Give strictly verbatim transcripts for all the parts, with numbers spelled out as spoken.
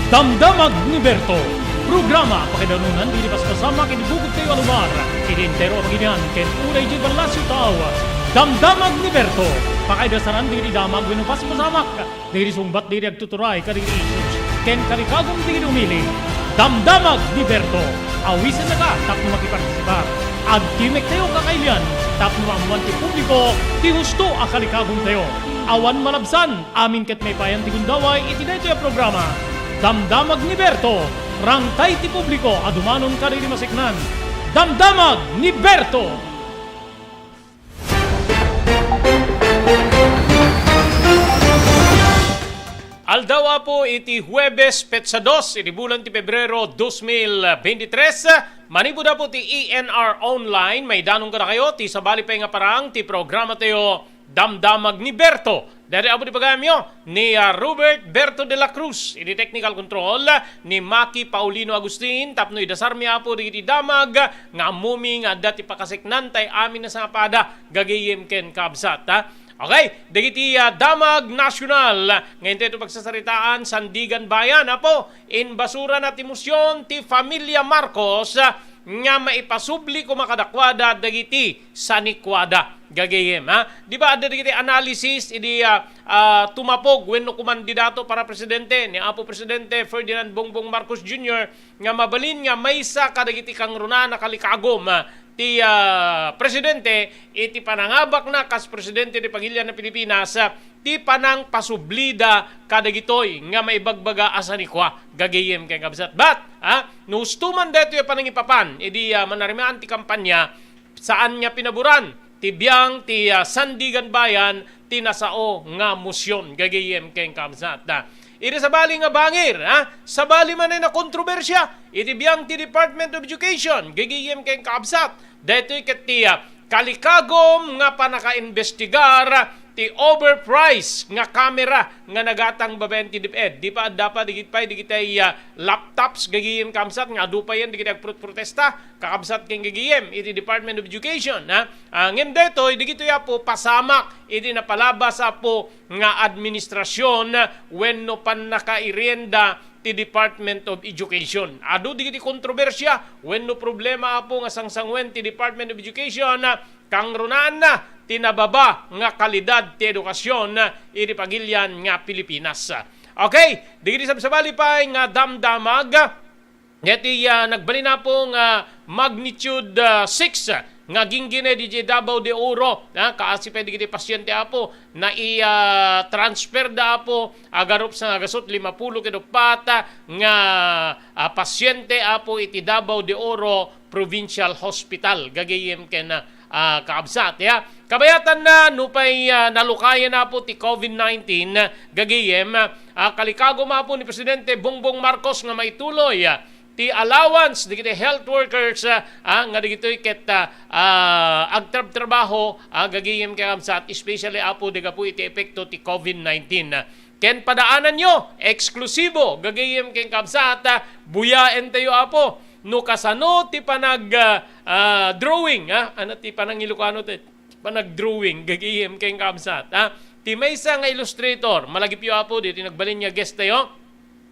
Damdamag ni Berto, programa pakaidanunan dagiti paspasamak iti bukod tayo a lugar, iti entero a pagilian ken uray iti ballasiw tao. Damdamag ni Berto, pakaidasaran dagiti damag wenno paspasamak, dagiti sungbat dagiti agtuturay kadagiti issues, ken kalikagum dagiti umili. Damdamag ni Berto, awisennaka tapno makipartisipar. Agtimek tayo kakailian tapno maammuan ti publiko ti husto a kalikagum tayo. Awan malabsan, amin ket maipayan ti gundaway iti daytoy a programa. Damdamag ni Berto, rangtay ti publiko a dumanon kadagiti maseknan. Damdamag ni Berto! Aldaw, Apo, iti Huwebes, petsa dos iti bulan ti Pebrero, dos mil bentitres. Manipud, Apo, ti E N R Online, maidanon kadakayo ti sabali pay nga parang ti programa tayo, Damdamag ni Berto. Daytoy, Apo, ti pagayamyo ni, ah, Robert Berto de la Cruz iti technical control, ni Maki Paulino Agustin tapno idasarmi, Apo, dagiti damag nga ammomi nga adda ti pakaseknan tay amin a sangapada, gagayem ken kabsat, ha? Okay, dagiti, ah, damag nasyonal nga intay ito pagsasaritaan, Sandigan Bayan, Apo, inbasura na ti mosion ti familia Marcos, ah, nga maipasubli koma kadakuada dagiti sanikuada, gagayem, ha? Di ba, adda dagiti analysis idi, ah, ah, tumapog wenno kumandidato para presidente ni Apo Presidente Ferdinand Bongbong Marcos Junior nga mabalin nga maysa kadagiti kangrunaan a kalikagum, ah, ti, ah, presidente iti panangabakna kas presidente ti pagilian na Pilipinas, ah, ti panangpasublida kadagitoy nga maibagbaga a sanikua, gagayem ken kabsat. But, ah, no husto man daytoy a panangipapan idi, ah, manarimaan ti kampanya, saan nga pinaboran ti biang ti, ah, Sandigan Bayan ti nasao nga mosion, gagayem ken kabsat. Ah, iti sabali nga bangir, ah, sabali manen a kontrobersia iti biang ti Department of Education, gagayem ken kabsat. Daytoy ket ti, ah, kalikagum nga pannakaimbestigar ti overprice nga kamera nga nagatang babaen ti DepEd. Di pa adda pa dagiti pay dagiti, ah, laptops, gagayem kabsat, nga adu payen dagiti agprotprotesta, kakabsat ken gagayem iti Department of Education, ha? Ah, ngem daytoy, dagitoy, Apo, pasamak iti napalabas, Apo, nga administrasyon wenno pannakairienda ti Department of Education. Adu dagiti kontrobersia wenno problema, Apo, nga sangsangoen ti Department of Education, ah, kangrunaanna ti nababa nga kalidad ti edukasyon, ah, iti pagilian nga Pilipinas. Okay, dagiti sabsabali pay nga damdamag, daytoy, ah, nagbalin, Apo, nga magnitude, ah, six, ah, nga ginggine idiay Davao de Oro, ah, kaasi pay dagiti pasyente, Apo, nai-, ah, transfer da, Apo, agarup sa nga gasut lima pulo ket uppat, ah, nga, ah, pasyente, Apo, iti Davao de Oro Provincial Hospital, gagayem ken, ah, ah, kaabsat, ya. Kabayatanna, nupay, ah, nalukayen, Apo, ti COVID nineteen, gagayem, ah, kalikagum, Apo, ni Presidente Bongbong Marcos nga maituloy, ah, ti allowance dagiti health workers, ah, ah, nga dagitoy ket, ah, ah, agtrabtrabaho, ah, gagayem ken kaabsat, especially, Apo, di gapu iti epekto ti COVID nineteen. Ken padaananyo, eksklusibo, gagayem ken kaabsat, ah, buyaentayo, Apo. No kasano ti panag, ah, ah, drawing, ah, ano ti panangilokano ti panagdrawing, gagayem ken kaabsat, ah. Ti maysa nga illustrator, malagipyo, Apo, ditoy nagbalin nga guest tayo,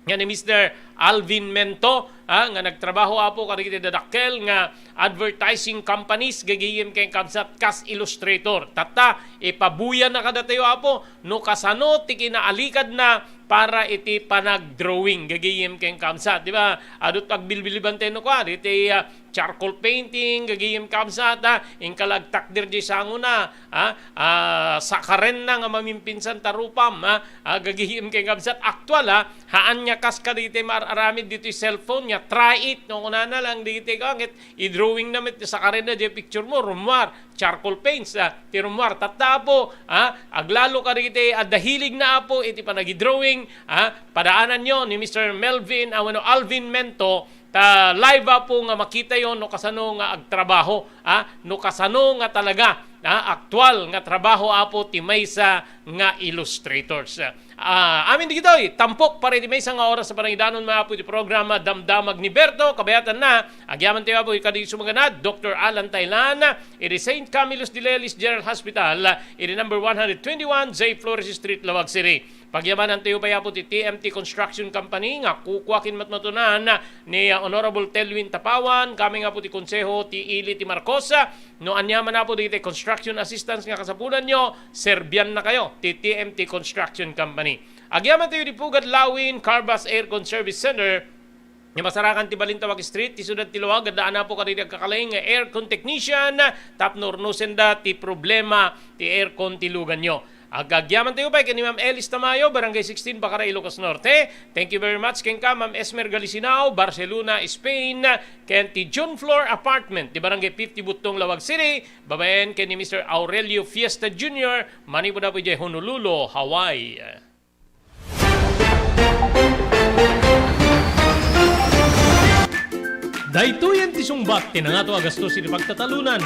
nga ni Mister Alvin Mento, ah, nga nagtrabaho, Apo, kadagiti dadakkel nga advertising companies, gagayem ken kaabsat, kas illustrator. Tatta, ipabuya na kadatayo, Apo, no kasano ti kinaalikadna para iti panagdrawing, gagayem ken kaabsat, di ba? Adut agbilbiliban tayo no kua, diti, ah, charcoal painting, gagayem kaabsat, ah, inka la agtakder di sangona, ah, ah, sakarenna nga mamimpinsan ta rupam, ah, ah, gagayem ken kaabsat, aktual, ah, haan nga kas kadagiti maar-aramid ditoy cellphone nga try it, no, kunana lang dagiti kangit, i-drawing na met, sakarenna di picture mo, rummuar, charcoal paints, ah, ti rummuar. Tatta, Apo, ah, aglalo kadagiti adda hilig na, Apo, iti panagidrawing, ah, padaananyo ni Mister Melvin, ah, wenno Alvin Mento, ta live, Apo, nga makitayo no kasano nga agtrabaho, ah, no kasano nga talaga, ah, aktual nga trabaho, Apo, ti maysa nga illustrators. Ah, amin digitoy, tampok para iti maysa nga oras sa panangidanon, maapo iti programa Damdamag ni Berto. Kabayatanna, agyamantayo, apo, kadi sumaganad, Doktor Alan Tailan, iti Saint Camillus de Lelis General Hospital, iti number one hundred twenty-one J Flores Street, Laoag City. Pagyamanantayo pay, apo, ti T M T Construction Company nga kukua ken matmatunan ni, ah, Honorable Telwin Tapawan, kami nga, apo, ti Konseho ti Ili ti Marcos. No ania man, apo, dagiti construction assistance nga kasapulanyo, serbiannakayo ti T M T Construction Company. Agyamantayo di Pugad Lawin Carvas Aircon Service Center, nga masarakan ti balin Tawag Street, ti siudad ti Laoag, addaan, apo, kadagiti agkakalaing nga aircon technician tapno urnosenda ti problema ti aircon ti luganyo. Agagyamantayo pay ken ni Ma'am Elis Tamayo, Barangay sixteen, Bacara, Ilocos Norte. Thank you very much kenka, Ma'am Esmer Galisinao, Barcelona, Spain, ken ti June Floor Apartment, ti Barangay fifty, Buttong, Laoag City, babaen ken ni Mister Aurelio Fiesta Junior, manipud, apo, idiay Honolulu, Hawaii. Daytoyen ti sungbat ti nangato a gastos iti pagtatalunan.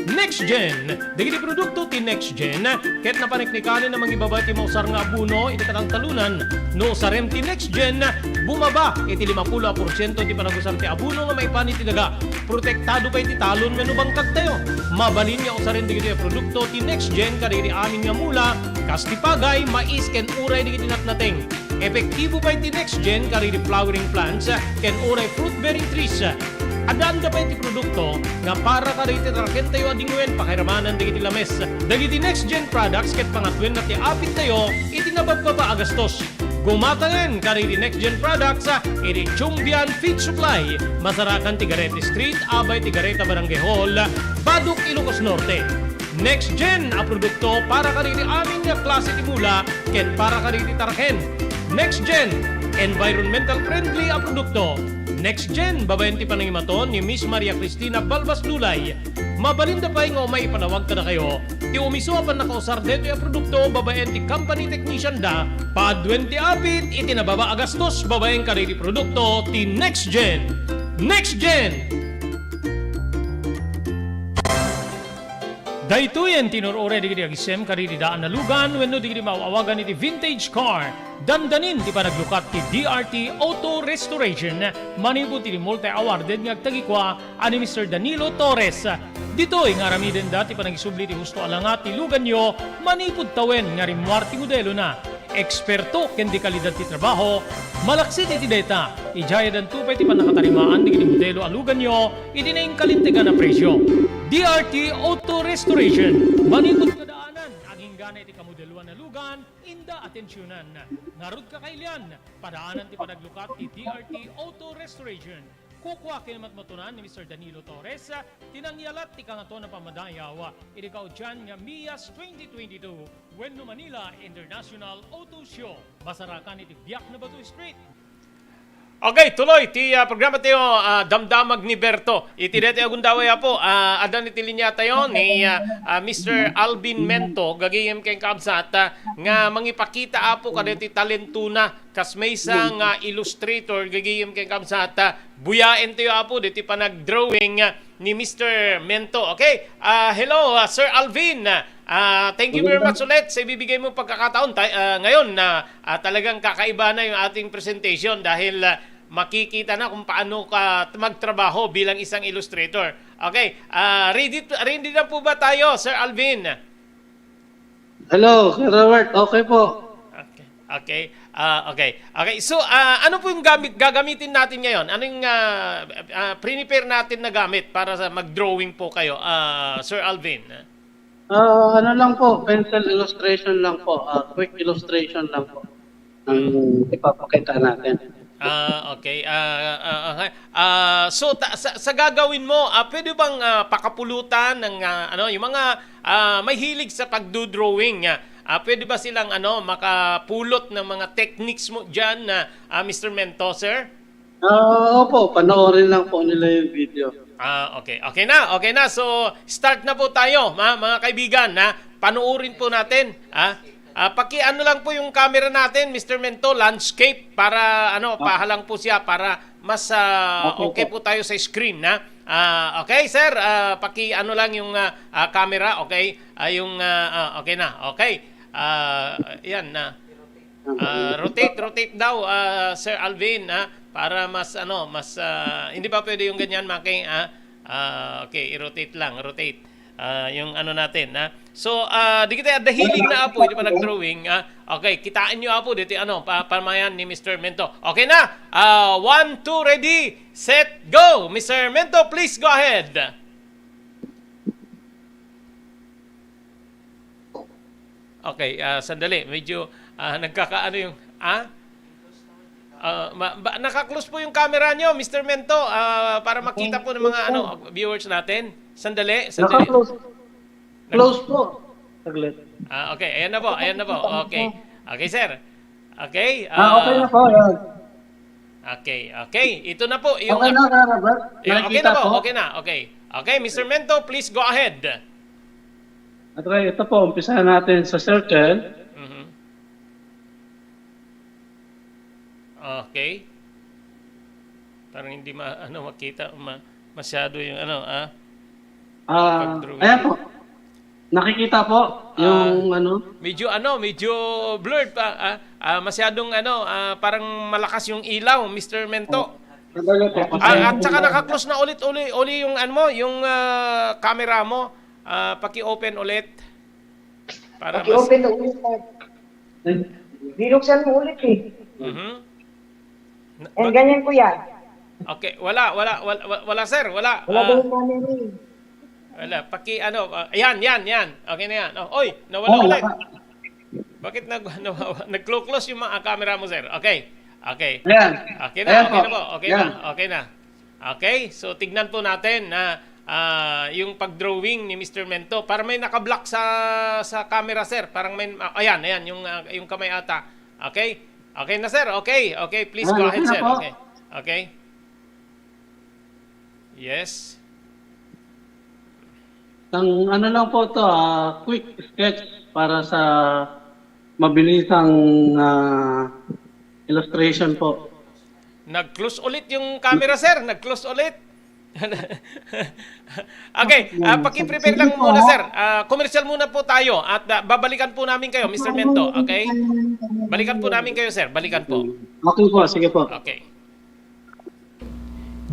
Next Gen. Dagiti produkto ti Next Gen ket napaneknekanen a mangibaba ti mausar nga abono iti panangtalunan. No usarem ti Next Gen, bumaba iti limapulo a porsiento ti panagusar ti abono nga maipan iti daga. Protektado pay ti talon wenno bangkagtayo. Mabalin nga usaren dagitoy a produkto ti Next Gen kadagiti amin nga mula, kas ti pagay, mais, ken uray dagiti natnateng. Epektibo pay ti Next Gen kadagiti flowering plants ken uray fruit-bearing trees. Addaanda pay ti produkto nga para kadagiti tarakentayo a dingwen pakairamanan dagiti lames. Dagiti Next Gen products ket pangatoenna ti apittayo iti nabababa a gastos. Gumatangen kadagiti Next Gen products iti Chumbian Feed Supply, masarakan ti Garete Street, abay ti Gareta Barangay Hall, Badoc, Ilocos Norte. Next Gen a produkto para kadagiti amin nga klase ti mula ken para kadagiti taraken. Next Gen, environmental friendly a produkto. Next Gen, babaen ti panangimaton ni Miss Maria Cristina Balbas Lulay. Mabalinda pay nga umay ipanawag kadakayo ti umiso a pannakausar daytoy a produkto babaen ti company technician da. Paaduen ti apit iti nababa a gastos babaen kadagiti produkto ti Next Gen. Next Gen! Daytoyen ti inur-uray dagiti agisem kadagiti daan a lugan wenno dagiti maaw-awagan iti vintage car. Dandanin ti panaglukat ti D R T Auto Restoration manipud iti multi-awarded nga agtagikua a ni Mister Danilo Torres. Ditoy nga aramidenda ti panagisubli ti husto a langa ti luganyo manipud tawen nga rimmuar ti modelona. Eksperto ken di kalidad ti trabaho, malaksid iti dayta, idiay addanto pay ti pannakatarimaan dagiti modelo a luganyo iti naingkalintegan a presio. D R T Auto Restoration, manipud kadaanan, aginggana iti kamodeloan a lugan, inda atensionan. Ngarud, kakailian, padaanan ti panaglukat ti D R T Auto Restoration. Kukua ken matmatunan ni Mister Danilo Torres ti nangyalat ti Kangatoan a Pammadayaw iti kaudian nga MIAS twenty twenty-two wenno Manila International Auto Show. Masarakan iti Biak na Bato Street. Okay, tuloy ti, ah, programa tayo, ah, Damdamag ni Berto. Iti daytoy a gundaway, apo, ah, addan iti linia tayo ni, ah, ah, Mister Alvin Mento, gagayem ken kabsat, ah, nga mangipakita, apo, kadaytoy talentona kas maysa nga illustrator, gagayem ken kabsat, ah, buyaentayo, apo, daytoy panagdrawing, ah, ni Mister Mento. Okay? Ah, hello, ah, Sir Alvin. Ah, thank you very much ulit sa ibibigay mo pagkakataon. Ta-, ah, ngayon, ah, ah, talagang kakaiba na yung ating presentation dahil, ah, makikita na kung paano ka t-, magtrabaho bilang isang illustrator. Okay. Ah, ready, ready na po ba tayo, Sir Alvin? Hello, Kuya Robert. Okay po. Okay. Okay. Ah, okay. Okay. So, ah, ano po yung gamit, gagamitin natin ngayon? Ano yung, ah, ah, prepare natin na gamit para sa mag-drawing po kayo, ah, Sir Alvin? Ah, ano lang po, pencil illustration lang po. Ah, quick illustration lang po ang ipapakita natin. Ah, okay. Ah, ah, okay. Ah, so, ta-, sa, sa gagawin mo, ah, pwede bang, ah, pakapulutan ng, ah, ano, yung mga, ah, may hilig sa pagdodrawing, ah, ah, pwede ba silang, ano, makapulot ng mga techniques mo dyan, ah, ah, Mister Mento, sir? Ah, opo, panoorin lang po nila yung video. Ah, okay. Okay na, okay na. So, start na po tayo, ma-, mga kaibigan, ha? Panoorin po natin, ha? Ah, paki-ano lang po yung camera natin, Mister Mento, landscape para, ano, pahalang po siya para mas, ah, okay po tayo sa screen, ha? Ah, okay, sir, ah, paki-ano lang yung, ah, ah, camera, okay? Ah, yung, ah, ah, okay na, okay. Ah, yan na. Ah, rotate, rotate daw, ah, Sir Alvin, ah, para mas, ano, mas, ah, hindi ba pwede yung ganyan, Maki, ah? Ah, okay, i-rotate lang, rotate. Ah, yung ano natin, ah. So, ah, di kita, the healing na, Apo, hindi pa nag-drawing, ah. Okay, kitain nyo, Apo, dito, ano, pa, pamayan ni Mister Mento. Okay na. Ah, one, two, ready, set, go! Mister Mento, please go ahead. Okay, ah, sandali. Medyo, ah, nagkakaano yung, ah? Ah, ma-, ba, naka-close po yung camera nyo, Mister Mento, ah, para makita po ng mga, ano, viewers natin. Sandali, sandali. Naka-close. Nag- Close po. Saglit. Ah, okay. Ayan na po, ayan na po. Okay. Okay, sir. Okay, Ah, okay ah, na po, ayan. Okay, okay. Ito na po yung Okay na, Kuya Robert? eh, okay Nakikita na po, po? Okay na, okay. Okay, Mister Mento, please go ahead. Okay, ito po, umpisahan natin sa circle. Mhm. Okay. Parang hindi ma-, ano, makita, ma-, masyado yung ano, ah, Ah, pag-drawing. Ayan po. Nakikita po Ah, yung ano. Medyo ano, medyo blurred pa, ah, ah, masyadong ano, ah, parang malakas yung ilaw, Mister Mento. Oh, sandali po, Ah, at pasensya saka na. Naka-close na ulit, uli, uli yung ano mo, yung, ah, camera mo. Ah, paki-open ulit. Para mas Paki-open na ulit, sir. Binuksan mo ulit eh. Mhm. Na-, Eh, ba- ganyan, kuya. Okay, wala, wala, wala, wala, wala, sir, wala. Wala Ah, daw yung camera eh. Wala, paki ano, ah, ayan, yan, yan. Okay na yan. Oh, oy, nawala Oh, ulit. Wala. Bakit nag-, nawawa-, nag-close yung mga camera mo, sir? Okay. Okay. Ayan. Okay na, Ayan okay po. na po. Okay Ayan. na, okay na. Okay, so tignan po natin na, ah, yung pag-drawing ni Mister Mento. Para may naka-block sa, sa camera, sir. Parang may, ah, ayan, ayan, yung, ah, yung kamay ata. Okay? Okay na, sir. Okay, okay. Please Ayan, go ahead, okay na sir. po. Okay. Okay. Yes. Ang ano lang po to, ah, quick sketch para sa mabilisang, ah, illustration po. Nag-close ulit yung camera, sir. Nag-close ulit. Okay, ah, paki-prepare lang muna, sir. Ah, commercial muna po tayo at, ah, babalikan po namin kayo, Mister Mento, okay? Balikan po namin kayo, sir. Balikan po. Okay po, sige po. Okay.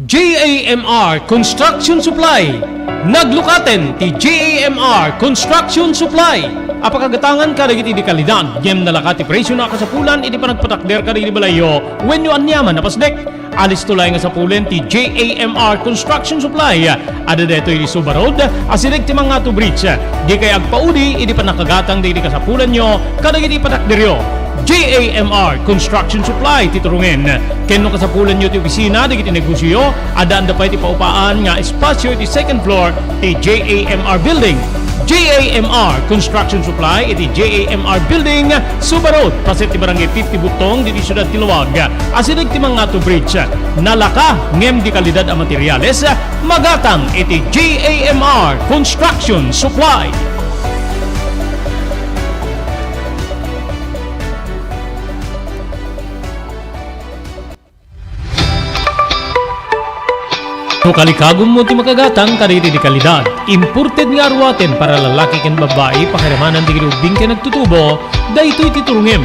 J A M R Construction Supply. Naglukaten ti J A M R Construction Supply a pakagatangan kadagiti dekalidad ngem nalaka ti presio a kasapulan iti panagpatakder kadagiti balayyo wenno aniaman a pasdek. Alisto laeng nga sapulen ti J A M R Construction Supply. Adda daytoy iti Suba Road, asideg ti Mangato Bridge. Dikay agpaudi iti pannakagatang dagiti kasapulanyo kadagiti patakderyo. J A M R Construction Supply ti turongen. Ken no kasapulanyo ti opisina dagiti negosioyo, addaanda pay ti paupaan nga espasio iti second floor ti J A M R Building. J A M R Construction Supply iti J A M R Building, Suba Road, paset ti Barangay fifty Butong, diti siudad ti Laoag. Asideg ti Mangato Bridge. Nalaka ngem dekalidad a materiales, magatang iti J A M R Construction Supply. No kalikagummo ti makagatang kadagiti dekalidad, imported nga aruaten para lalaki ken babbai, pakiramanan dagiti ubbing ken agtutubo, daytoy ti turongem.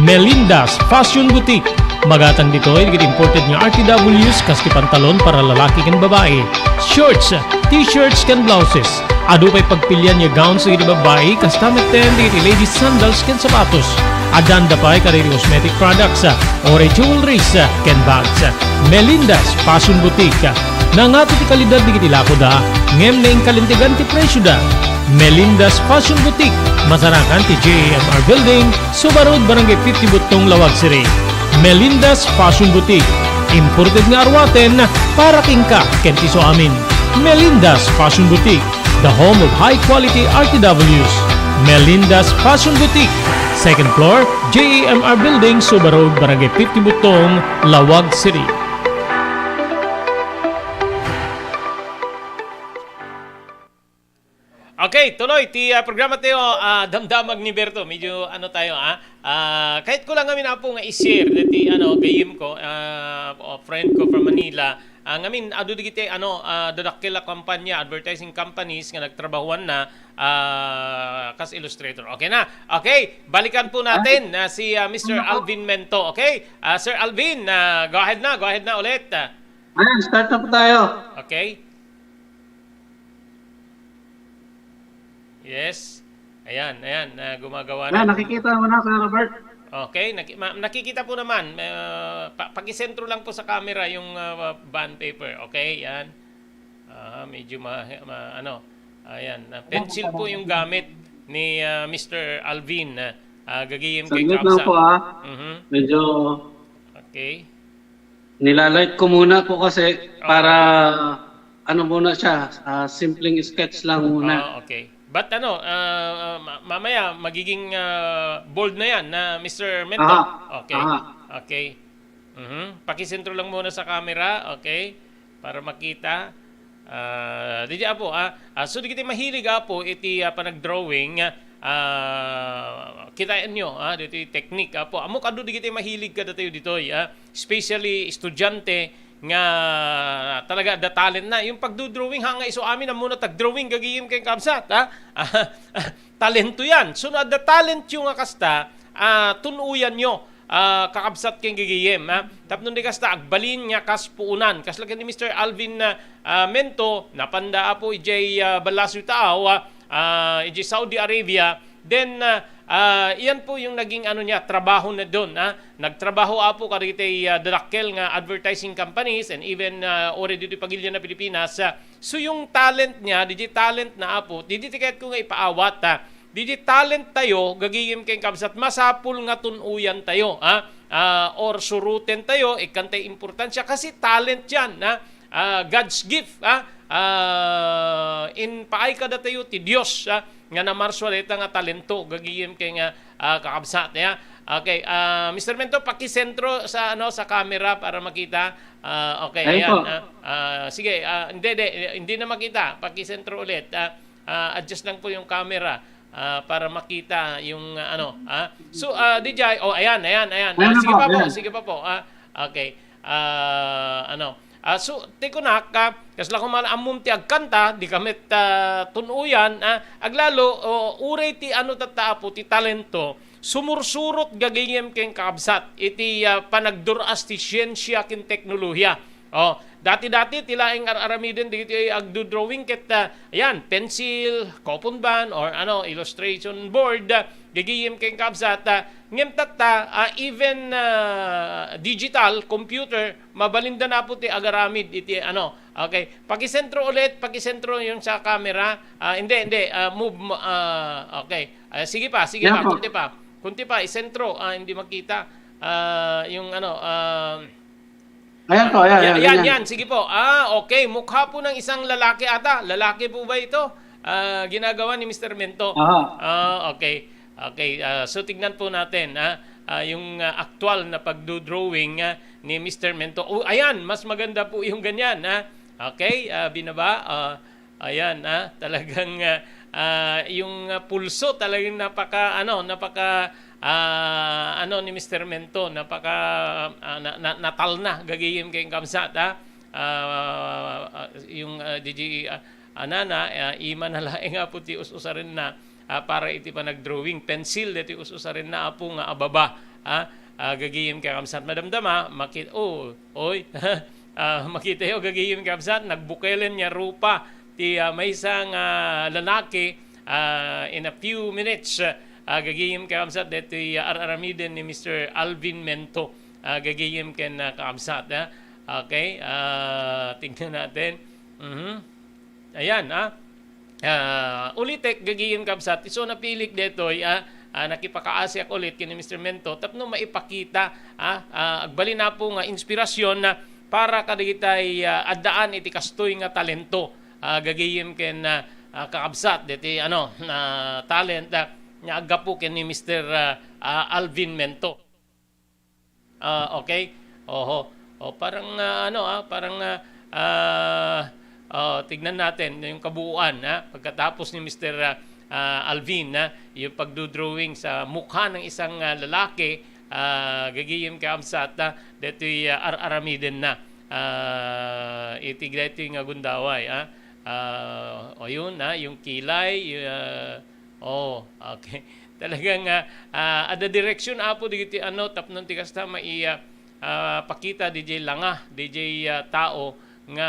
Melinda's Fashion Boutique. Magatang ditoy dagiti imported nga R T Ws kas ti pantalon para lalaki ken babai, shorts, t-shirts ken blouses. Adu pay pagpilian nga gowns dagiti babbai, kasta metten dagiti ladies sandals ken sapatos. Addaanda pay kadagiti cosmetic products, oray jewelries, ken bags. Melinda's Fashion Boutique. Nangato ti kalidad dagiti lakoda, ngem nainkalintegan ti presioda. Melinda's Fashion Boutique, masarakan ti J A M R Building, Suba Road, Barangay fifty Butong, Laoag City. Melinda's Fashion Boutique, imported nga aruaten para kenka ken ti isuamin. Melinda's Fashion Boutique, the home of high quality R T Ws. Melinda's Fashion Boutique, second floor, J A M R Building, Suba Road, Barangay fifty Butong, Laoag City. Okay, tuloy ti, ah, programa tayo, ah, Damdamag ni Berto. Medyo ano tayo, ah, ah, kahit ko lang kami na po nga i-share dati, ano, gayem ko, ah, o friend ko from Manila, Ah, ngamin, adu digiti, ano, ah, dadakkel a kampanya, advertising companies nga nagtrabahuan na, ah, kas illustrator. Okay na? Okay, balikan po natin, ah, si, ah, Mister Alvin Mento. Okay? Ah, Sir Alvin, ah, go ahead na, go ahead na ulit. Ah. Ayan, start na po tayo. Okay. Yes. Ayan, ayan, ah, gumagawa na. Ayan, nakikita mo na, Kuya Robert? Okay, naki-, ma-, nakikita po naman. Ah, pa-, pakisentro lang po sa camera yung, ah, bond paper. Okay, yan. Ah, medyo ma-, ma-, ano. Ayan, ah, pencil po yung gamit ni, ah, Mister Alvin, ah, ah, gagayem kay Saglit lang Kapsa. Po, ah. Mhm. Medyo Okay. Nilalight ko muna po kasi para ano muna siya, ah, simpleng sketch lang muna. Ah, okay. But ano, ah, ma-, mamaya magiging, ah, bold na yan na Mister Mento. Aha. Okay. Aha. Okay. Mhm. Pakisentro lang muna sa camera, okay? Para makita. Ah, didi, Apo, ah, ah, so, dagiti mahilig, Apo, iti, ah, panagdrawing, ah, kitaenyo, ah, ditoy teknik, Apo. Ammok adu dagiti mahilig kadatayo ditoy, ah, especially estudiante nga talaga adda talent na. Yung pagdodrawing, ha, nga isu amin, ammona tagdrawing, gagayem ken kabsat, ha? Talento yan. So, no adda talentyo nga kasta, ah, tun-oyanyo, ah, kakabsat ken gagayem, ha? Tapno di kasta, agbalin nga kas puonan. Kasla ken ni Mister Alvin, ah, ah, Mento, napanda, Apo, idiay, ah, Balacio Taaw, ah, ah, idiay Saudi Arabia. Then, ah, ah, iyan po yung naging, ano niya, trabaho na doon, ah. Nagtrabaho, Apo, kadagiti, ah, dadakkel nga advertising companies and even, ah, already ditoy pagilian na Pilipinas, ah. So, yung talent niya, didi talent na, Apo, didi ti kayatko nga ipaawat, ah. Didi talent tayo, gagayem ken kabsat, masapul nga tun-oyan tayo, ah. Ah, or suruten tayo, ikkan tay importansya, kasi talent yan, ah. Ah, God's gift, ah. Ah, impaay kadatayo ti Dios, ah, nga namarsua dayta nga talento, gagayem ken nga, ah, kakabsat, ya. Okay, ah, Mister Mento, pakisentro sa, ano, sa camera para makita. Ah, okay, Ayun ayan, po. Ah, ah, sige, ah, hindi, hindi, hindi na makita. Pakisentro ulit, ah, ah, adjust lang po yung camera, ah, para makita yung, ah, ano, ah. So, ah, D J, oh, ayan, ayan, ayan. Ah, Ayan sige po, pa po, ayan. Sige pa po, ah. Okay. Ah, ano, ah, so, ti kunak, ah, kasla koma ammom ti agkanta, dika met, ah, tun-oyan, ah, aglalo, o, uray ti ano tatta, Apo, ti talento, sumursurot gagayem ken kakabsat, iti, ah, panagdur-as ti siensia ken teknolohiya. Oh, dati-dati, ti laeng ar-aramiden, dagiti agdodrawing ket, ah, ayan, pencil, coupon bond, or ano, illustration board, ah, gagayem ken kabsat, ah, ngem tatta, ah, even, ah, digital, computer, mabalinda na po ti agaramid iti ano. Okay. Pakisentro ulit, pakisentro yung sa camera. Ah, hindi, hindi. Ah, move mo, ah, okay. Ah, sige pa, sige Yan pa. po. Kunti pa. Kunti pa, isentro. Ah, hindi makita. Ah, yung ano, ah, Ayan po, ayan, yan, ayan, yan, ganyan. yan. Sige po. Ah, okay. Mukha po ng isang lalaki ata. Lalaki po ba ito? Ah, ginagawa ni Mister Mento. Aha. Ah, okay. Okay. Ah, so, tignan po natin, ah, ah, yung, ah, aktual na pagdodrawing, ah, ni Mister Mento. Oh, ayan. Mas maganda po yung ganyan, ah. Okay. Ah, binaba. Ah, ayan, ah. Talagang, ah, ah, yung, ah, pulso talagang napaka, ano, napaka, ah, ano ni Mister Mento, napaka, ah, na, na, natalna, gagayem ken kabsat, ah. Ah, ah, yung, ah, D J, ah, anana, ah, ima na laeng nga po ti us-usarenna, ah, para iti panagdrawing. Pencil, deti us-usarenna, Apo, nga ababa, ah, ah, gagayem ken kabsat. Madamdama, makit-, oh, oy, ah, makitayo, gagayem ken kabsat, nagbukelen nga rupa ti, ah, maysa nga lalaki, ah, in a few minutes, ah, gagayem ken kabsat, deti, ah, ar-aramiden ni Mister Alvin Mento, ah, gagayem ken, ah, kabsat, ah. Okay, ah, tignan natin. Mhm. Ayan, ah. Ah, ulitek, gagayem kabsat, isu napilik detoy, ah, ah, nakipakaasiak ulit ken ni Mister Mento tapno maipakita, ah, ah, agbalin, Apo, nga inspirasyon na para kadagitay, ah, addaan iti kastoy nga talento, ah, gagayem ken, ah, ah, kakabsat, deti, ano, na talent, ah, nga aggapu ken ni Mister, ah, ah, Alvin Mento. Ah, okay. Oho. Oh, parang, ah, ano, ah, parang, ah, ah, oh, tignan natin yung kabuuan, ah, pagkatapos ni Mister, ah, ah, Alvin, ah, yung pagdodrawing sa mukha ng isang, ah, lalaki, ah, gagayem ken kabsat, ah, detoy, ah, ar-aramiden na. ah, iti daytoy nga gundaway, ah. Ah, o yun, ah, yung kilay, y-, ah, oh, okay. Talagang, ah, ah, adda direksyon, Apo, dagiti ano, tapno ti kasta, mai-, ah, ah, pakita D J langa, D J, ah, tao nga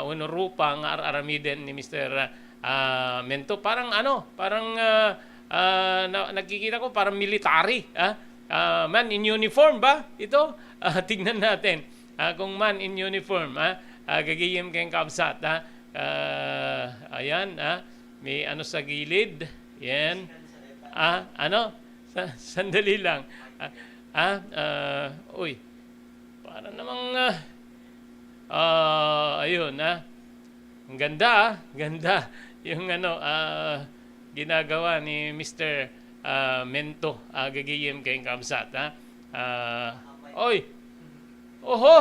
wenno rupa nga ar-aramiden ni Mister, ah, ah, Mento. Parang ano, parang, ah, ah, na-, nakikita ko parang military, ah. Ah, man in uniform ba ito? Ah, tignan natin. Ah, kung man in uniform, ah, ah, gagayem ken kabsat, ah. Ah, ayan, ah, may ano sa gilid. Yan. Ah, ano? Sa-, sandali lang. Ah, ah, ah, uy. Para namang, ah, ah, ayun, ah. Ang ganda, ah. Ganda. Yung ano, ah, ginagawa ni Mister, ah, Mento, ah, gagayem ken kabsat, ah. Ah, oy. Oho.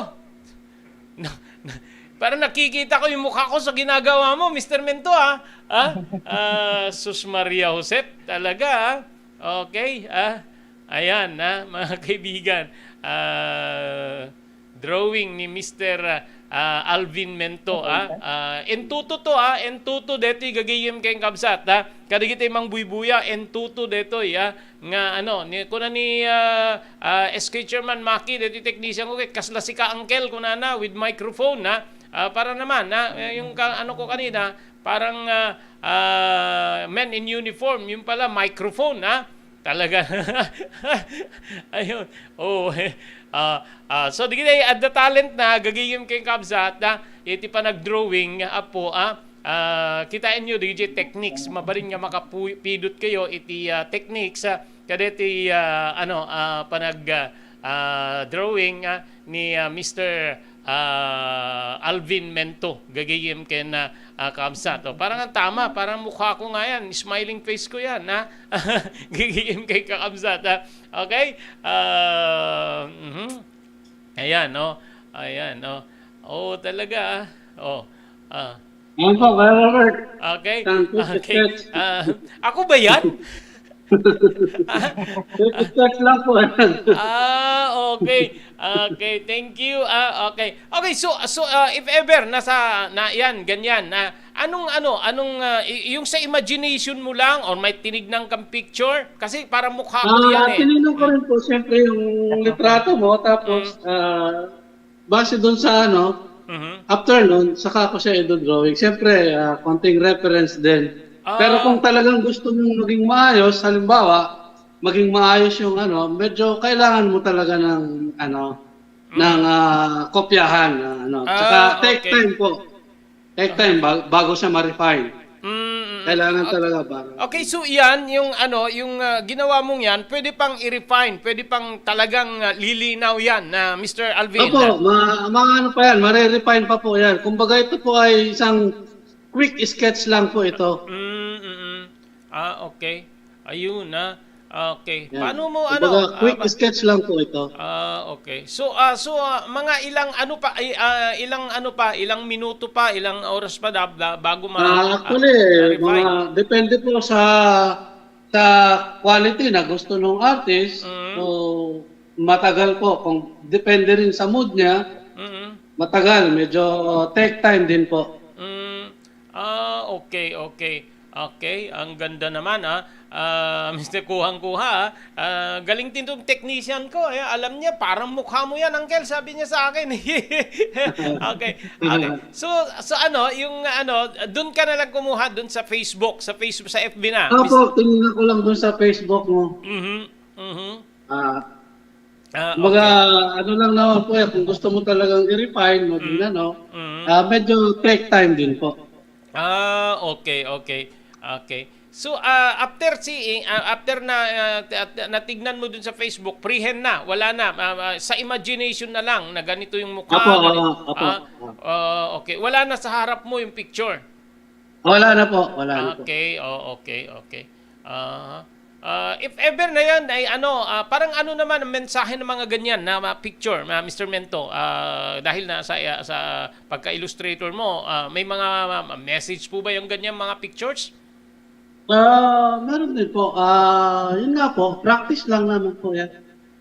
Na, na, parang nakikita ko yung mukha ko sa ginagawa mo, Mister Mento, ah. Ah, ah, sus Maria Josep, talaga, ah. Okay, ah. Ayan, ah, mga kaibigan. Ah, drawing ni Mister, ah, ah, Alvin Mento, ah. Ah, entuto to, ah, entuto detoy gagayem ken kabsat, ah. Kadagiti mangbuybuya, entuto detoy, ah, nga ano, ni, kuna ni, ah, ah, S K Chairman Maki, detoy technician ko, ket kasla sika, Uncle, kunana, with microphone, ah. Ah, para naman, ah, yung ka-, ano ko kanina, parang, ah, ah, men in uniform, yung pala, microphone, ah. Talaga. Ayun. Oh, eh. Ah, ah, so, di kita adda talent na gagayem ken kabsat, ah, iti panagdrawing, Apo, ah. Ah, kitaen nyo, di techniques, mabalin nga makapidot kayo iti, ah, techniques, ah, kadeti, ah, ano, ah, panag, ah, ah, drawing, ah, ni, ah, Mister ah, Alvin Mento, gagayem ken, ah, ah, kaabsat. O, parang ang tama, parang mukha ko nga yan, smiling face ko yan, ha? Gagayem kay kaabsat, ha? Okay? Ah, mhm. Ayan, no? Ayan, no? Oo, talaga, ah. Oh, ah. Ano po, Kuya Robert? Okay. Thank you, Okay. Success. Ah, ako ba yan? Success lang po. Ah, okay. Okay, thank you. Ah, okay. Okay, so, so, ah, if ever nasa, na yan, ganyan, na anong, ano, anong, ah, y-, yung sa imagination mo lang or may tinignan kang picture? Kasi parang mukha ko Ah, yan eh. Tinignan ko rin po, siyempre, yung litrato mo, tapos, Mm. ah, base dun sa ano, Mhm. after nun, saka ko siya i-drawing. Siyempre, ah, konting reference din. Ah. Pero kung talagang gusto mong maging maayos, halimbawa, maging maayos yung ano, medyo kailangan mo talaga ng ano, Mm. ng, ah, kopyahan na ano. Ah, Tsaka take okay. time po. Take time ba-, bago siya ma-refine. Mm, mm, mm. Kailangan Ah, talaga bago. okay, so yan, yung ano, yung, ah, ginawa mong yan, pwede pang i-refine, pwede pang talagang, ah, lilinaw yan, na Mister Alvin, Opo, ah. ma-, ma-, ano pa yan, mare-refine pa po yan. Kumbaga, ito po ay isang quick sketch lang po ito. Mm, mm, mm. Ah, okay. Ayun, ah. Okay. Yan. Paano mo, ano, Kumbaga, ah, quick pa-, sketch lang po ito. Ah, okay. So, ah, so, ah, mga ilang ano pa, ay, ah, ilang ano pa, ilang minuto pa, ilang oras pa da-, da-, bago ma-, Ah, ah, actually, ma-refine? mga, depende po sa, sa quality na gusto ng artist. Mm. So, matagal po. Kung depende rin sa mood niya, Mm. matagal. Medyo take time din po. Mm. Ah, okay, okay. Okay, ang ganda naman, ah. Ah, Mister Kuhang-kuha, ah. Ah, galing din tong technician ko, eh. Alam niya, "Parang mukha mo yan, Uncle," sabi niya sa akin. Okay, okay. So, so ano, yung ano, dun ka na lang kumuha dun sa Facebook, sa Facebook, sa F B na. Opo, Mis- tinignan ko lang dun sa Facebook mo. Mhm, mhm. Ah, Ah, kumbaga, okay. ano lang naman po yan, kung gusto mo talagang i-refine, maging Mm. ano, Mm. ah, medyo take time din po. Ah, okay, okay. Okay. So, ah, after seeing, ah, after na, ah, t-, at natignan mo dun sa Facebook, freehand na, wala na, ah, ah, sa imagination na lang na ganito yung mukha, Apo, ganito. ah, apo, Ah, apo. ah, okay. Wala na sa harap mo yung picture? Wala na po, wala na po. Okay, oh, okay, okay. Ah, ah, if ever na yan, ay ano, ah, parang ano naman ang mensahe ng mga ganyan na mga picture, ah, Mister Mento? Ah, dahil na sa, ah, sa pagka-illustrator mo, ah, may mga, ah, message po ba yung ganyan mga pictures? Ah, meron din po. Ah, yun nga po, practice lang naman po yan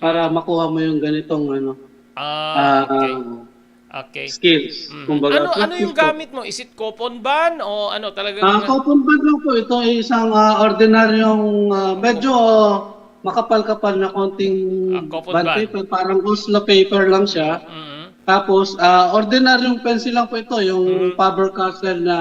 para makuha mo yung ganitong ano. Ah, Ah, okay. Okay. Skills. Mhm. Kumbaga, ano ano yung gamit mo? Is it coupon ban o ano talagang Ah, coupon ban lang po. Ito ay isang ah, ordinaryong ah, medyo makapal-kapal na konting ah, coupon bond ban. Paper. Parang Oslo paper lang siya. Mhm. Tapos, ah, ordinaryong pencil lang po ito, yung Mhm. Faber-Castell na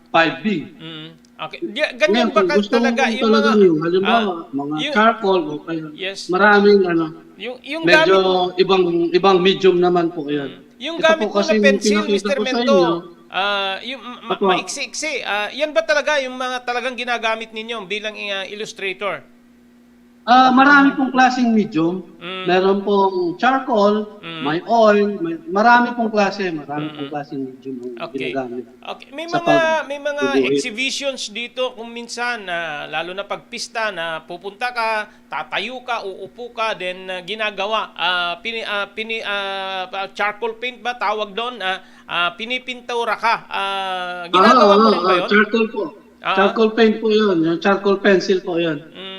five B. Mhm. Okay. Di- Ganyan Ngayon, ba kung ka gusto talaga mong yung mga talaga yung, halimbawa, ah, mga yung charcoal o kaya yes. Maraming ano, Yung yung medyo gamit mo ibang ibang medium naman po 'yan. Mm. Yung Ito gamit po mo na kasi yung pencil, pinakita Mister ko sa Mento, inyo. Ah, yung ma- Opo. Maiksi-iksi, ah, yan ba talaga yung mga talagang ginagamit ninyo bilang ah, illustrator? Ah, marami pong klaseng medium. Mm. Meron pong charcoal, Mm. may oil, may, marami pong klase, marami pong Mm. klaseng medium ang Okay. Ginagamit. Okay, may sa mga may mga pagguhit. Exhibitions dito kung minsan na lalo na pag pista na pupunta ka, tatayo ka, uupo ka, then ah, ginagawa ah, pini, ah, pini ah, pa- charcoal paint ba tawag doon? Ah, ah, pinipintura ka. Ah, Ah, ginagawa mo ah, rin ba ah, 'yon? Charcoal po. Ah. Charcoal paint po 'yun, yung charcoal pencil po 'yun. Mm.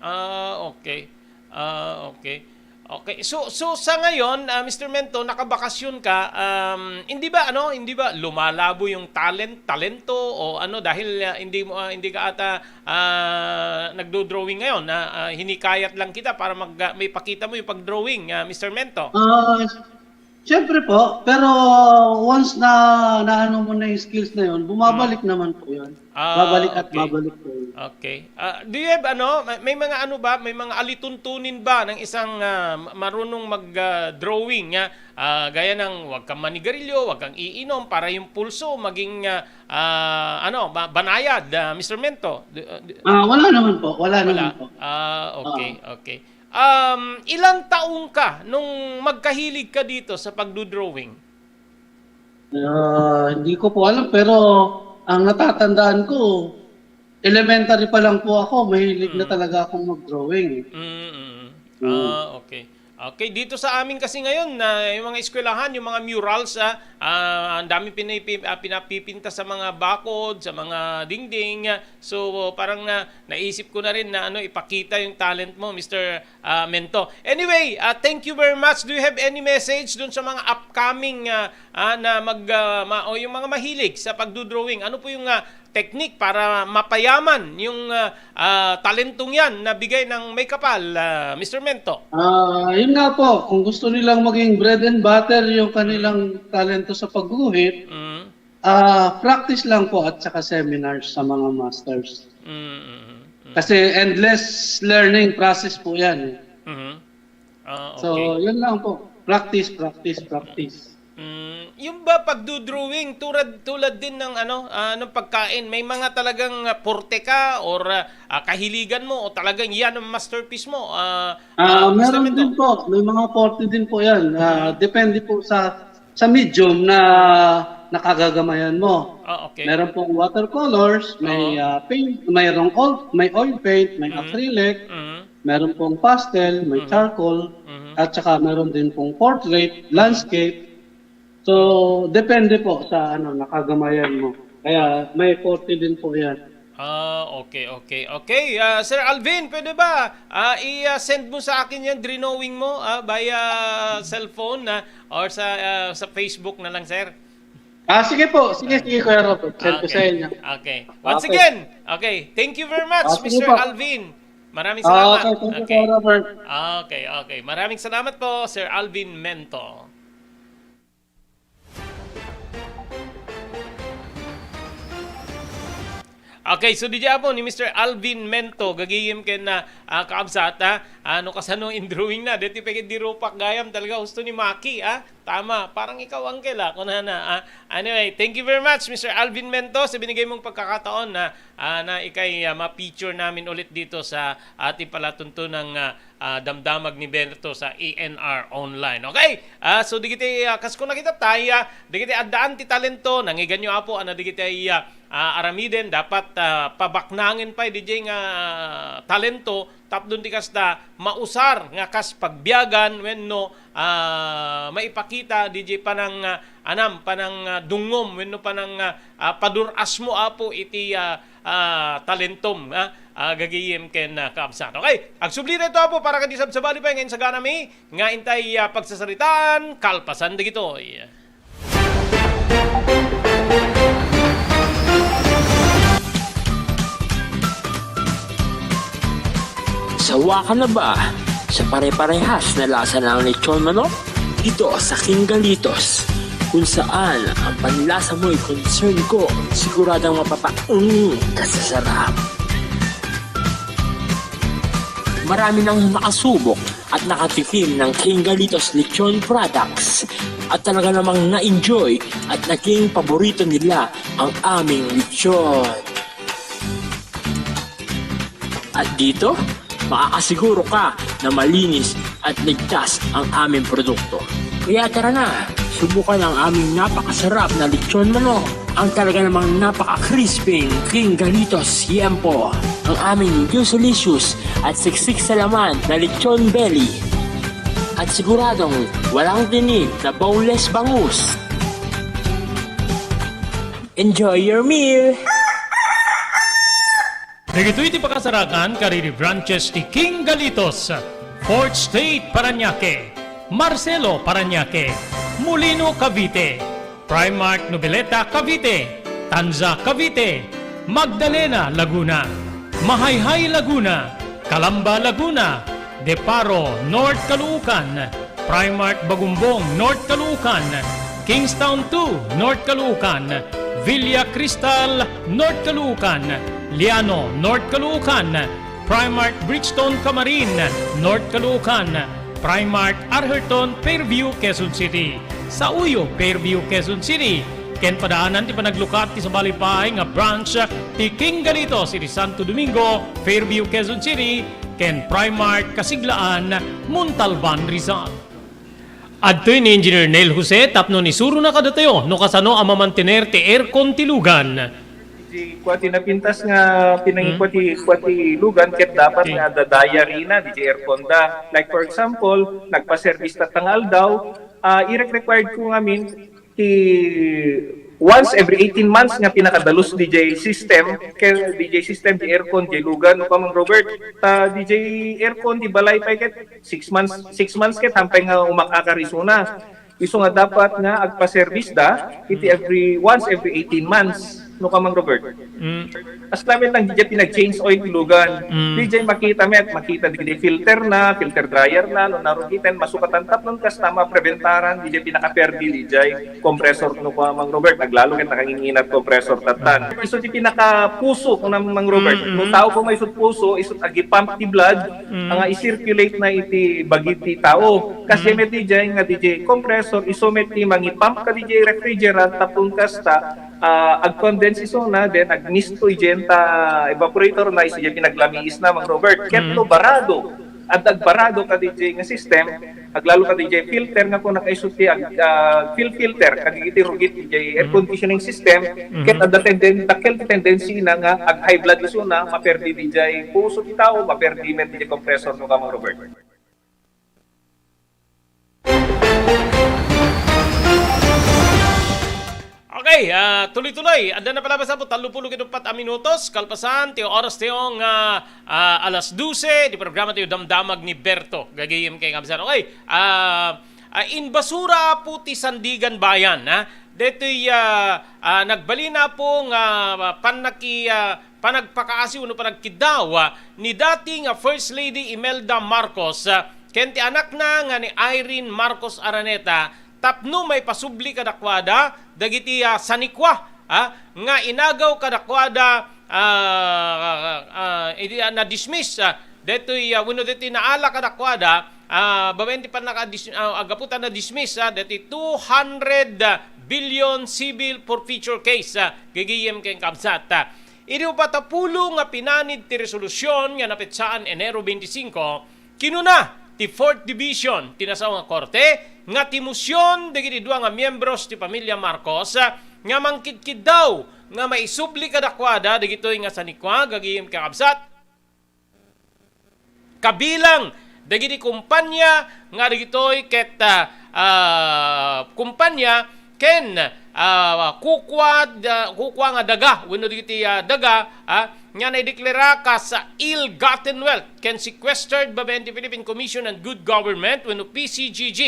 Ah, okay. Ah, okay. Okay. So so sa ngayon, ah, Mister Mento, nakabakasyon ka, um, hindi ba ano, hindi ba lumalabo yung talent, talento o ano dahil ah, hindi mo ah, hindi ka ata ah, nagdo-drawing ngayon na ah, hinikayat lang kita para mag ah, may pakita mo yung pag-drawing, ah, Mister Mento? Ah, Siyempre po, pero once na naano mo na yung skills na yun, bumabalik naman po yun. Ah, Babalik at okay. Babalik po yun. Okay. Ah, do you have ano, may, may mga ano ba, may mga alituntunin ba ng isang ah, ma- marunong mag ah, drawing nga ah, gaya ng wag kang manigarilyo, wag kang iinom para yung pulso maging ah, ah, ano, ba- banayad, ah, Mister Mento? Do- ah, do- Ah, wala naman po, wala Wala. naman po. Ah, okay, Ah. okay. Um, ilang taong ka nung magkahilig ka dito sa pagdodrawing? Ah, hindi ko po alam, pero ang natatandaan ko, elementary pa lang po ako, mahilig na Mm. talaga akong mag-drawing eh. Mm, mm. Mm. Ah, okay. Okay, dito sa amin kasi ngayon na yung mga eskwelahan, yung mga murals, ah, ah, ang daming pinipi- ah, pinapipinta sa mga bakod, sa mga dingding. Ah, so parang na naisip ko na rin na ano ipakita yung talent mo, Mister ah, Mento. Anyway, ah, thank you very much. Do you have any message dun sa mga upcoming ah, ah, na mag ah, ma- o yung mga mahilig sa pagdodrawing? Ano po yung ah, technique para mapayaman yung ah, ah, talentong yan na bigay ng may kapal, ah, Mister Mento? Ah, yun nga po, kung gusto nilang maging bread and butter yung kanilang talento sa pagguhit, Mm. ah, practice lang po at saka seminars sa mga masters. Mm, mm, mm. Kasi endless learning process po yan eh. Mhm. Ah, So, okay. yun lang po. Practice, practice, practice. Mm, yung ba pagdodrawing tulad tulad din ng ano ah, ng pagkain, may mga talagang ah, porte ka or ah, ah, kahiligan mo o talagang yan ang masterpiece mo? Ah, Ah, ah, Mister meron Mento. din po. May mga forte din po yan. Ah, Mm. Depende po sa sa medium na nakagagamayan mo. Ah, okay. Meron pong watercolors, may Oo. ah, paint, mayroong oil, may oil paint, may Mm. acrylic, Mm. meron pong pastel, may Mm. charcoal, Mm. at saka meron din pong portrait, landscape. So, depende po sa ano nakagamayan mo. Kaya may forte din po yan. Ah, okay, okay. Okay, ah, Sir Alvin, pwede ba ah, i-send mo sa akin yan, drawing mo ah, via cellphone na or sa ah, sa Facebook na lang, sir? Ah, sige po. Sige, sige, Kuya Robert. Send ko sa Okay. inyo. Okay. Once Okay. again, okay. Thank you very much, Ah, sige Mister po. Alvin. Maraming Ah, salamat. okay. Thank you, Okay. Kuya Robert. Okay, okay. Maraming salamat po, Sir Alvin Mento. Okay, so di po ni Mister Alvin Mento, gagayem ken na ah, kaabsat, ha? Ano kasano in drawing na? Deti peke di rupak gayam talaga gusto ni Maki, ah? Tama, parang ikaw, Uncle, ah, kunana, ah. Anyway, thank you very much, Mister Alvin Mento, sa binigay mong pagkakataon na, ah, na ikay ah, ma-feature namin ulit dito sa ating palatuntunang ah, ah, damdamag ni Berto sa A N R Online. Okay? Ah, so, digiti, ah, kas ko nakita, tay, ah, digiti addaan ti talento, nangiganyo, Apo, ana digiti, ah, ah, aramiden, dapat ah, pabaknangen pay, D J, nga ah, talento, Tapno ti kasta, mausar nga kas pagbiagan wenno, ah, maipakita diay panang, ah, anam, panang, ah, dungngom wenno panang, ah, ah, padur-asmo, Apo, iti, ah, ah, talentom, ah, ah, gagayem ken, ah, kaabsat. Okay, agsubli daytoy, Apo, para kadi sabsabali pay nga insaganami nga intay, ah, pagsasaritaan kalpasan dagitoy. Sawa ka na ba sa pare-parehas na lasa ng lechon manok? Dito sa King Galitos, kung saan ang panlasa mo'y concern ko, siguradong mapapaung ka sa sarap. Marami nang nakasubok at nakatikim ng King Galitos Lechon products at talaga namang na-enjoy at naging paborito nila ang aming lechon. At dito, makakasiguro ka na malinis at ligtas ang aming produkto. Kaya tara na, subukan ang aming napakasarap na lechon manok, ang talaga namang napaka-crispy King Galitos Siempo, ang aming juicy-licious at siksik sa laman na lechon belly. At siguradong walang tinik na boneless bangus. Enjoy your meal! Dagitoy ti pakasarakan kadagiti branches ti King Galitos, Fourth Street, Parañaque, Marcelo, Parañaque, Molino, Cavite, Primark Noveleta, Cavite, Tanza, Cavite, Magdalena, Laguna, Mahayhay, Laguna, Calamba, Laguna, Deparo, North Caloocan, Primark Bagumbong, North Caloocan, Kingstown two, North Caloocan, Villa Cristal, North Caloocan, Liano, North Caloocan, Primark Bridgestone Camarin, North Caloocan, Primark Arherton, Fairview, Quezon City, Sauyo, Fairview, Quezon City, ken padaanan ti panaglukat ti sabali pay nga branch ti King Galitos iti Santo Domingo, Fairview, Quezon City, ken Primark Kasiglaan, Montalban, Rizal. Adtoy ni Engineer Neil Jose tapno isurona kadatayo no kasano a mamantener ti aircon ti lugan. Ti kua ti napintas nga pinangikua ti, kua ti lugan ket dapat nga adda diary na diay aircon da. Like for example, nagpa-service tatta nga aldaw, ah, irek-required ko ngamin ti once every eighteen months nga pinakadalus diay system, ken diay system, diay aircon, diay lugan, no, Kamang Robert, ta diay aircon ti balay pay ket six months, six months ket hampay nga umak-akar isuna. Isu nga dapat nga agpa-service da iti every, once every eighteen months, no, Kamang Robert. Mm. As lamet lang diay pinag-change oil ti lugan. Mm. Diay makita met, makita diay filter na, filter dryer na, no, narugiten, masukatan tapno kasta mapreventaran diay pinakaperdi diay compressor, no, Kamang Robert. Aglalo ket nakanginginat compressor tattan. Isu ti pinakapuso, no, Mang Robert. Mm, mm. No tao ko may isut puso, isut agi-pump ti blood, Mm. nga i-circulate na iti bagi ti tao. Kas Mm. met diay nga diay compressor, isu met ti mangi-pump kadiay refrigerant tapno kasta, ah, ag-condense isuna, then agmisto idiay ta evaporator na, isu diay pinaglamiis na, Mang Robert. Ket Mm. no barado, adda agbarado kadiay nga system, aglalo kadiay filter nga kuna kaisu ti ag-, ah, fil-, filter kadiay rugit diay air Mm. conditioning system, Mm-hmm. ket adda tenden-, dakkel ti tendency na nga ag-high blood isuna, maperdi diay puso ti tao, maperdi met diay compressor, no, Kamang Robert. Okay, ah, tuloy-tuloy. Adda na pala basta po, tallo pulo ket uppat a minutos. Kalpasan, ti oras tayo nga, ah, alas dose, ti programa tayo Damdamag ni Berto. Gagayem ken kaabsat. Okay, ah, ah, inbasura po ti Sandigan Bayan, ha? Detoy, ah, ah, nagbalin po nga, ah, pannaki-, ah, panagpakaasi wenno panagkiddaw, ah, ni dati nga First Lady Imelda Marcos, ah, ken ti anakna nga ni Irene Marcos Araneta tapno maipasubli kadakuada dagiti, ah, sanikua, ah, nga inagaw kadakuada, ah, ah, idi, ah, na-dismiss, ah, detoy, ah, wenno detoy naala kadakuada, ah, babaen ti pannaka-dis-, ah, gapu ta na-dismiss, ah, detoy two hundred billion civil forfeiture case, ah, gagayem ken kaabsat. Idi uppat a pulo nga pinanid ti resolusyon nga napetsaan Enero twenty-five, kinuna ti Fourth Division ti Nasao nga Korte nga ti mosion dagiti dua nga miyembros ti pamilya Marcos, ah, nga mangkidkiddaw nga maisubli kadakuada dagitoy nga sanikua, gagayem ken kaabsat. kabilang dagiti kumpanya nga dagitoy ket, ah, ah, kumpanya ken, ah, kukua da-, kukua nga daga wenno dagiti, ah, daga, ah, nga naideklara kas ill-gotten wealth ken sequestered babaen ti Philippine Commission on Good Government wenno P C G G,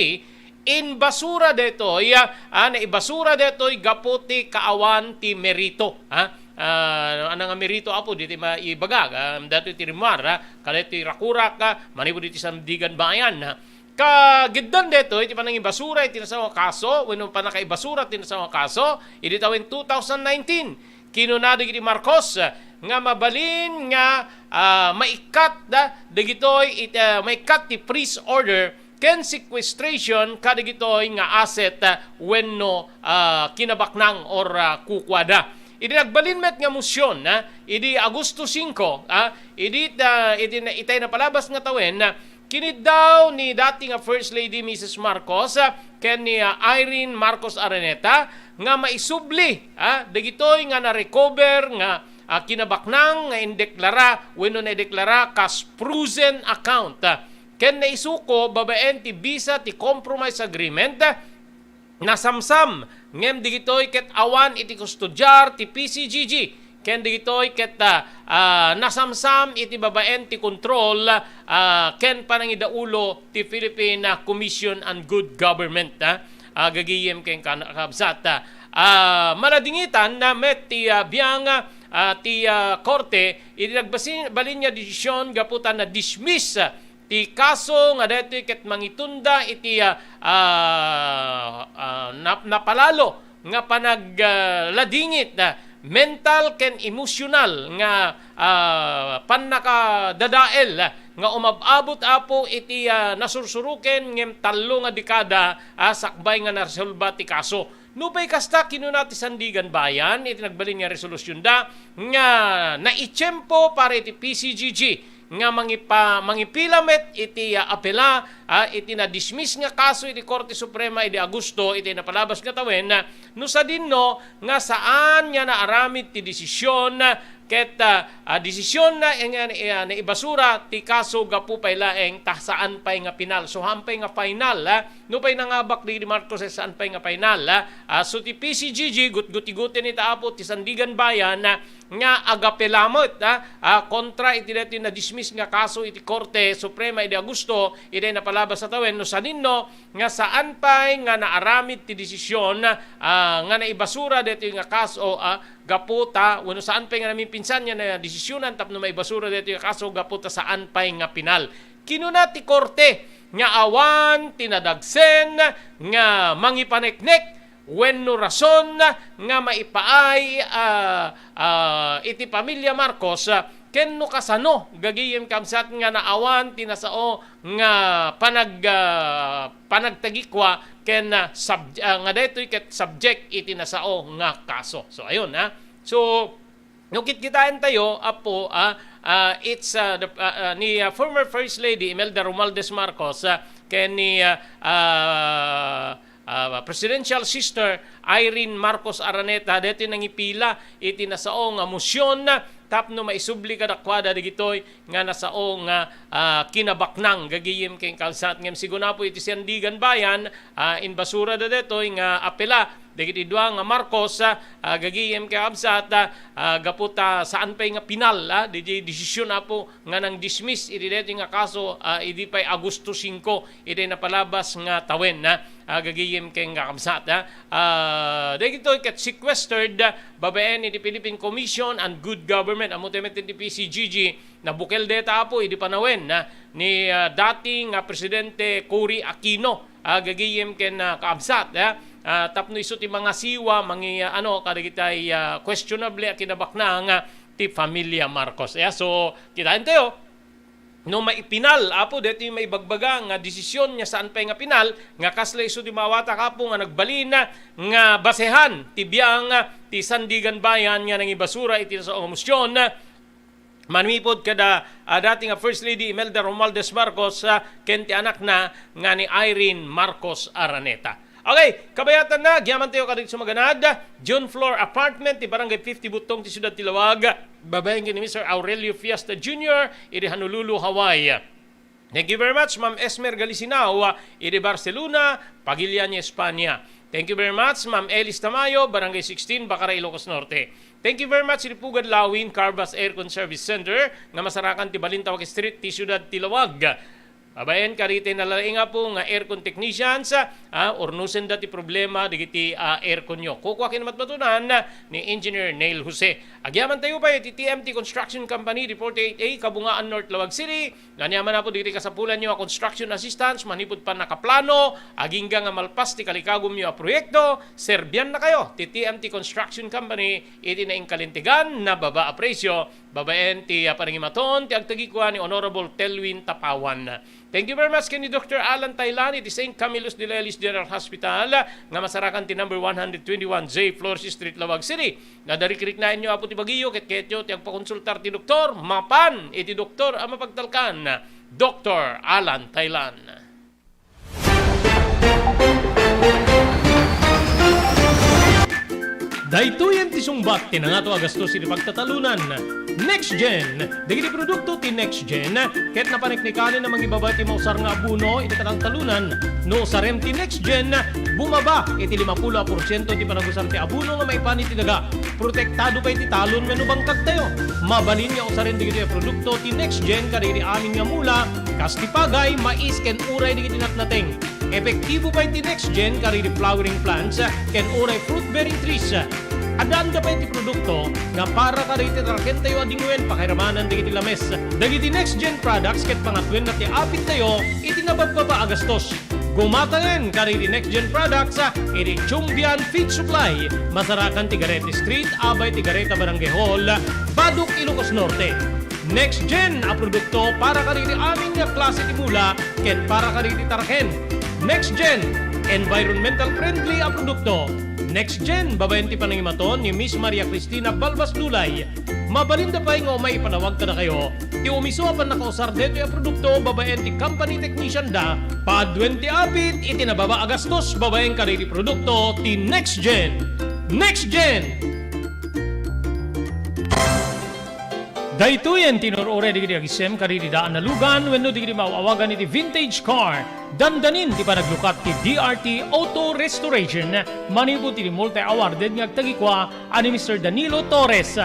inbasura daytoy, ah, naibasura daytoy gapu ti kaawan ti merito, ah. Ah, ano nga merito, Apo, ditoy maibaga, ah, daytoy ti rimmuar, ah, kadaytoy rakurak, ah, manipud iti Sandigan Bayan, ah. Kagiddan daytoy ti panangibasura iti nasao nga kaso wenno pannakaibasura ti nasao nga kaso idi tawen two thousand nineteen. Kinuna dagiti Marcos, ah, nga mabalin nga, ah, maikkat da dagitoy it-, ah, maikkat ti freeze order ken sequestration kadagitoy nga asset, ah, wenno, ah, kinabaknang or, ah, kukuada. Idi nagbalin met nga mosion, ah, idi Agosto singko, ah, idi, ah, idi na-, itay napalabas nga tawen, ah, kiniddaw ni dati nga First Lady Missus Marcos, ah, ken ni, ah, Irene Marcos Araneta nga maisubli, ah, dagitoy nga na-recover nga, ah, kinabaknang nga indeklara wenno naideklara kas frozen account, ah, ken naisuko babaen ti bisa ti compromise agreement, ah, nasamsam ngem digitoy ket awan iti kustodiar ti P C G G, ken digitoy ket, ah, ah, nasamsam iti babaen ti kontrol, ah, ken panangidaulo ti Philippine, ah, Commission on Good Government, ah, ah, gagayem ken kan-, kabsat, ah, ah, maladingitan na met ti, ah, biang, ah, ti, ah, korte iti nagbasi-, balin nga desisyon gapu ta na-dismiss, ah, ti kaso nga daytoy ket mangitunda iti, ah, ah, ah, nap-, napalalo nga panag-, ah, ladingit, ah, mental ken emosyonal nga, ah, pannakadadael, ah, nga umab-abot, Apo, iti, ah, nasursuruken ngem tallo nga dekada, ah, sakbay nga naresolba ti kaso. Nupay kasta, kinuna ti Sandigan Bayan iti nagbalin nga resolusyonda nga naitiempo para iti P C G G nga mangipa-, mangipila met iti, ah, apela, ah, iti na-dismiss nga kaso iti Korte Suprema idi Agosto iti napalabas nga tawen, ah, no sadinno nga saan nga naaramid ti desisyon, ah, ket, ah, ah, desisyon na, eh, nga, eh, ah, naibasura ti kaso gapu pay laeng ta saan pay nga penal. So, saan pay nga final, ah, nupay nangabak dagiti Marcos, eh, saan pay nga final, ah. Ah, so ti P C G G, gutguti-guti ni ta, Apo, ti Sandigan Bayan, ah, nga agapela met, ah, ah, kontra iti daytoy na-dismiss nga kaso iti Korte Suprema idi Agosto, iti napalabas a tawen, no sadinno nga saan pay nga naaramid ti desisyon, ah, nga naibasura daytoy nga kaso, ah, gapu ta, wenno saan pay nga namimpinsan nga nadesisyunan tapno maibasura daytoy nga kaso gapu ta saan pay nga penal. Kinuna ti Korte nga awan ti nadagsen nga mangipaneknek wenno rason nga maipaay, ah, ah, iti pamilya Marcos, ah, ken no kasano gagayem kabsat nga naawan ti nasao nga panag-, ah, panagtagikua ken, ah, sub-, ah, nga daytoy ket subject iti nasao nga kaso. So, ayun, ha. So, no kitkitaentayo, Apo, ah, ah, it's, ah, the, ah, ah, ni, ah, former First Lady Imelda Romualdez Marcos, ah, ken ni, ah, ah, ah, Presidential Sister Irene Marcos Araneta, daytoy nangipila iti nasao nga mosion tapno maisubli kadakuada dagitoy nga nasao nga, ah, kinabaknang gagayem ken kabsat. Ngem siguna, Apo, iti Sandigan Bayan, ah, inbasurada daytoy nga apela dagiti dua nga Marcos, ah, ah, gagayem ken kabsat, ah, ah, gapu ta saan pay nga penal, ah, daytoy desisyon, Apo, nga nang-dismiss iti daytoy nga kaso, ah, idi pay Agosto singko, iti napalabas nga tawen, ah, ah, gagayem ken kabsat, ah. Ah, dagitoy ket sequestered, ah, babaen iti Philippine Commission on Good Government. Ammotayo met ti P C G G, nabukel dayta, Apo, idi panawen, ah, ni, ah, dati nga Presidente Cory Aquino, ah, gagayem ken, ah, kabsat, ah, ah, tapno isu ti mangasiwa, mangi-, ah, ano, kadagitay, ah, questionable a kinabaknang, ah, ti familia Marcos. Ya, so, kitaentayo, no maipinal, Apo, daytoy maibagbaga nga desisyon nga saan pay nga penal, nga kasla isu ti maawatak, Apo, nga nagbalin nga basehan ti biang ti Sandigan Bayan nga nangibasura iti nasao nga mosion, manipud kada, ah, dati nga First Lady Imelda Romualdez Marcos, ah, ken ti anakna nga ni Irene Marcos Araneta. Okay, kabayatanna, agyamantayo kadagiti sumaganad, June floor apartment ti Barangay fifty Butong ti Siudad ti Laoag, babaen ken ni Mister Aurelio Fiesta Junior, idi Honolulu, Hawaii. Thank you very much, Ma'am Esmer Galisinao, ah, idi Barcelona, Pagilian, Espanya. Thank you very much, Ma'am Elis Tamayo, Barangay sixteen, Bacara, Ilocos Norte. Thank you very much, Ripugad Lawin, Carvas Aircon Service Center, nga masarakan ti Balintawak Street, ti Siudad ti Lawag. Babaen kadagiti nalaing apo nga aircon technicians, ah, urnusenda ti problema dagiti, ah, aircon nyo. Kukua ken matmatunan ni Engineer Neil Jose. Agyaman tayo pay iti T M T Construction Company, di forty-eight A, Kabungaan North, Lawag City. Aniaman apo dagiti kasapulan nyo a construction assistance, manipud pannakaplano, agingga nga malpas ti kalikagum nyo a proyekto, serbian na kayo ti T M T Construction Company iti naingkalintegan a baba a presyo, babaen ti, ah, panangimaton ti agtagikua ni Honorable Telwin Tapawan. Thank you very much ken ni Doctor Alan Tailan iti Saint Camillus de Lelis General Hospital nga masarakan ti number one hundred twenty-one J Flores Street, Lawag City. Nadarikriknaenyo apo ti bagiyo ket kayatyo ti agpakonsultar ti doktor, mapan iti doktor a mapagtalkan, Doctor Alan Tailan. Daytoyen ti sungbat ti nangato a gastos iti pagtatalunan. Next Gen. Dagiti produkto ti Next Gen ket napaneknekanen a mangibaba ti mausar nga abono iti panagtalunan. No usarem ti Next Gen, bumaba iti limapulo a porsiento ti panagusar ti abono nga maipan iti daga. Protektado pay ti talon wenno bangkagtayo. Mabalin nga usaren dagitoy a produkto ti Next Gen kadagiti amin nga mula, kas ti pagay, mais, ken uray dagiti natnateng. Epektibo pay ti Next Gen kadagiti flowering plants ken uray fruit-bearing trees. Addaanda pay ti produkto nga para kadagiti tarakentayo a dingwen pakairamanan dagiti lames. Dagiti Next Gen products ket pangatwenna ti apittayo iti nababbaba a gastos. Gumatangen kadagiti Next Gen products iti Chumbian Feed Supply, masarakan ti Garete Street, abay ti Gareta Barangay Hall, Badoc, Ilocos Norte. Next Gen a produkto para kadagiti amin nga klase ti mula ken para kadagiti taraken. Next Gen, environmental friendly a produkto. Next Gen, babaen ti panangimaton ni Miss Maria Cristina Balbas Lulay. Mabalinda pay nga umay ipanawag kadakayo ti umiso a pannakausar daytoy a produkto babaen ti company technician da, paaduen ti apit iti nababa a gastos babaen kadagiti produkto ti Next Gen. Next Gen! Daytoyen ti inur-uray dagiti agisem kadagiti daan a lugan wenno dagiti maaw-awagan iti vintage car. Dandanin ti panaglukat ti D R T Auto Restoration manipud iti multi-awarded nga agtagikua a ni Mister Danilo Torres.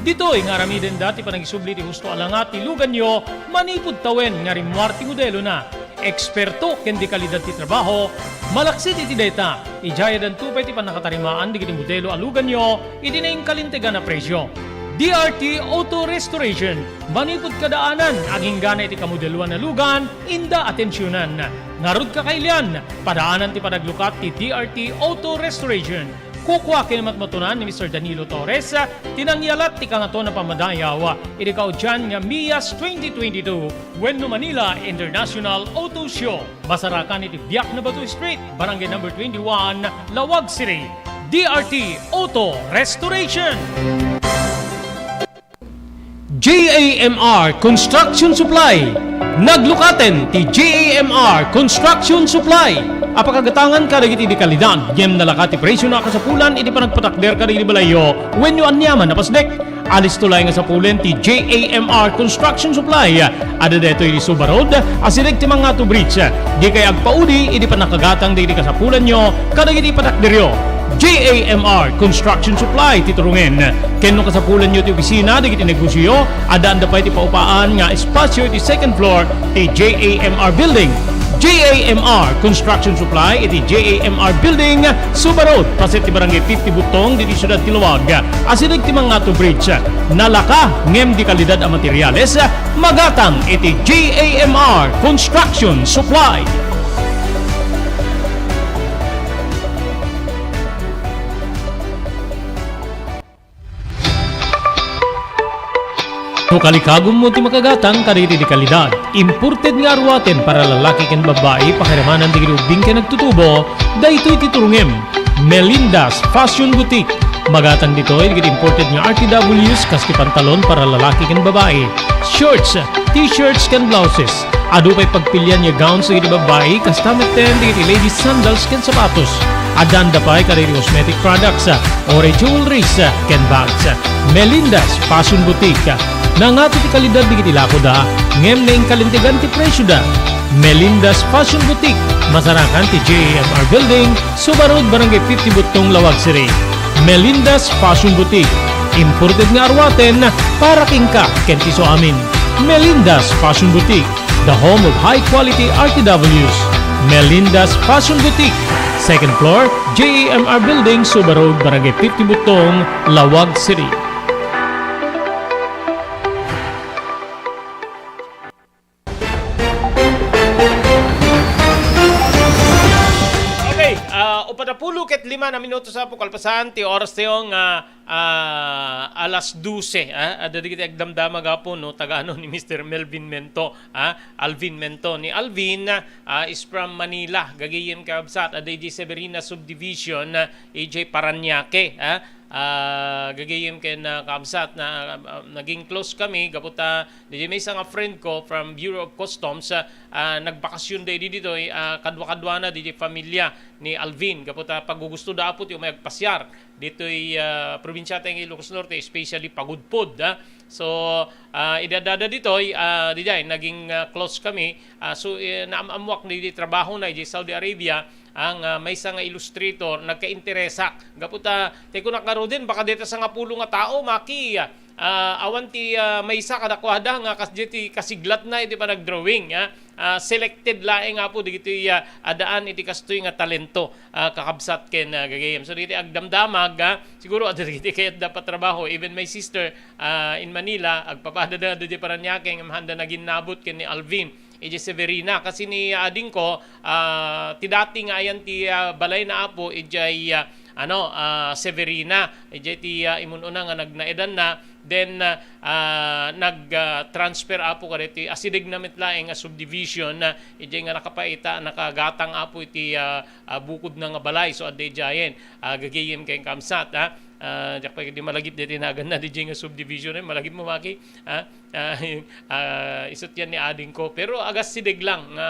Ditoy nga aramidenda ti panagisubli ti husto a langa ti luganyo manipud tawen nga rimmuar ti modelona. Eksperto ken dekalidad ti trabaho, malaksid iti dayta, idiay addanto pay ti pannakatarimaan dagiti modelo a luganyo iti naingkalintegan a presio. D R T Auto Restoration, manipud kadaanan, aginggana iti kamodeloan a lugan, inda atensionan. Ngarud, kakailian, padaanan ti panaglukat ti D R T Auto Restoration. Kukua ken matmatunan ni Mister Danilo Torres ti nangyalat ti Kangatoan a Pammadayaw iti kaudian nga MIAS twenty twenty-two wenno Manila International Auto Show. Masarakan iti Biak na Bato Street, Barangay Number twenty-one, Lawag City. D R T Auto Restoration. J A M R Construction Supply. Naglukaten ti J A M R Construction Supply a pakagatangan kadagiti dekalidad ngem nalaka ti presio a kasapulan iti panagpatakder kadagiti balayyo wenno aniaman a pasdek. Alisto laeng a sapulen ti J A M R Construction Supply. Adda daytoy iti Suba Road, asideg ti Mangato Bridge. Dikay agpaudi iti pannakagatang dagiti kasapulanyo kadagiti patakderyo. J A M R Construction Supply ti turongen. Ken no kasapulanyo ti opisina dagiti negosioyo, addaanda pay ti paupaan nga espasio iti second floor ti J A M R Building. J A M R Construction Supply iti J A M R Building, Suba Road, paset ti Barangay fifty Butong, diti siudad ti Laoag. Asideg ti Mangato Bridge. Nalaka ngem dekalidad a materiales, magatang iti J A M R Construction Supply. No kalikagummo ti makagatang kadagiti dekalidad, imported nga aruaten para lalaki ken babbai, pakairamanan dagiti ubbing ken agtutubo, daytoy ti turongem. Melinda's Fashion Boutique. Magatang ditoy dagiti imported nga R T Ws kas ti pantalon para lalaki ken babbai, shorts, t-shirts ken blouses. Adu pay pagpilian nga gowns dagiti babbai, kasta metten dagiti ladies sandals ken sapatos. Addaanda pay kadagiti cosmetic products, uray jewelries, ken bags. Melinda's Fashion Boutique. Nangato ti kalidad dagiti lakoda, ngem naingkalintegan ti presioda. Melinda's Fashion Boutique, masarakan ti J A M R Building, Suba Road, Barangay fifty Buttong, Laoag City. Melinda's Fashion Boutique, imported nga aruaten para kenka ken ti isuamin. Melinda's Fashion Boutique, the home of high quality R T Ws. Melinda's Fashion Boutique, second floor, J A M R Building, Suba Road, Barangay fifty Buttong, Laoag City. Okay, ah, upat a pulo ket lima na minutos a po kalpasan ti oras tayo nga, ah, alas dose, ah, adda dagiti agdamdama gapu, no, tagano ni Mister Melvin Mento, ah, Alvin Mento. Ni Alvin, ah, is from Manila, gagayem kabsat, adda iti Severina Subdivision, ah, A J Parañaque, ah, ah, gagayem ken, ah, kabsat na, ah, naging close kami, gapu ta, Diay maysa nga friend ko from Bureau of Customs, ah, ah, nagbakasyon da idi ditoy, ah, kadwa-kadwana diay familia ni Alvin. Gapu ta paggugusto da apo ti umay agpasiar ditoy, ah, probinsia tayo nga Ilocos Norte, especially Pagudpod, ah. So, ah, idi addada ditoy, ah, diay, naging, ah, close kami. Ah, so, eh, naam-ammoak diay trabaho na diay Saudi Arabia, ang, ah, maysa nga illustrator, nagkainteresak. Gapu ta, ti kunak ngaruden, baka deta sangapulo nga tao, maki, ah, ah, awan ti, ah, maysa kadakuada nga kas-, diay ti kasiglatna iti panagdrawing, ah. Ah, selected laeng, apo, dagiti, ah, addaan iti kastoy nga talento, ah, kakabsat ken, ah, gagayem. So, dagiti agdamdamag, ah, siguro, adda dagiti kayat da patrabaho. Even my sister, ah, in Manila, agpapadada, adda diay Parañaque, ngem haanda naginnabot ken ni Alvin. Idiay Severina. Kasi ni adingko, ah, ti dati nga ayan ti, ah, balayna, apo, idiay, ah, ano, ah, Severina. Idiay ti, ah, imun-una nga nagnaedanna. Then, ah, ah, nag, ah, transfer, apo, kadaytoy asidegna met laeng nga subdivision, ah, idiay nga nakapaita, nakagatang, apo, iti, ah, ah, bukodna nga balay. So, adda idiayen, ah, gagayem ken kabsat, ah. Ah, diak pay kadi malagip daytoy naganna, didiay nga subdivision, eh, malagipmo, maki, ah. Ah, ah, isut yan ni adingko. Pero agasideg lang nga,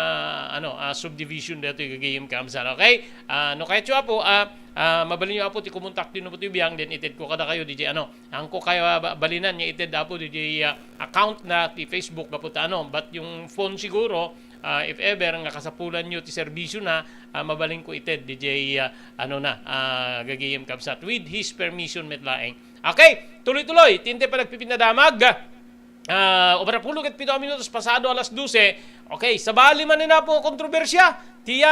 ano, ah, subdivision daytoy gagayem kabsat. Okay? Ah, no kayatyo, apo, ah, ah, mabalinyo, apo, ti kumontakyo no ti biang, then itedko kadakayo didiay, ano, haanko kayo, ah, ba-, balinan nga ited, apo, didiay, ah, account na ti Facebook, gapu ta, ano, but yung phone siguro, ah, if ever nga kasapulanyo ti serbisyona, ah, mabalinko ited didiay, ah, ano na, ah, gagayem kabsat. With his permission met laeng. Okay, tuloy-tuloy, ti intay panagpipinadamag. Ah, upat a pulo ket pito a minutos pasado alas dose. Okay, sabali manen, apo, nga kontrobersia, ti, ah,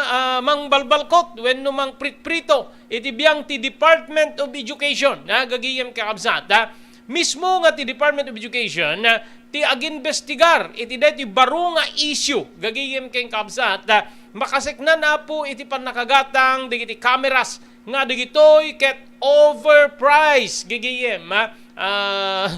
ah, mangbalbalkot wenno mangpritprito iti biang ti Department of Education, ha, gagayem kakabsat, ha. Mismo nga ti Department of Education, ah, ti agimbestigar iti daytoy baro nga issue, gagayem ken kabsat, ah, makaseknan, apo, iti pannakagatang dagiti cameras nga dagitoy ket overpriced, gagayem, ah. Ah,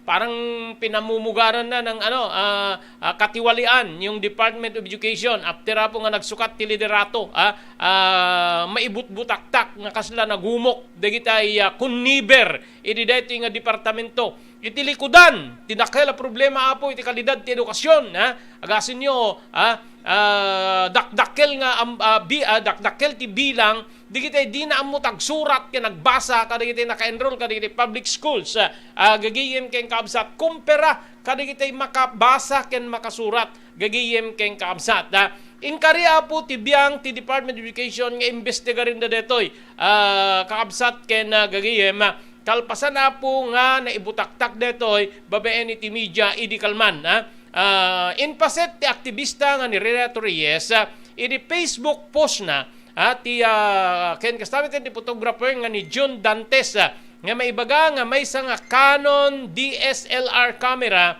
parang pinamumugaran na ng, ano, ah, ah, katiwalian yung Department of Education after, apo, nga nagsukat ti liderato, ah, ah, maibutbutaktak nga kasla nagumok dagitay, ah, conniver idi daytoy nga departamento. Iti likudan ti dakkel a problema, apo, iti kalidad ti edukasyon, ha? Agasenyo, ha? Ah, dakdakkel nga am-, ah, bi-, ah, dakdakkel ti bilang dagitay dina ammo ti agsurat ken agbasa kadagitay naka-enroll kadagitay public schools, ah, ah, gagayem ken kabsat, kumpara kadagitay makabasa ken makasurat, gagayem ken kabsat, ah. Inkari, apo, ti biang ti Department of Education nga imbestigarenda daytoy, ah, kakabsat ken, ah, gagayem, ah, kalpasan, apo, nga naibutaktak daytoy babaen iti media idi kalman, ah. Ah, inpaset ti aktibista nga ni Renato Reyes, ah, idi Facebook post na, ah, ti, ah, ken kasta met ti photographer nga ni Jun Dantes, ah, nga maibaga nga maysa nga Canon D S L R camera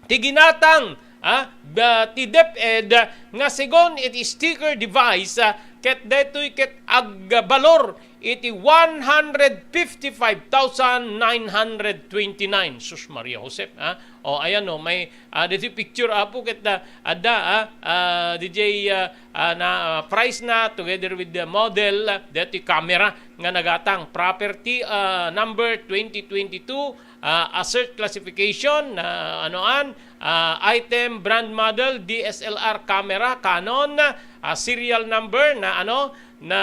ti ginatang, ah, ba-, ti DepEd nga segun iti sticker device, ah, ket daytoy ket agbalor iti one hundred fifty-five thousand nine hundred twenty-nine. Sus Maria Josep, ah. O, ayan, no, may, ah, daytoy picture, apo, ket, ah, adda, ah, ah, didiay, ah, ah, na, ah, price na together with the model, ah, daytoy camera nga nagatang, property, ah, number twenty twenty-two, ah, assert classification, ah, anoan, ah, item, brand model, D S L R camera, Canon, ah, serial number na, ano, na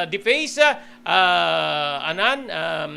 deface, ah, anan, um,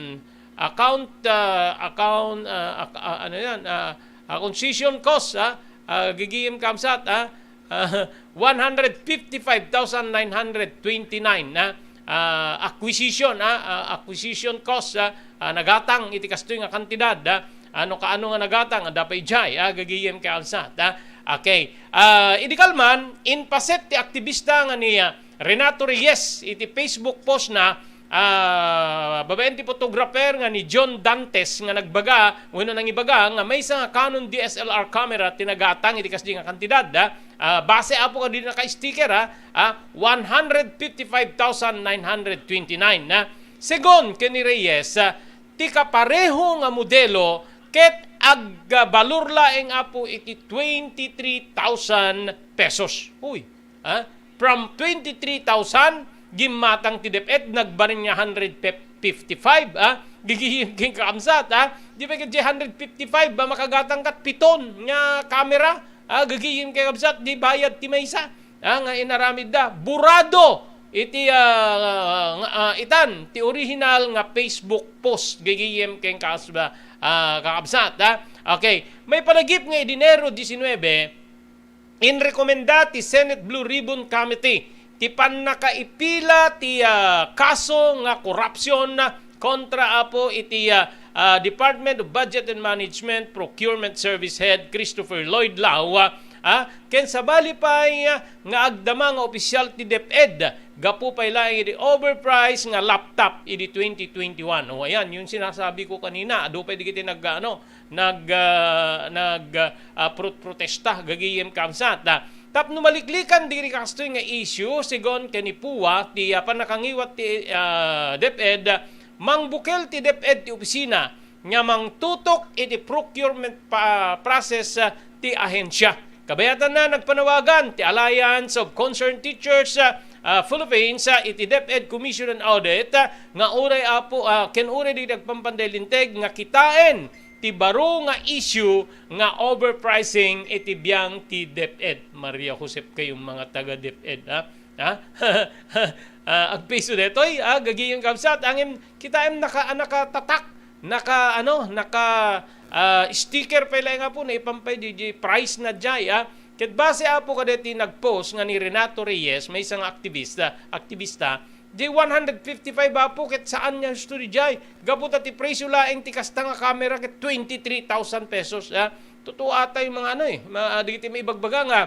account, ah, account, ah, ac-, ah, ano yan, ah, ah, concession cost, ah, ah, gigim kamsat, ah, ah, one hundred fifty-five thousand nine hundred twenty-nine na, ah, acquisition, ah, ah, acquisition cost, ah, ah, nagatang iti kastoy nga kantidad, ah, ano kaano nga nagatang, adda pay jay, ah, gigim kamsat, ah. Okay. Ah, idi kalman, inpaset ti aktibista nga ni, ah, Renato Reyes iti Facebook post na, ah, babaen ti photographer nga ni John Dantes nga nagbaga wenno nangibaga nga maysa nga Canon D S L R camera ti nagatang iti kasdi nga kantidad, ah. Ah, base apo kadi naka-sticker, ah, ah, one hundred fifty-five thousand nine hundred twenty-nine na. Segun ken ni Reyes, ah, ti kapareho nga modelo ket agbalor laeng apo iti twenty-three thousand pesos. Uy, ah, from twenty-three thousand, gimmatang ti DepEd, nagbalin nga hundred fifty-five, ah, gigihim ken kaamsat, ah, di ba ket di hundred fifty-five ba makagatang kat piton nga camera, ah, gigihim ken kaamsat, di bayad ti maysa, ah, nga inaramidda. Burado iti, ah, nga, ah, itan, ti original nga Facebook post, gigihim ken kaas-, ah, kaabsat, ah. Okay, maipanagip nga idi Enero diecinuebe, inrekomenda ti Senate Blue Ribbon Committee ti pannakaipila ti, ah, kaso nga korupsyon kontra apo iti, ah, ah, Department of Budget and Management Procurement Service Head Christopher Lloyd Lao, ah, ken sabali pay, ah, nga agdama nga opisyal ti DepEd gapu pay laeng iti overprice nga laptop idi twenty twenty-one. O, ayan, yung sinasabi ko kanina, adu pay digiti nag-, ano, nag, ah, nag, ah, prot-, protesta, gagayem kamsat, ah. Tapno maliklikan diri kastoy nga issue, segun ken ni Pua, ti, ah, pannakangiwat ti, ah, DepEd, mangbukel ti DepEd ti opisina nga mangtutok iti procurement pa-, process, ah, ti ahensya. Kabayatanna, nagpanawagan ti Alliance of Concerned Teachers, ah, ah, Philippines, ah, iti DepEd Commission on Audit, ah, nga uray apo, ah, ken uray di nagpampanday linteg nga kitaen ti baro nga issue nga overpricing iti biang ti DepEd. Maria Josep kayong mga taga DepEd, ha? Ha? Ah, agpiso detoy, ah, gagayem kamsat, ngem kitaem naka-, nakatatak, naka, ano, naka, ah, sticker pay laeng apo, naipampay di, di price na jay, ah. Ket base apo kadeti nagpost nga ni Renato Reyes, maysa nga aktibista, aktibista, di one hundred fifty-five apo ket saan nga husto di jay. Gapu ta ti presyo laeng ti kasta nga camera ket twenty-three thousand pesos, ah. Totoo ata yung mga ano, eh, ma-, ah, dagiti maibagbaga nga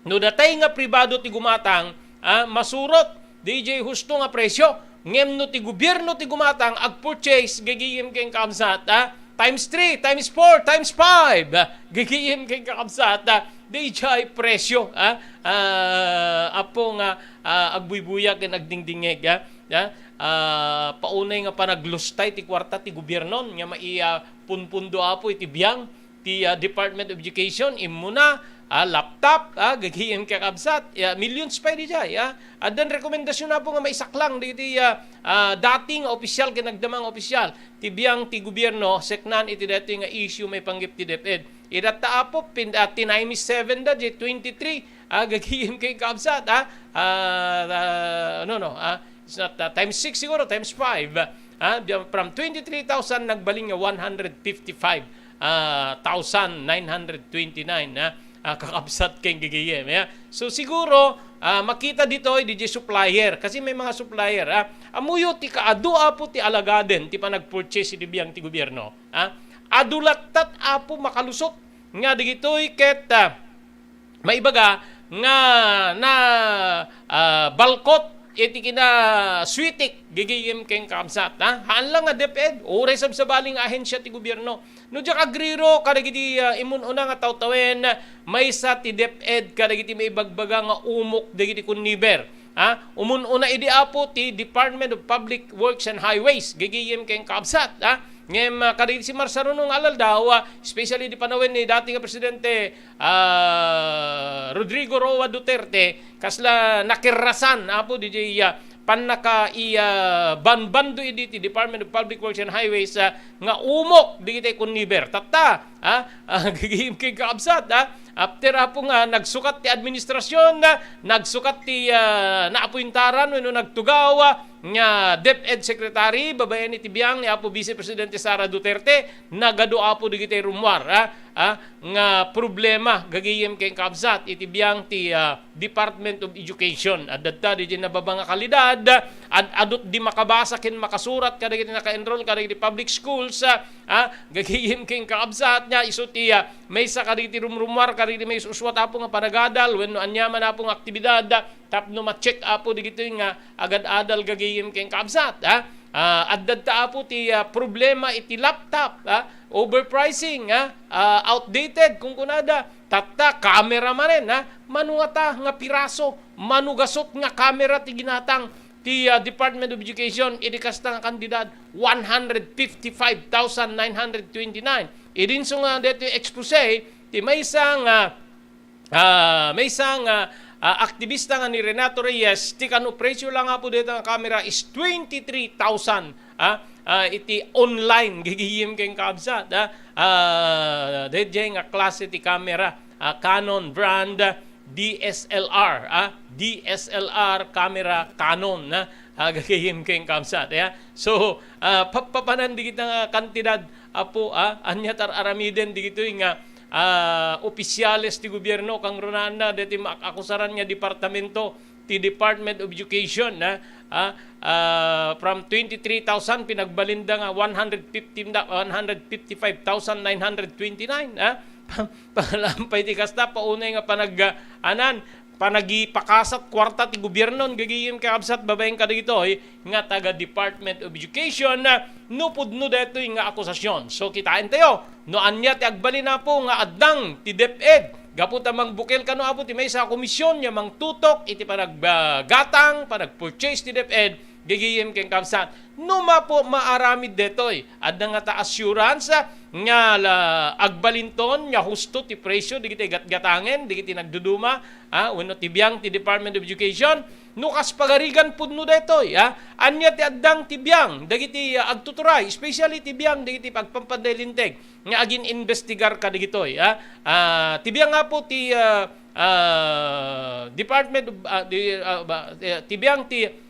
no datay nga pribado ti gumatang, ah, masurot, di jay husto nga presyo. Ngem no ti gobierno ti gumatang, agpurchase, gagayem ken kaabsat, ah, times three, times four, times five, ah, gagayem ken kaabsat, ah, di jay presyo, ah, ah, apo nga, ah, agbuybuya ken agdingdingngeg, ah, ah, ah, paunay nga panaglustay ti kuarta ti gobierno nga maipunpundo apo iti biang ti, ah, Department of Education, immuna, ah, laptop, ah, gagayem kakabsat, ah, millions pay di jay, ah. Addan rekomendasyon apo nga maisaklang dagiti, ah, ah, dati nga opisyal ken agdama nga opisyal ti biang ti gobierno, seknan iti daytoy nga issue maipanggep ti DepEd. Ida ta apo, pin-, ah, tinimes seven da, di twenty-three, ah, gagayem kakabsat, ah. Ah, ah, no, no, ah. It's not, uh, times six siguro, times five. Ah, di-, from twenty-three thousand, nagbalin nga one hundred fifty-five, ah, thousand nine hundred twenty-nine, ah, ah, kakabsat ken gagayem, ya. So, siguro, ah, makita ditoy, di jay supplier. Kasi may mga supplier, ah. Ammoyo ti kaadu apo ti alagaden ti panagpurchase iti biang ti gobierno, ah. Adu lattat apo makalusot nga dagitoy ket, ah, maibaga nga na, ah, balkot iti kinasuitik gagayem ken kaabsat, ha? Haan lang nga DepEd, uray sabsabali nga ahensya ti gobierno. No diak agriro kadagiti, ah, imun-una nga tawtawen, maysa ti DepEd kadagiti maibagbaga nga umok dagiti conniver, ha? Umun-una idi apo ti Department of Public Works and Highways, gagayem ken kaabsat, ha? Ngem, ah, kadagiti simarsaruno nga alaldaw, ah, especially di panawen ni dati nga presidente, ah, Rodrigo Roa Duterte, kasla nakirrasan, apo, di jay, ah, pannaka-, i-, ah, banbando idi ti Department of Public Works and Highways, ah, nga umok dagiti conniver. Tatta, ah, ah, gagayem ken kaabsat, ah, After, Apo, nga nagsukat ti administrasyon, ah, nagsukat ti, ah, naapuentaran wenno nagtugaw, ah, nga DepEd Secretary, babaen iti biang ni Apo Vice Presidente Sara Duterte, nagadu, Apo, dagiti rummuar, ah, ah, nga problema gagayem ken kabsat iti biang ti, ah, Department of Education. Adda dagiti nababa nga kalidad, ad-adut di makabasa ken makasurat kadagiti naka-enroll kadagiti public schools, ah, ah, gagayem ken kabsat nga isu ti, ah, maysa kadagiti rumrummuar kadagiti maysa uswat, Apo, nga panagadal wenno aniaman, Apo, nga aktibidad, ah, tapno ma-check, Apo, dagitoy nga agad-adal gagayem ken kabsat, ah. Ah, adda ta, Apo, ti, ah, problema iti laptop, ah, overpricing, ah, ah, outdated, kunkunada. Tatta, kamera manen, ah. Mano ngata nga piraso, mano gasut nga kamera ti ginatang ti, ah, Department of Education iti kasta nga kantidad, one hundred fifty-five thousand nine hundred twenty-nine. Idinso nga daytoy expose ti maysa nga, ah, maysa nga, ah, aktibista nga ni Renato Reyes, ti kano presyo lang, Apo, dayta nga kamera is twenty-three thousand, ah, ah, iti online gagayem ken kabsat, ah, ah, daydiay nga klase ti kamera, ah, Canon brand, D S L R, ah, D S L R camera Canon, ah, ah, gagayem ken kabsat, ya. So, ah, papapanan dagita nga kantidad, Apo, ah, ania ti ar-aramiden dagitoy nga, ah, opisyales ti gobierno, kangrunaanna daytoy maak-akusaran nga departamento ti Department of Education, ah, ah, ah, from twenty-three thousand, pinagbalinda nga one hundred fifty na, one hundred fifty-five thousand nine hundred twenty-nine, ah. Pangalaam pay ti kasta, paunay nga panag-, ah, anan, panagipakasat kuarta ti gobierno, gagayem ken kabsat, babaen kadagitoy nga taga Department of Education, ah, no pudno daytoy nga akusasyon. So, kitaentayo, no ania ti agbalin, Apo, nga addang ti DepEd, gapu ta mangbukel kano, Apo, ti maysa a komisyon nga mangtutok iti panaggatang, panag-purchase ti DepEd, gagayem ken kabsat. No mapo maaramid daytoy, adda ngata assurance, ah, nga la, agbalinton nga husto ti presyo dagiti gatgatangen dagiti nagduduma, ah, wenno ti biang ti Department of Education, no kas pagarigan pudno daytoy, ah, ania ti addang ti biang dagiti, ah, agtuturay, especially ti biang dagiti agpampanday linteg nga agin-imbestigar kadagitoy, ah, ah, ti biang, Apo, ti, ah, ah, Department of, ah, di, ah, ba, eh, ti biang ti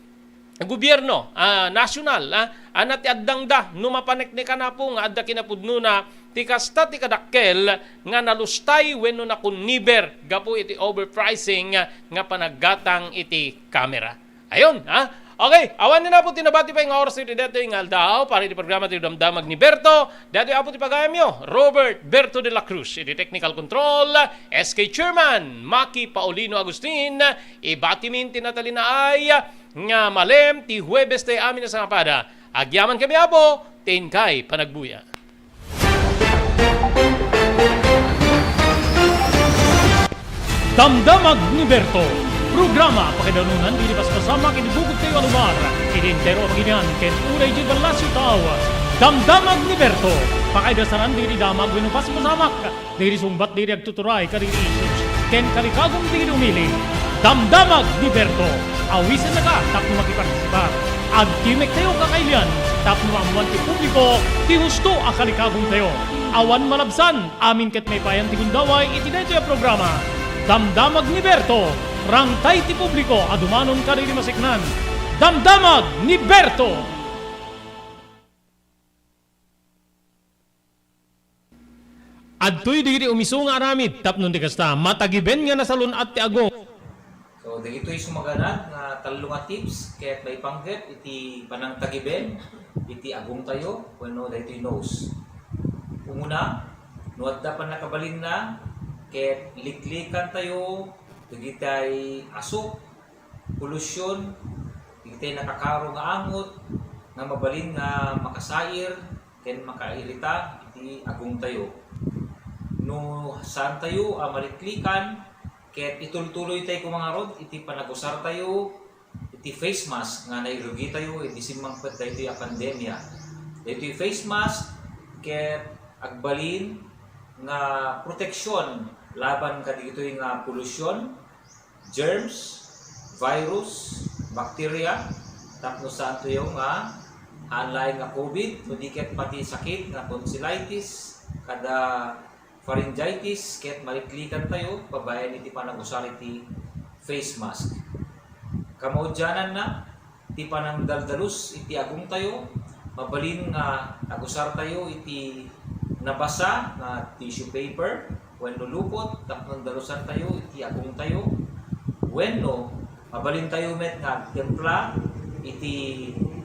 gobierno, ah, nasyonal, ah, ania ti addangda no mapaneknekan, Apo, nga adda kinapudnona ti kasta ti kadakkel nga nalustay wenno nakunniber gapu iti overpricing nga panaggatang iti kamera. Ayun, ha? Okay, awan ni, Apo, ti nabati pay nga oras iti daytoy nga aldaw para iti programa ti Damdamag ni Berto. Daytoy, Apo, ti pagayamyo, Robert Berto de la Cruz. Iti technical control, S K Chairman, Maki Paulino Agustin. Ibatimin ti natalinaay nga malem ti Huwebes ti amin a sangapada. Agyaman kami, Apo, ti inkay panagbuya. Damdamag ni Berto, programa pakaidanunan iti paspasamak iti bukod kayo a lugar, iti entero a pagilian, ken uray iti balla a siudad. Damdamag ni Berto, pakaidasaran iti damag wenno paspasamak, dagiti sungbat dagiti agtuturay kadagiti issues ken kalikagum dagiti umili. Damdamag ni Berto, awisennaka tapno makipartisipar. Agtimek tayo kakailian tapno maammuan ti publiko ti husto a kalikagum tayo. Awan malabsan, amin ket maipayan ti gundaway iti daytoy a programa. Damdamag ni Berto, rangtay ti publiko a dumanon kadagiti maseknan. Damdamag ni Berto! Adtoy dagiti umisu nga aramid tapno ti kasta, matagiben nga nasalun-at ti agong. So, dagitoy sumaganad nga tallo nga tips ket maipanggep iti panangtagiben iti agongtayo wenno daytoy nose. Umuna, no adda pannakabalinna ket liklikantayo dagitay asuk, polusyon, dagitay nakakaro nga angot nga mabalin nga makasair ken makairita iti agongtayo. No saantayo a maliklikan ket itultuloytayo koma ngarud iti panagusartayo iti face mask nga nairugitayo iti simmangpet daytoy a pandemia. Daytoy face mask ket agbalin nga proteksyon laban kadagitoy nga polusyon, germs, virus, bacteria, tapno saantayo nga haan laeng nga covid, no di ket pati sakit nga tonsillitis, kada pharyngitis ket maliklikantayo babaen iti panagusar iti face mask. Kamaudiananna, ti panangdaldalus iti agongtayo, mabalin nga agusartayo iti nabasa nga tissue paper wenno lupot tapno dalusantayo iti agongtayo, wenno mabalintayo met nga agtempla iti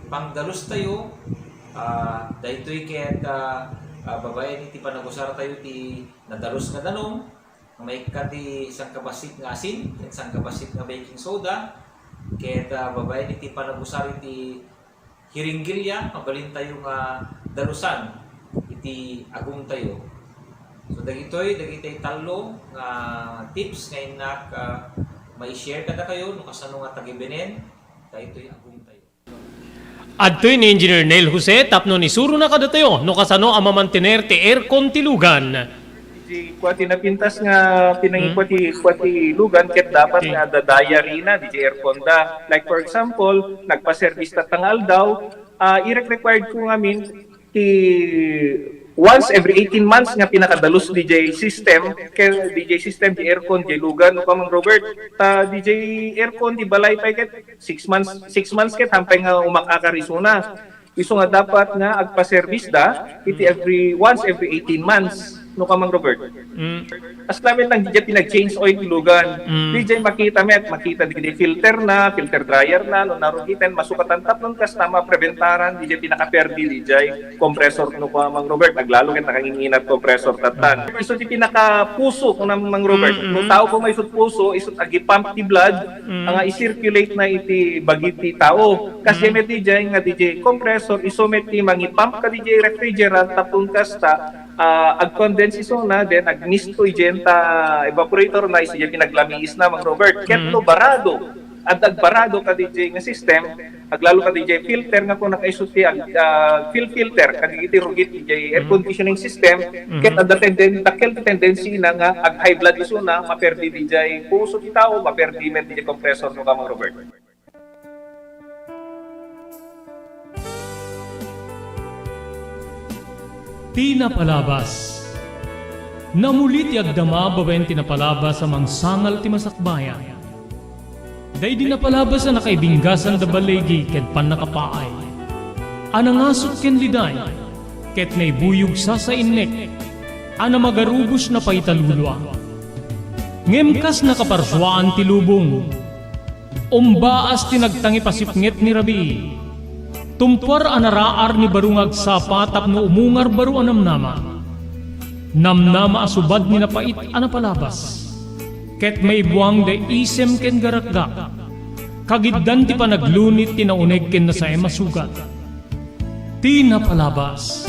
pangdalustayo, ah, daytoy ket, ah, ah, babaen iti panagusartayo ti nadalus nga danum, nga maikkat ti sangkabassit nga asin ken sangkabassit nga baking soda, ket, ah, babaen iti panagusar iti hiringgilya, mabalintayo nga dalusan iti agongtayo. So, dagitoy, dagiti tallo nga tips nga innak, ah, mai-share kadakayo no kasano nga tagibenen daytoy agongtayo. Adtoy ni Engineer Neil Jose tapno isurona kadatayo no kasano a mamantener ti aircon ti lugan. Di kua ti napintas nga pinangikua ti, kua ti lugan ket dapat nga adda diary na, di aircon da. Like for example, nagpa-service tatta nga aldaw, ah, irek-required ko ngamin ti once every eighteen months nga pinakadalus D J system, ken D J system, di aircon, di lugan, no, Kamang Robert. Ta D J aircon, di balay pay ket six months, six months ket hampay nga umakakar isuna. Isu nga dapat nga agpa-service da iti every, once every eighteen months, no, Kamang Robert. Mm. As namin lang, didiay pinag-change oil ti lugan. Mm. Didiay makita met, makita didiay filter na, filter dryer na, no, narugiten, masukatan tapnon kasta mapreventaran didiay pinakaperdi didiay compressor, no, Kamang Robert, aglalo ket nakanginginat compressor tattan. Isu ti pinakapuso, kuna Mang Robert. Mm, mm. No tao ko maisut puso, isut agipump ti blood, mm, nga i-circulate na iti bagi ti tao. Kas, mm, met didiay nga didiay compressor, isu met ti mangipump ka didiay refrigerant, tapno kasta, ah, ag-condense isuna, then agmisto idiay ta evaporator na, isu diay pinaglamiis na, Mang Robert. Ket, mm, no barado, adda agbarado ka didiay nga system, aglalo ka didiay filter nga kuna kaisu ti ag-, ah, fil-, filter kadagiti rugit didiay air conditioning system, mm, ket adda tenden-, dakkel ti tendency na nga ag-high blood isuna, maperdi didiay puso ti tao, maperdi met didiay compressor, no, Kamang Robert. Ti napalabas. Namuli ti agdama babaen ti napalabas a mangsangal ti masakbayan. Daydi napalabas a nakaibinggasan da baligi ken pannakapaay, a nangasut ken liday, ket naibuyog sasainnek, a namagarubos na paitalulua. Ngem kas nakaparsuaan ti lubong, umbaas ti nagtangipasipnget ni rabii. Tumpuar a naraar ni baro nga agsapa tapno umungar baro a namnama. Namnama a subad ni napait a napalabas. Ket maibuang da isem ken garakgak. Kagiddan ti panaglunit ti nauneg ken nasaem a sugat. Ti napalabas.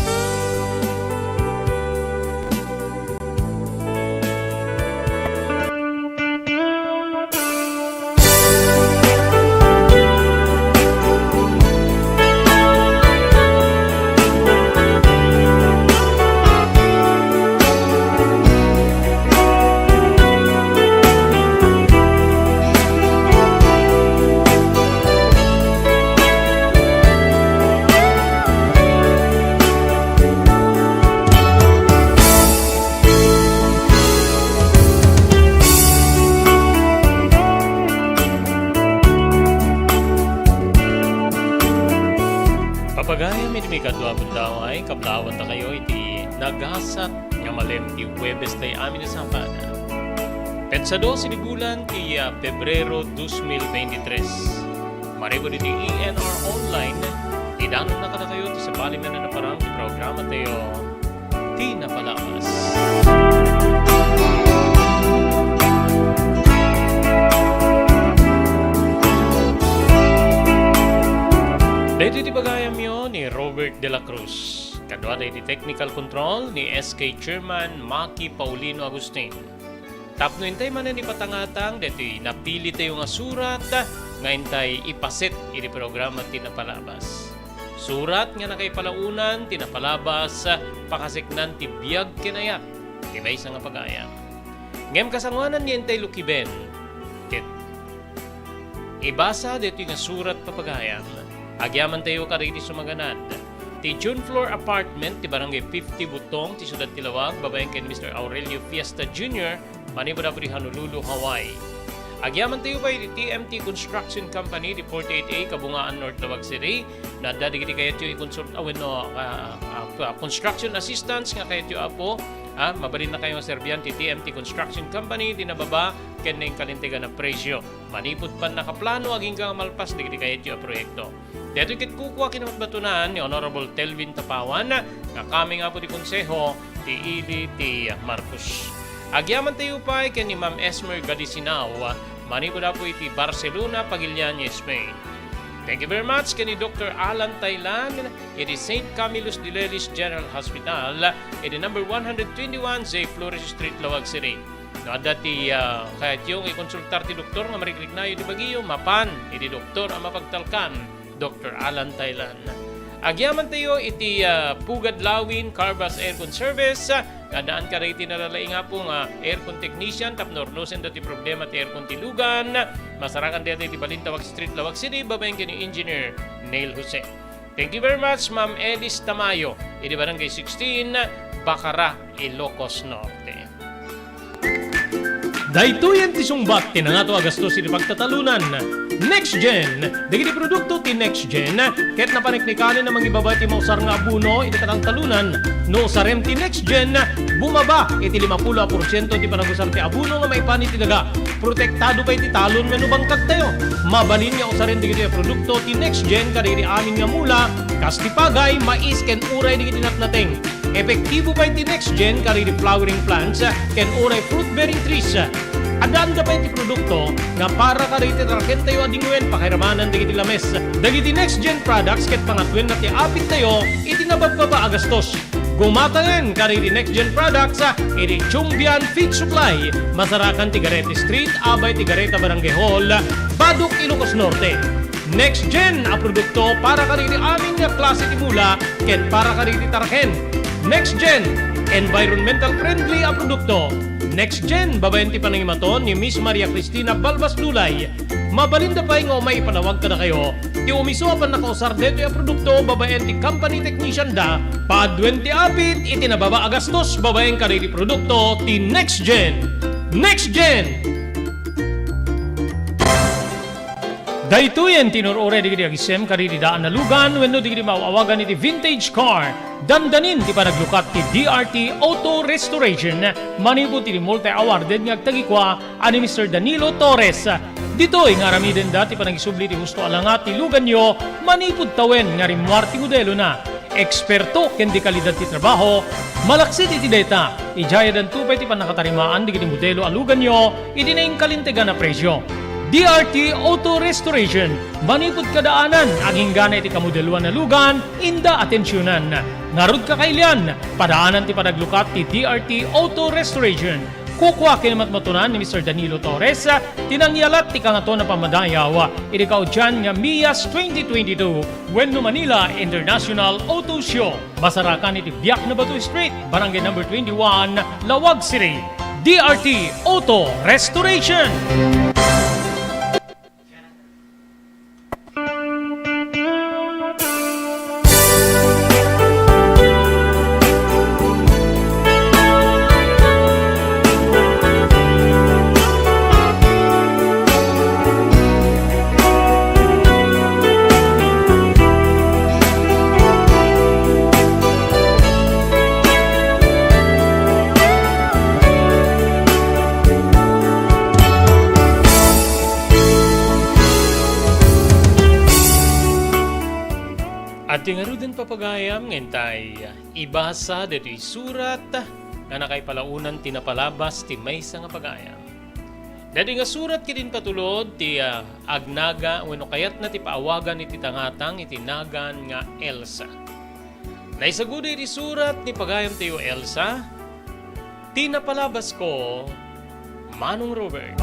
Papagayam iti maikadua a gundaway, kablawanta kayo iti nagasat nga malem ti Huwebes tay amin a sabana. Petsa dose ti bulan ti, ah, Pebrero dos mil veintitrés. Manipud iti E N R Online, idanonna kadakayo ti sabali nga naparang ti programa tayo, Ti Napalabas. Daytoy ti pagayamyo ni Robert de la Cruz. Kaduada iti technical control ni S K Chairman Maki Paulino Agustin. Tapno intay manen ipatangatang daytoy napilitayo nga surat nga intay ipaset iti programa Ti Napalabas. Surat nga nakaipalaonan ti napalabas, pakaseknan ti biag ken ayat ti maysa nga pagayam. Ngem kasangoanan nga intay lukiben ket ibasa daytoy nga surat, papagayam. Agyamantayo kadagiti sumaganad. Ti June floor apartment ti Barangay fifty Butong ti siudad ti Laoag, babaen ken Mister Aurelio Fiesta Junior, manipud Apo ti Honolulu, Hawaii. Agyamantayo pay iti T M T Construction Company, di forty-eight A, Kabungaan, North Laoag City. No adda dagiti kayatyo i-consult, a wenno, ah, ah, ah, construction assistance nga kayatyo, Apo, ah, mabalinakayo nga serbian ti T M T Construction Company, di nababa ken nainkalintegan a presyo. Manipud pannakaplano agingga nga malpas dagiti kayatyo a proyekto. Daytoy ket kukua ken matmatunan ni Honorable Telvin Tapawan nga kameng, Apo, ti konseho ti ili ti Marcos. Agyamantayo pay ken ni Ma'am Esmer Gadisinao, manipud, Apo, iti Barcelona, Pagilian, Spain. Thank you very much ken ni Doctor Alan Tailan iti Saint Camillus de Lelis General Hospital, iti number one hundred twenty-one J Flores Street, Laoag City. No adda ti, ah, kayatyo nga ikonsultar ti doktor nga marikriknayo ti bagiyo, mapan iti doktor a mapagtalkan, Doctor Alan Thailand. Agyamantayo iti, ah, Pugad Lawin Carbas Aircon Service, ah, nga addaan kadagiti nalalaing, Apo, nga aircon technician tapno urnosenda ti problema ti aircon ti lugan. Masarakan dayta iti Balintawak Street, Laoag City, babaen ken ni Engineer Neil Jose. Thank you very much, Ma'am Elis Tamayo, iti Barangay sixteen, Bacara, Ilocos Norte. Daytoyen ti sungbat ti nangato a gastos iti pagtatalunan. Next Gen. Dagiti produkto ti Next Gen ket napaniknikanen a mangibaba ti mausar nga abono iti kataltalunan. No usarem ti Next Gen, bumaba iti limapulo a porsiento ti panagusar ti abono nga maipan iti daga. Protektado pay ti talon wenno bangkagtayo. Mabalin nga usaren dagitoy a produkto ti Next Gen kadagiti amin nga mula, kas ti pagay, mais, ken uray dagiti natnateng. Epektibo pay ti Next Gen kadagiti flowering plants ken uray fruit-bearing trees. Addaanda pay ti produkto nga para kadagiti tarakentayo a dingwen pakairamanan dagiti lames. Dagiti Next Gen products ket pangatoenna ti apittayo iti nababbaba a gastos. Gumataen kadagiti Next Gen products, ah, iti Chumbian Feed Supply, masarakan ti Garete Street, abay ti Gareta Barangay Hall, Badoc, Ilocos Norte. Next Gen a produkto para kadagiti amin nga klase ti mula ken para kadagiti taraken. Next Gen, environmental friendly a produkto. Next Gen, babaen ti panangimaton ni Miss Maria Cristina Balbas Lulay. Mabalinda pay nga umay ipalawag kadakayo ti umiso a pannakausar daytoy a produkto babaen ti company technician da, paaduen ti apit iti nababa a gastos babaen kadagiti produkto ti Next Gen. Next Gen! Daytoyen ti inur-uray dagiti agisem kadagiti daan a lugan wenno dagiti maaw-awagan iti vintage car. Dandanin ti panaglukat ti D R T Auto Restoration manipud iti multi-awarded nga agtagikua a ni Mister Danilo Torres. Ditoy nga aramidenda ti panagisubli ti husto a langa ti luganyo manipud tawen nga rimmuar ti modelona. Eksperto ken dekalidad ti trabaho, malaksid iti dayta, idiay addanto pay ti pannakatarimaan dagiti modelo a luganyo iti nainkalintegan a presio. D R T Auto Restoration, manipud kadaanan, aginggana iti kamodeloan a lugan, inda atensionan. Ngarud, kakailian, padaanan ti panaglukat ti D R T Auto Restoration. Kukua ken matmatunan ni Mister Danilo Torres ti nangyalat ti kangaton a pammadayaw iti kaudian nga MIAS twenty twenty-two wenno Manila International Auto Show. Masarakan iti Biak na Bato Street, Barangay Number twenty-one, Laoag City. D R T Auto Restoration. Adtoy ngaruden, papagayam, nga intay ibasa daytoy surat nga nakaipalaonan ti napalabas ti maysa nga pagayam. Daytoy nga surat ket impatulod ti, ah, agnaga wenno kayatna ti paawagan iti tangatang iti nagan nga Elsa. Naisaguda iti surat ni pagayamtayo Elsa, ti napalabasko, Manong Robert.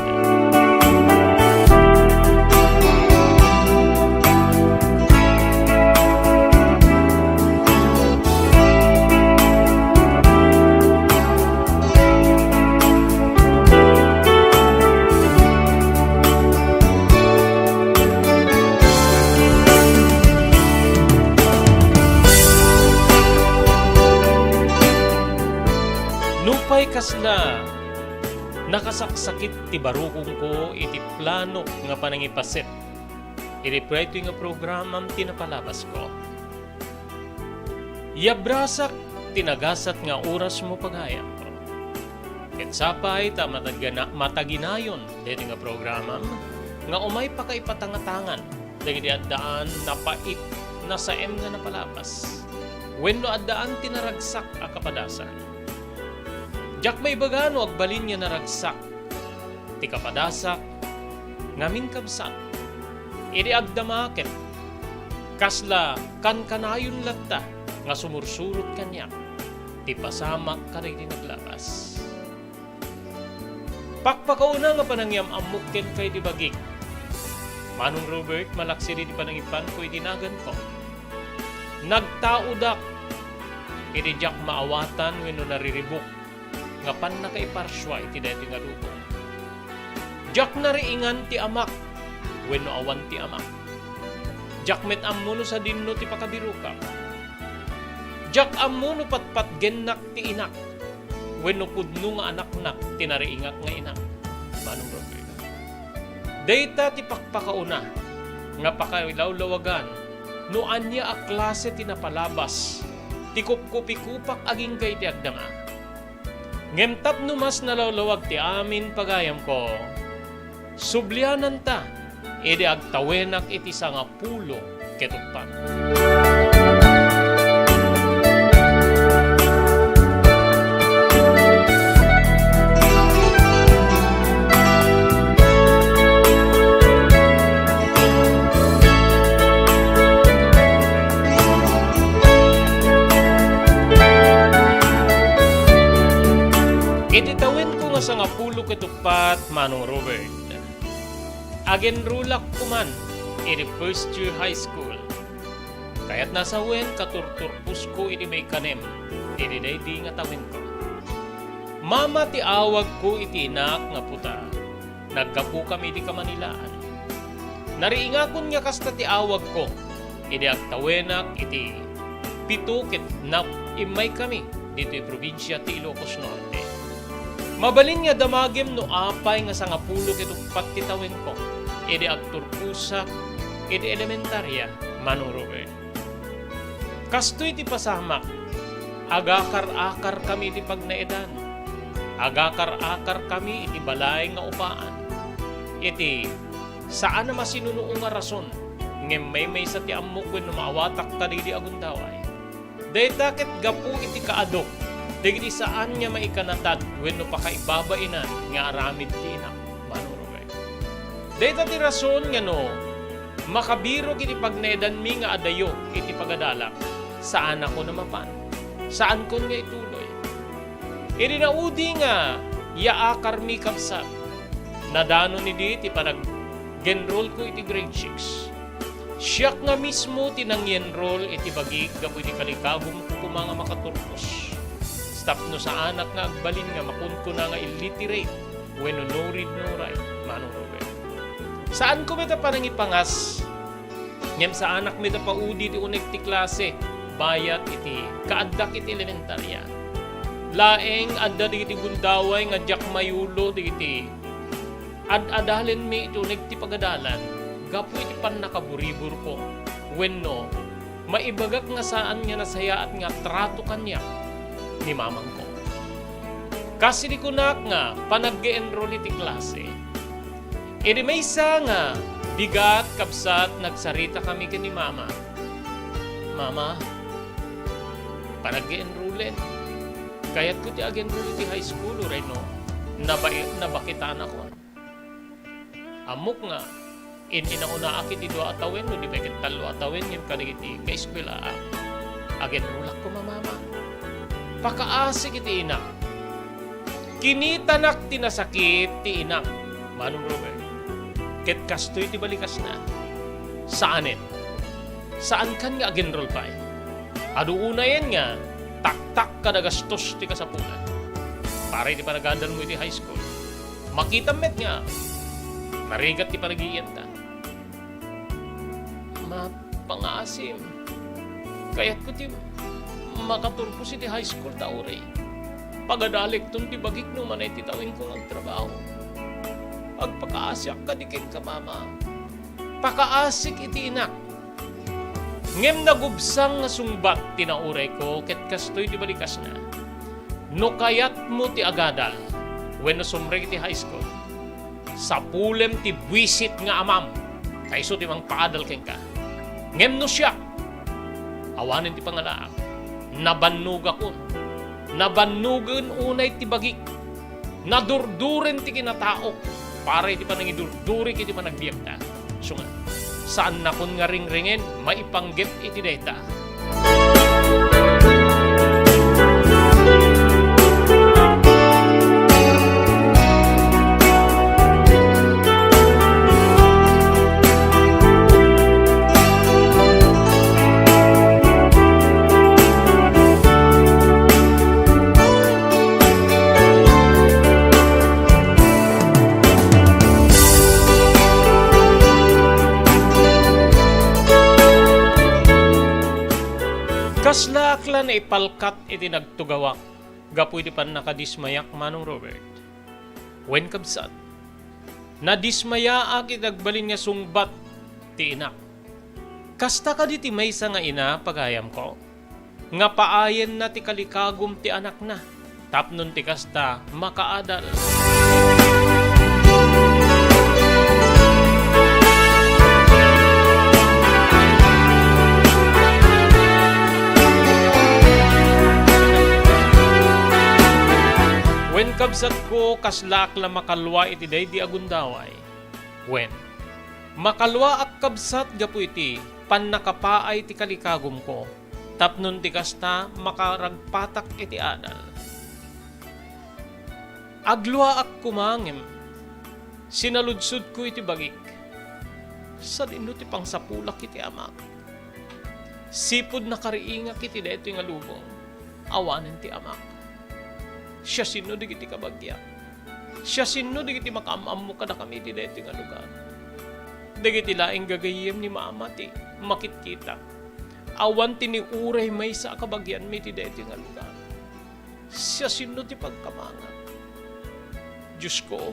kasla nakasaksakit ti barukongko iti planok nga panangipaset iti daytoy nga programam ti napalabasko. Yabrasak ti nagasat nga orasmo, pagayamko. Ket sapay ta matagana-, mataginayon daytoy nga programam nga umay pakaipatangatangan dagiti addaan napait, nasaem nga napalabas, wenno addaan ti naragsak a kapadasan. Diak maibaga no agbalin nga naragsak ti kapadasak ngamin, kabsat, idi agdama ket kasla kankanayon latta nga sumursurot kaniak ti pasamak kadagiti naglabas. Pakpakauna nga panangyam-ammok kenka iti bagik, Manong Robert, malaksi iti panangipanko iti naganko. Nagtaodak idi diak maawatan wenno nariribuk nga pannakaiparsua iti daytoy nga lubong. Diak nariingan ti amak wenno awan ti amak. Diak met ammo no sadinno ti pakabirokak. Diak ammo no patpatgennak ti inak wenno pudno nga anaknak ti nariingak nga inak. Manong Robert, dayta ti pakpakauna nga pakailawlawagan no ania a klase ti napalabas ti kupkupikupak agingga iti agdama. Ngem tapno mas nalawlawag ti amin, pagayamko, subliananta idi agtawenak iti sangapulo ket uppat. Iti tawenko nga sangapulo ket uppat, Manong Robert, agenrolak koman iti first year high school. Kayatna a sawen, katurturposko iti maikanem iti daydi nga tawenko. Mama ti awagko iti inak nga puta. Naggapukami iti Kamanilaan. Nariingakon nga kasta ti awagko idi agtawenak iti pito ket nap-, immaykami ditoy probinsia ti Ilocos Norte. Mabalin nga damagem no apay nga sangapulo ket uppat ti tawenko idi agturposak iti elementaria, Manong Robert. Kastoy ti pasamak, agakar-akarkami iti pagnaedan. Agakar-akarkami iti balay nga upaan. Iti saan a masinunuo nga rason, ngem maymaysa ti ammok wenno maawatak kadagidi a gundaway. Dayta ket gapu iti kaadok dagiti saan nga maikanatad wenno pakaibabainan nga aramid ti inak, Manong Robert. Dayta ti rason nga no makabirok iti pagnaedanmi nga adayo iti pagadalak, saanakon a mapan. Saankon nga ituloy. Idi naudi nga yaakarmi, kabsat, nadanon idi ti panag-enrollko iti grade six. Siak nga mismo ti nang-enroll iti bagik gapu iti kalikagumko koma nga makaturpos. Tapno saanak nga agbalin nga makunkuna nga illiterate wenno no read, no write, Manong Robert. Saanko met a panangipangas, ngem saanak met a paudi ti uneg ti klase bayat iti kaaddak iti elementaria. Laeng adda dagiti gundaway nga diak mayulo dagiti ad-adalenmi iti uneg ti pagadalan gapu iti pannakaburiburko wenno maibagak nga saan nga nasayaat nga trato kaniak ni mamangko. Kas idi kunak nga panag-enroll iti klase, idi maysa nga bigat, kabsat, nagsaritakami ken ni Mama, "Mama, panag-enrollen. Kayatko ti ag-enroll iti high school, uray no naba-, nabakitanakon." Ammok nga in-inaonaak iti dua a tawen, no di pay ket tallo a tawen, ngem kadagiti kaeskuelaak, agenrolak koma, Mama. Pakaasik iti inak. Kinitanak ti nasakit ti inak, Manong Robert. Ket kastoy ti balikasna. Saanen. Saankan nga agenrol pay. Adu unayen nga taktak kada gastos ti kasapulan. Para iti panagadalmo iti high school. Makitam met nga narigat ti panagiianta. Mapangaasim. Kayatko ti makaturpos iti high school ta uray Pagadalekton ti bagik no manay ti tawenko nga agtrabaho. Agpakaasiak kadi kenka, Mama. Pakaasik iti inak. Ngem nagubsang nga sungbat ti naurayko ket kastoy ti balikasna. No kayatmo ti agadal wenno sumrek iti high school, sapulem ti buisit nga amam, ta isu ti mangpaadal kenka. Ngem no siak, awanen ti pangalaak, nabannogakon. Nabannogen unay ti bagik. Nadurduren ti kinataok para iti panangidurdurik iti panagbiagda. Isu nga, saannakon nga ringringen maipanggep iti dayta. Kaslaak la naipalkat iti nagtugawak gapu iti pannakadismayak, Manong Robert. Wen, kabsat, nadismayaak iti nagbalin nga sungbat ti inak. Kasta kadi ti maysa nga ina, pagayamko, nga paayenna ti kalikagum ti anakna tapno ti kasta makaadal. Wen, kabsatko, kaslaak la makalua iti daydi a gundaway. Wen, makaluaak, kabsat, gapu iti pannakapaay ti kalikagumko, tapno ti kasta, makaragpatak iti adal. Agluaak koma ngem sinaludsodko iti bagik, sadino ti pangsapulak iti amak? Sipud nakariingak iti daytoy nga lubong, awanen ti amak. Siasino dagiti kabagiak? Siasino dagiti makaam-ammo kadakami iti daytoy nga lugar? Dagiti laeng gagayyem ni Mama ti makitkitak. Awan ti ni uray maysa a kabagianmi iti daytoy nga lugar. Siasino ti pagkamangak? Diosko,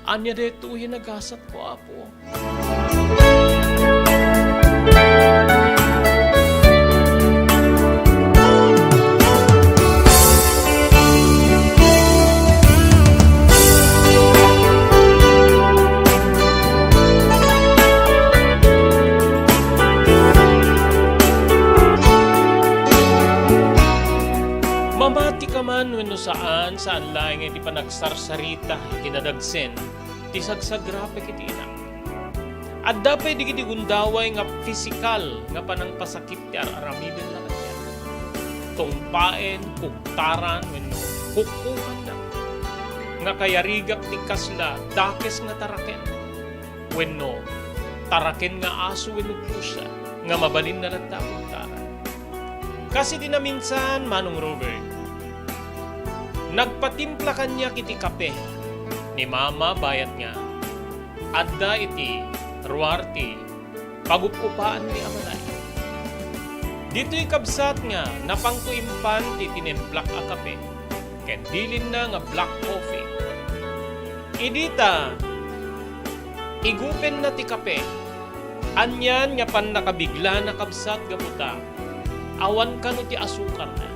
ania daytoy a nagasatko, Apo? Mamati ka man wenno saan, saan laeng iti panagsarsarita iti nadagsen ti sagsagrapek iti inak. Adda pay dagiti gundaway nga pisikal nga panangpasakit ti ar-aramidenna kaniak. Tungpaen, kuktaran, wenno kukkuanna. Nga kayarigak ti kasla dakes nga taraken, wenno taraken nga aso wenno pusa nga mabalinna latta a kuktaran. Kas iti naminsan, Manong Robert, nagpatimpla kaniak iti kape ni Mama bayat nga adda iti ruar ti pagup-upaanmi a balay. Ditoy, kabsat, nga napangko impan ti tinemplak a kape ken bilinna nga black coffee. Idi ta igupenna ti kape, anian nga pannakabiglana, kabsat, gapu ta awan kano ti asukarna.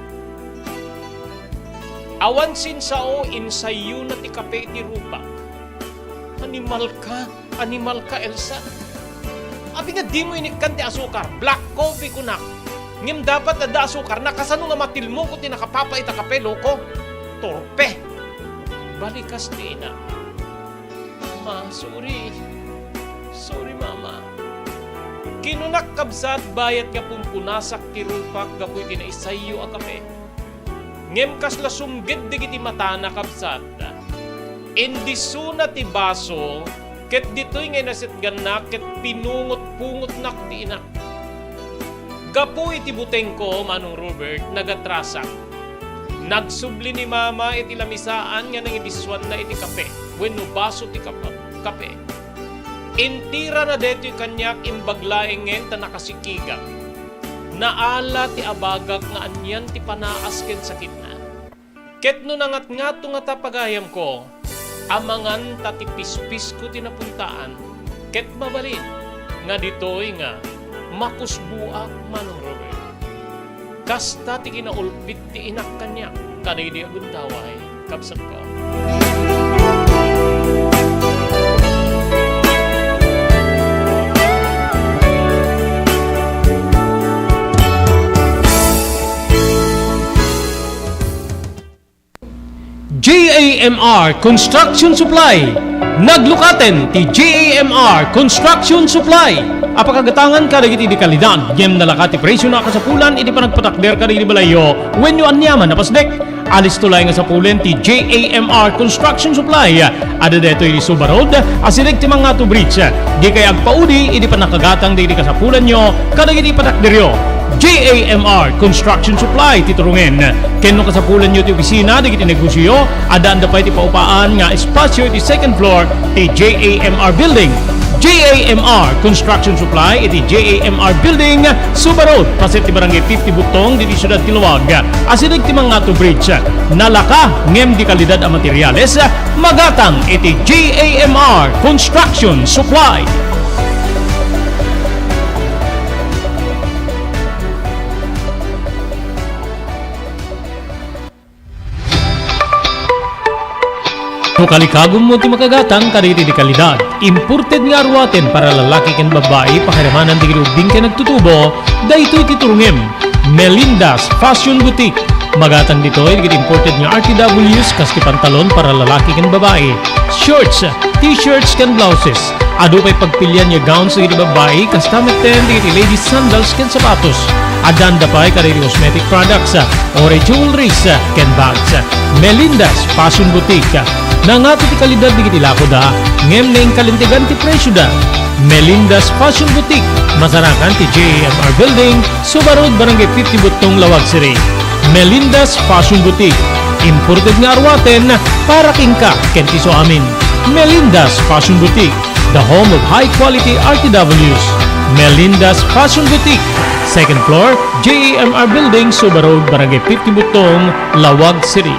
Awan sinsao, insayyona ti kape iti rupak. Animalka, animalka, Elsa. Apay nga dimo inikkan ti asukar? Black coffee, kunak. Ngem dapat adda asukarna, kasano nga matilmongko ti nakapapait a kape, loko? Torpe. Balikas ti ina. Ma, sorry. Sorry, Mama. Kinunak, kabsat, bayat nga pumpunasak ti rupak gapu iti naisayyo a kape. Ngem kasla sumged dagiti matana, kabsat. Indisona ti baso, ket ditoy nga inasetgannak ket pinungot-pungotnak ti inak. Gapu iti butengko, Manong Robert, nagatrasak. Nagsubli ni Mama iti lamisaan nga nangidisuanna iti kape wenno baso ti kapa-, kape. Intirana daytoy kaniak, imbag laengen ta nakasikigak. Naala ti abagak nga anian ti panaas ken sakitna. Ket no nangatngato ngata pagayamko, amangan ta ti pispisko ti napuntaan, ket mabalin nga ditoy nga makusboak, Manong Robert. Kasta ti kinaulpit ti inak kaniak kadaydi a gundaway, kabsatko. J A M R Construction Supply. Naglukaten ti J A M R Construction Supply a pakagatangan kadagiti di kalidad ngem nalaka ti presio a kasapulan iti panagpatakder kadagiti balayyo wenno aniaman a pasdek. Alisto laeng a sapulen ti J A M R Construction Supply. Adda daytoy iti Suba Road, asideg ti Mangato Bridge. Dikay agpaudi iti pannakagatang dagiti kasapulanyo kadagiti patakderyo. J A M R Construction Supply ti turungen. Ken no kasapulanyo ti opisina dagiti negosioyo, addaanda pay ti paupaan nga espasio iti second floor ti J A M R Building. J A M R Construction Supply iti J A M R Building, Suba Road, paset ti Barangay fifty Butong, ditoy siudad ti Laoag. Asideg ti Mangato Bridge. Nalaka ngem di kalidad a materiales, magatang iti J A M R Construction Supply. No kalikagummo ti makagatang kadagiti di kalidad, imported nga aruaten para lalaki ken babbai, pakiramanan dagiti ubbing ken agtutubo, daytoy ti turungem. Melinda's Fashion Boutique. Magatang ditoy dagiti imported nga R T Ws kas ti pantalon para lalaki ken babbai, shorts, t-shirts ken blouses. Adu pay pagpilian nga gowns dagiti babbai, kasta metten dagiti ladies sandals ken sapatos. Addaanda pay kadagiti cosmetic products, oray jewelries, ken bags. Melinda's Fashion Boutique. Nangato ti kalidad dagiti lakoda, ngem naingkalintegan ti presioda. Melinda's Fashion Boutique, masarakan ti J A M R Building, Suba Road, Barangay fifty Butong, Laoag City. Melinda's Fashion Boutique, imported nga aruaten para kenka ken ti isuamin. Melinda's Fashion Boutique, the home of high quality R T Ws. Melinda's Fashion Boutique, second floor, J A M R Building, Suba Road, Barangay fifty Butong, Laoag City.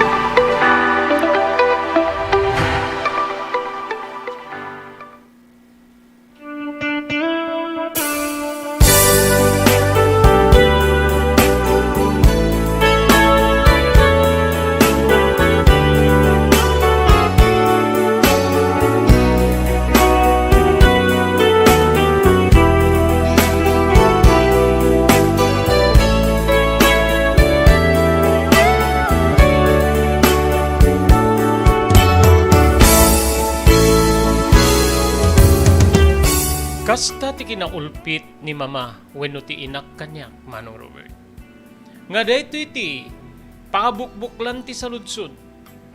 Kasta ti kinaulpit ni Mama wenno ti inak kaniak, Manong Robert, nga daytoy ti pakabukbuklan ti saludsod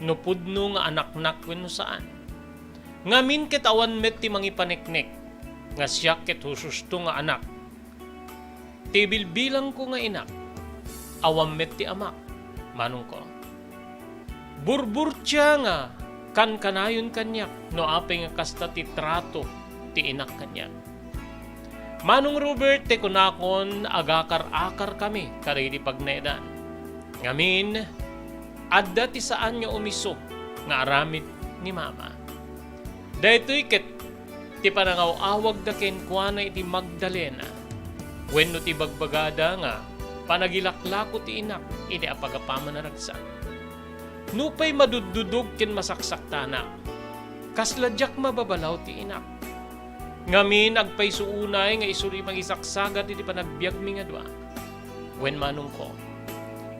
no pudno nga anaknak wenno saan. Ngamin ket awan met ti mangipaneknek nga siak ket hususto nga anak. Ti bilbilangko nga inak, awan met ti amak, manongko. Burburtia nga kankanayon kaniak no apay nga kasta ti trato ti inak kaniak. Manong Robert, ti kunakon, agakar-akarkami kadagiti pagnaedan. Ngamin, adda ti saan nga umiso nga aramid ni Mama. Daytoy ket ti panangaw-awagda kenkuana iti Magdalena wenno ti ibagbagada nga panagilaklako ti inak idi apagapaman a ragsak. Nupay maduddudog ken masaksaktanak, kasla diak mababalaw ti inak. Ngamin, agpayso unay nga isu ti mangisaksagat iti panagbiagmi nga dua. Wen manongko.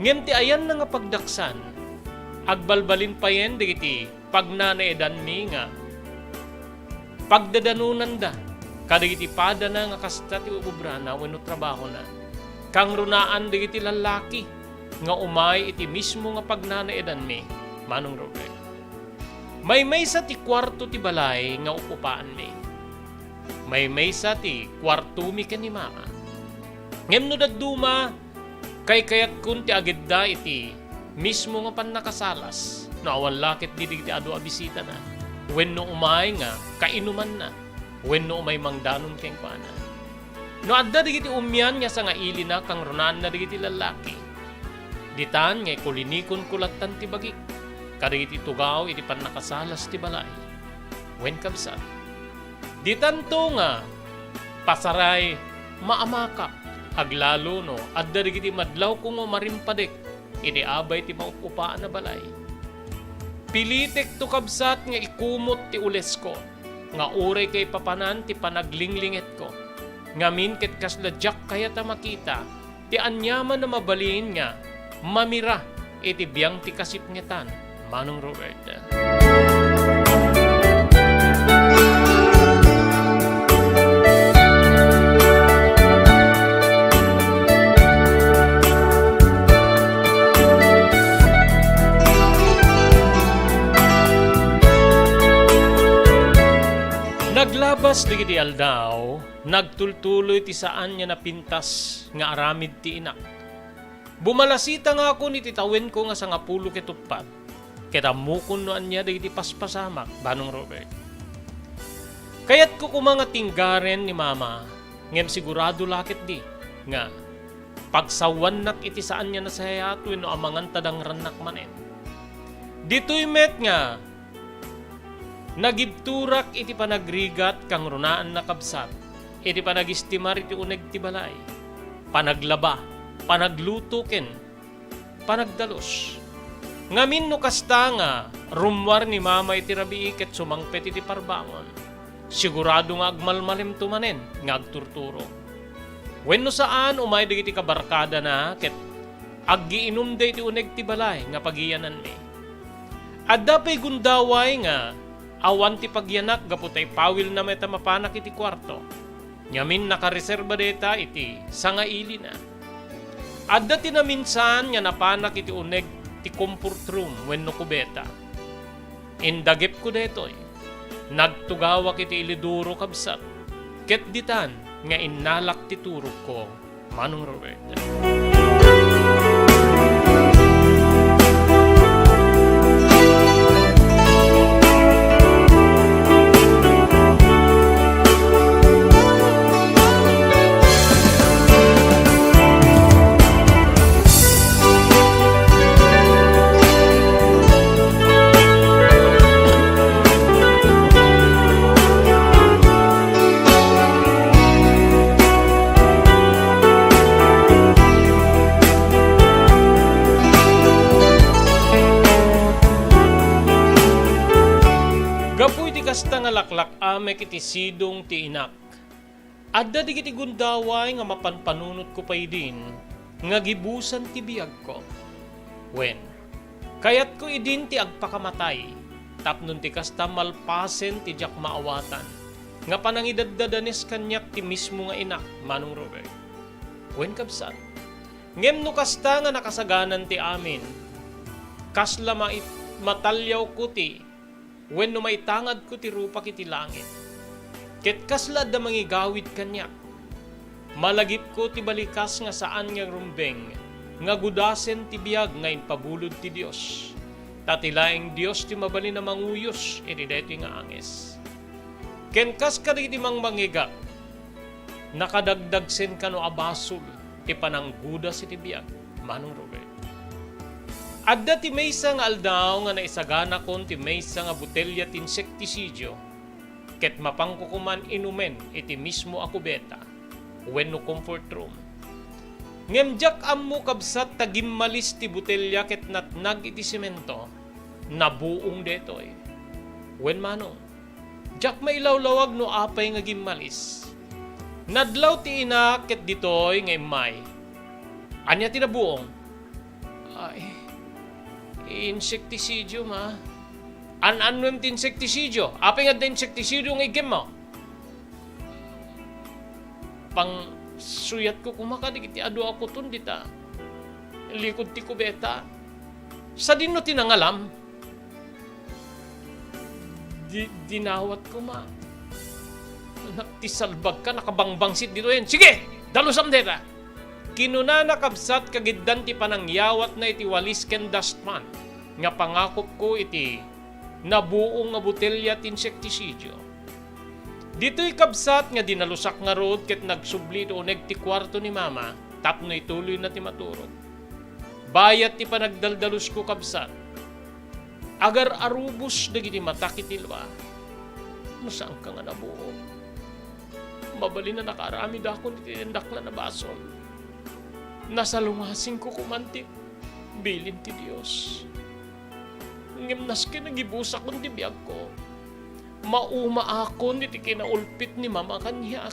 Ngem ti ayanna nga pagdaksan, agbalbalin payen dagiti pagnanaedanmi nga pagdadanonanda kadagiti padana nga kasta ti uobrana wenno trabahona. Kangrunaan dagiti lallaki nga umay iti mismo nga pagnanaedanmi, Manong Robert. Maymaysa ti kuarto ti balay nga up-upaanmi. Maymaysa ti kuartomi ken ni Mama. Ngem no dadduma, kaykayatkon ti agedda iti mismo nga pannakasalas no awan la ketdi dagiti adu a bisitana wenno umay nga kainumanna wenno umay mangdanon kenkuana. No adda dagiti umian nga sangailina, kangrunaanna dagiti lallaki. Ditan nga ikulinikon ko lattan ti bagik kadagiti tugaw iti pannakasalas ti balay. Wen, kabsat, ditanto nga pasaray maamakak, aglalo no adda dagiti madlawko nga umarimpadek iti abay ti maupupaan a balay. Pilitekto, kabsat, nga ikumot ti ulesko, nga uray kaipapanan ti panaglinglingetko. Ngamin ket kasla diak kayat a makita ti aniaman a mabalin nga mamira iti biang ti kasipngetan, Manong Robert. Naglabas dagiti aldaw, nagtultuloy ti saan nga napintas nga aramid ti inak. Bumalasita nga akon iti tawenko nga sangapulo ket uppat, ket ammokon no ania dagiti paspasamak, Manong Robert. Kayatko koma nga tinggaren ni Mama, ngem sigurado la ketdi nga pagsawannak iti saan nga nasayaat wenno amangan ta dangrannak manen. Ditoy met nga nagibturak iti panagrigat kangrunaanna, kabsat, iti panagistimar iti uneg ti balay, panaglaba, panagluto ken panagdalus. Ngamin no kasta nga rummuar ni Mama iti rabii ket sumangpet iti parbangon, sigurado nga agmalmalimto manen nga agturturo. Wenno saan, umay dagiti kabarkadana ket aggiinumda iti uneg ti balay nga pagiyananmi. Adda pay gundaway nga awan ti pagyanak gapu ta ipawilna met a mapanak iti kuarto. Ngamin, nakareserba dayta iti sangailina. Adda ti naminsan nga napanak iti uneg ti comfort room wenno kubeta. Indagipko daytoy. Nagtugawak iti iledoro, kabsat, ket ditan nga innalak ti turogko, Manong Robert. Gapu iti kasta nga laklak-amek iti sidong ti inak, adda dagiti gundaway nga mapanpanunotko pay idin nga gibusan ti biagko. Wen, kayatko idin ti agpakamatay, tapno ti kasta malpasen ti diak maawatan nga panangidaddadanes kaniak ti mismo nga inak, Manong Robert. Wen, kabsat, ngem no kasta nga nakasaganan ti amin, kasla mai-, mataliawko ti wenno maitangadko ti rupak iti langit. Ket kasla adda mangigawid kaniak. Malagipko ti balikas nga saan nga rumbeng nga gudasen ti biag nga impabulod ti Dios. Ta ti laeng Dios ti mabalin a manguyos iti daytoy nga anges. Ken kas kadagiti mangmangegak, nakadagdagsen kano a basol ti pananggudas iti biag, Manong Robert. Adda ti maysa nga aldaw nga naisaganakon ti maysa nga botelya ti insektisidio, ket mapanko koman inumen iti mismo a kubeta wenno comfort room. Ngem diak ammo, kabsat, ta gimmalis ti botelya ket natnag iti semento, nabuong daytoy. Wen, Manong, diak mailawlawag no apay nga gimmalis. Nadlaw ti ina ket ditoy nga immay. Ania ti nabuong? Ay, insektisidio, ma. An-annuem ti insektisidio? Apay nga adda insektisidio nga iggem mo? Pangsuyatko koma kadagiti adu a kuton dita likud ti kubeta. Sadino ti nangalam? Di-, dinawat koma. Anak ti salbagka, nakabangbangsit ditoyen. Sige, dalusam dayta. Kinunana, kabsat, kagiddan ti panangyawatna iti walis ken dustpan nga pangakupko iti nabuong nga botelya ti insektisidio. Ditoy, kabsat, nga dinalusak ngarud ket nagsubli iti uneg ti kuarto ni Mama tapno ituloyna ti maturog. Payat ti panagdaldalusko, kabsat. Agar-arubos dagiti matak iti lua. No saanka nga nabuok, mabalin a nakaaramidakon iti daklan a basol. Nasalungasingko koman ti bilin ti Dios. Ngem nasken a gibusakon ti biagko, maumaakon iti kinaulpit ni Mama kaniak.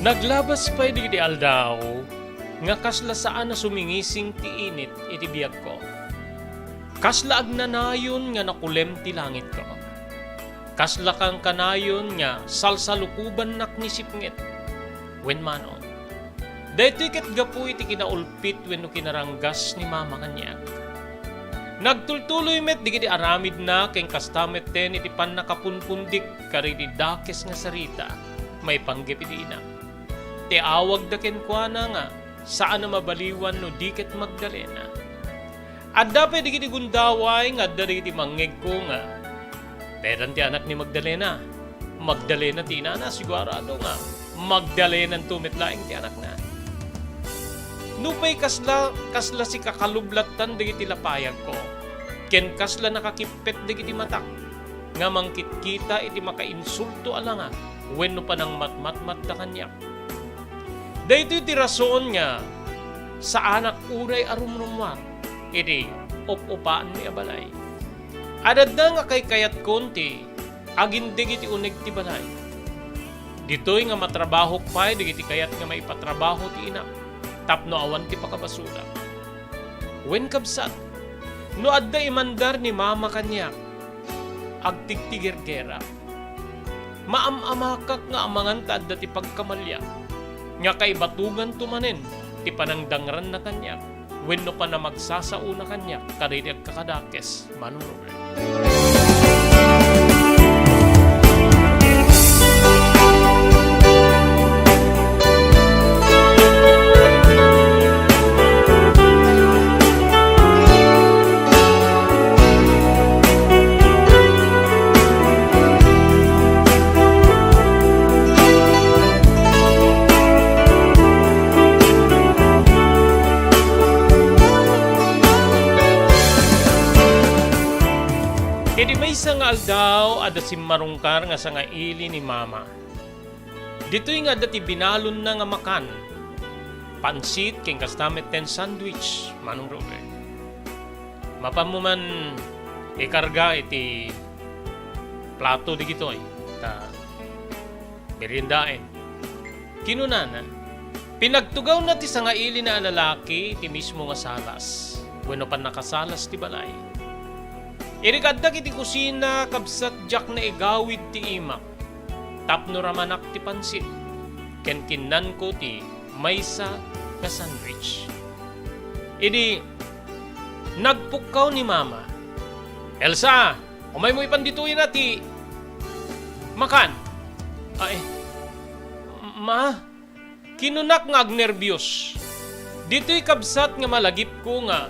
Naglabas pay dagiti aldaw nga kasla saan a sumingising ti init iti biagko. Kasla agnanayon nga nakulem ti langitko. Kasla kankanayon nga salsalukobannak ni sipnget wen manon. Daytoy ket gapu iti kinaulpit wenno kinaranggas ni Mama kaniak. Nagtultuloy met dagiti aramidna ken kasta metten iti pannakapunpundik kadagiti dakes nga sarita maipanggep iti inak. Ti awagda kenkuana nga saan a mabaliwan no di ket Magdalena. Adda pay dagiti gundaway nga adda dagiti mangngegko nga, "Dedan ti anak ni Magdalena. Magdalena ti inana, sigurado nga Magdalenanto met laeng ti anakna." Nupay kasla, kasla sikakalublattan dagiti lapayagko, ken kasla nakakippet dagiti matak nga mangkitkita iti makainsulto a langa wenno panangmatmatmatta kaniak. Daytoy ti rason nga saanak unay a rumrummuar iti up-upaanmi a balay. Adda nga kaykayatkon ti agindeg iti uneg ti balay. Ditoy nga matrabahok pay dagiti kayat nga maipatrabaho ti inak tapno awan ti pakabasolak. Wen, kabsat, no adda imandar ni Mama kaniak, agtigtigergerak. Maam-amakak nga amangan ta adda ti pagkamaliak, nga kaibatuganto manen ti panangdangranna kaniak wenno panamagsasaona kaniak kadaydi agkakadakes, Manong Robert. Iti maysa nga aldaw, adda simmarungkar nga sangaili ni Mama. Ditoy nga adda ti binalonna nga makan, pansit ken kasta metten sandwich, Manong Robert. Mapanmo man ikarga iti plato digitoy ta meriendaen. Kinunana, pinagtugawna ti sangailina a lalaki iti mismo nga salas wenno pannakasalas ti balay. Irikaddak iti kusina, kabsat, diak naigawid ti imak tapno ramanak ti pansit ken kinnanko ti maysa nga sandwich. Idi nagpukkaw ni Mama, "Elsa, umaymo ipan ditoyen ti makan." "Ay, Ma," kinunak nga agnerbios. Ditoy, kabsat, nga malagipko nga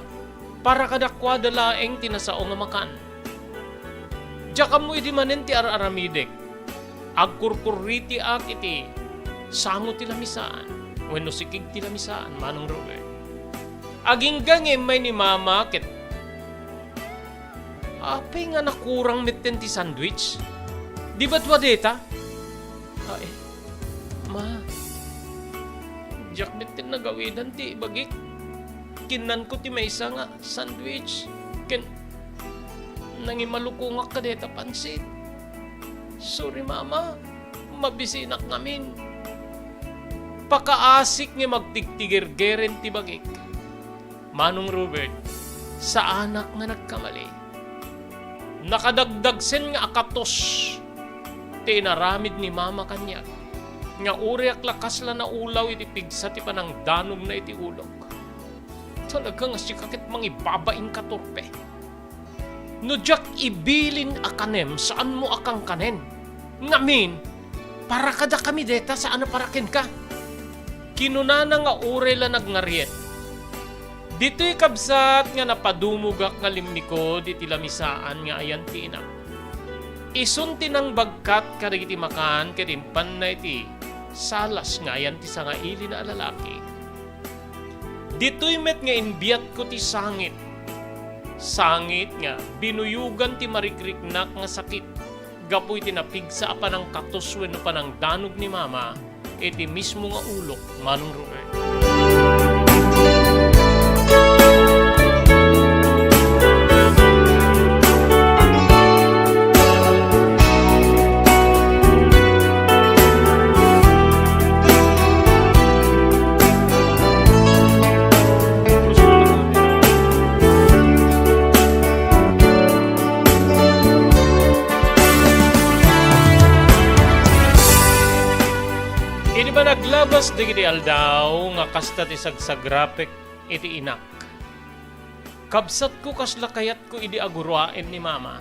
para kadakuada laeng ti nasao nga makan. Diak ammo idi manen ti ar-aramidek. Agkurkurritiak iti sango ti lamisaan wenno sikig ti lamisaan, Manong Robert. Agingga nga immay ni Mama ket, "Apay nga nakurang metten ti sandwich? Di ba dua dayta?" "Ay, Ma, diak metten nagawidan ti ibagik. Kinnanko ti maysa nga sandwich ken nangimalukongak kadayta pansit. Sorry, Mama, mabisinak ngamin." Pakaasik nga agtigtigergeren ti bagik. Manong Robert, saanak nga nagkamali. Nakadagdagsen nga akatos ti inaramid ni Mama kaniak. nga uray ak la kasla naulaw iti pigsa ti panangdanogna iti ulok. Talaga nga sika ket mangibabain ka, torpe. No diak ibilin a kanem, saanmo a kankanen. Ngamin, para kadakami deta, saan a para kenka. Kinunana nga uray la nagngariet. Ditoy kabsat nga napadumogak nga limmikud iti lamisaan nga ayan ti inak. Isun ti nangbagkat kadagiti makan ket impanna iti salas nga ayan ti sangailina a lalaki. Ditoy met nga imbiatko ti sangit. Sangit nga binuyogan ti marikriknak nga sakit gapu iti napigsa a panangkatus wenno panangdanog ni Mama iti mismo nga ulok, Manong Robert. Idi ba naglabas dagiti aldaw nga kasta ti sagsagrapek iti inak. Kabsatko, kasla kayatko idi aguruaen ni Mama.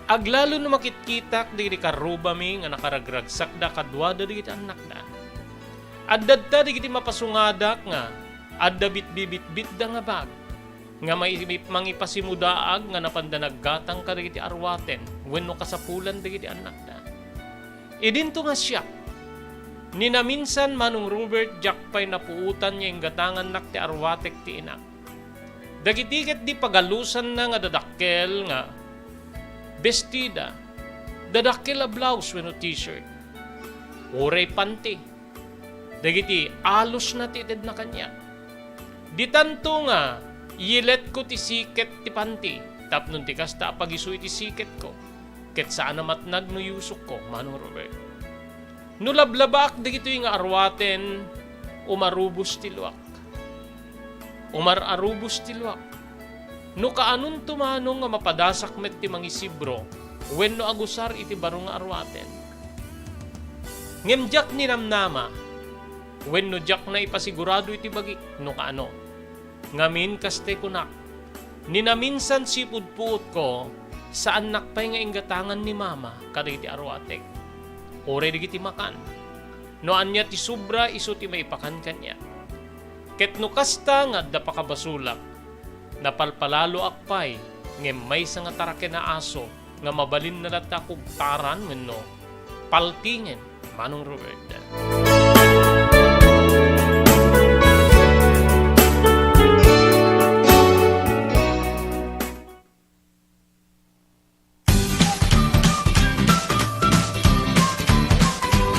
Aglalo no makitkitak dagiti karrubami nga nakaragragsakda kaduada dagiti annakda. Adda dagiti mapasungadak nga adda bitbibitbitda nga bag, nga mai-, mangipasimudaag nga napanda naggatang kadagiti arwaten wenno kasapulan dagiti annakda. Idinto nga siak, ni naminsan, Manong Robert, diak pay napuotan nga inggatangannak ti arwatek ti inak. Dagiti ket di pagalusanna nga dadakkel nga bestida, dadakkel a blouse wenno t-shirt, uray panty. Dagiti alosna ti itedna kaniak. Ditanto nga yiletko ti siket ti panty, tapno ti kasta a pagisu iti siketko, ket saan a matnag no yusokko, Manong Robert. No lablabaak dagitoy nga arwaten, umarubos ti luak. Umar-arubos ti luak. No kaanonto, Manong, nga mapadasak met ti mangisibro wenno agusar iti baro nga arwaten. Ngem diak ninamnama wenno diak naipasigurado iti bagik no kaano. Ngamin, kasta kunak, ni naminsan sipud puotko, saannak pay nga inggatangan ni Mama kadagiti arwatek, uray dagiti makan. No ania ti sobra, isu ti maipakan kaniak. Ket no kasta nga adda pakabasolak, napalpalaloak pay ngem maysa nga taraken a aso nga mabalinna latta a kugtaran wenno paltingen, Manong Robert.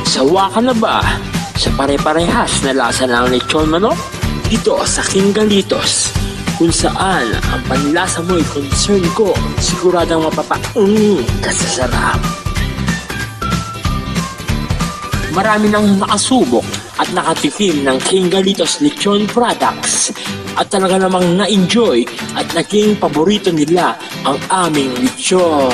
Sawa ka na ba sa pare-parehas na lasa ng lechon manok? Dito sa King Galitos, kung saan ang panlasa mo'y concern ko, siguradong mapapa-, mm, kasasarap. Marami nang nakasubok at nakatikim ng King Galitos Lechon Products at talaga namang na-enjoy at naging paborito nila ang aming lechon.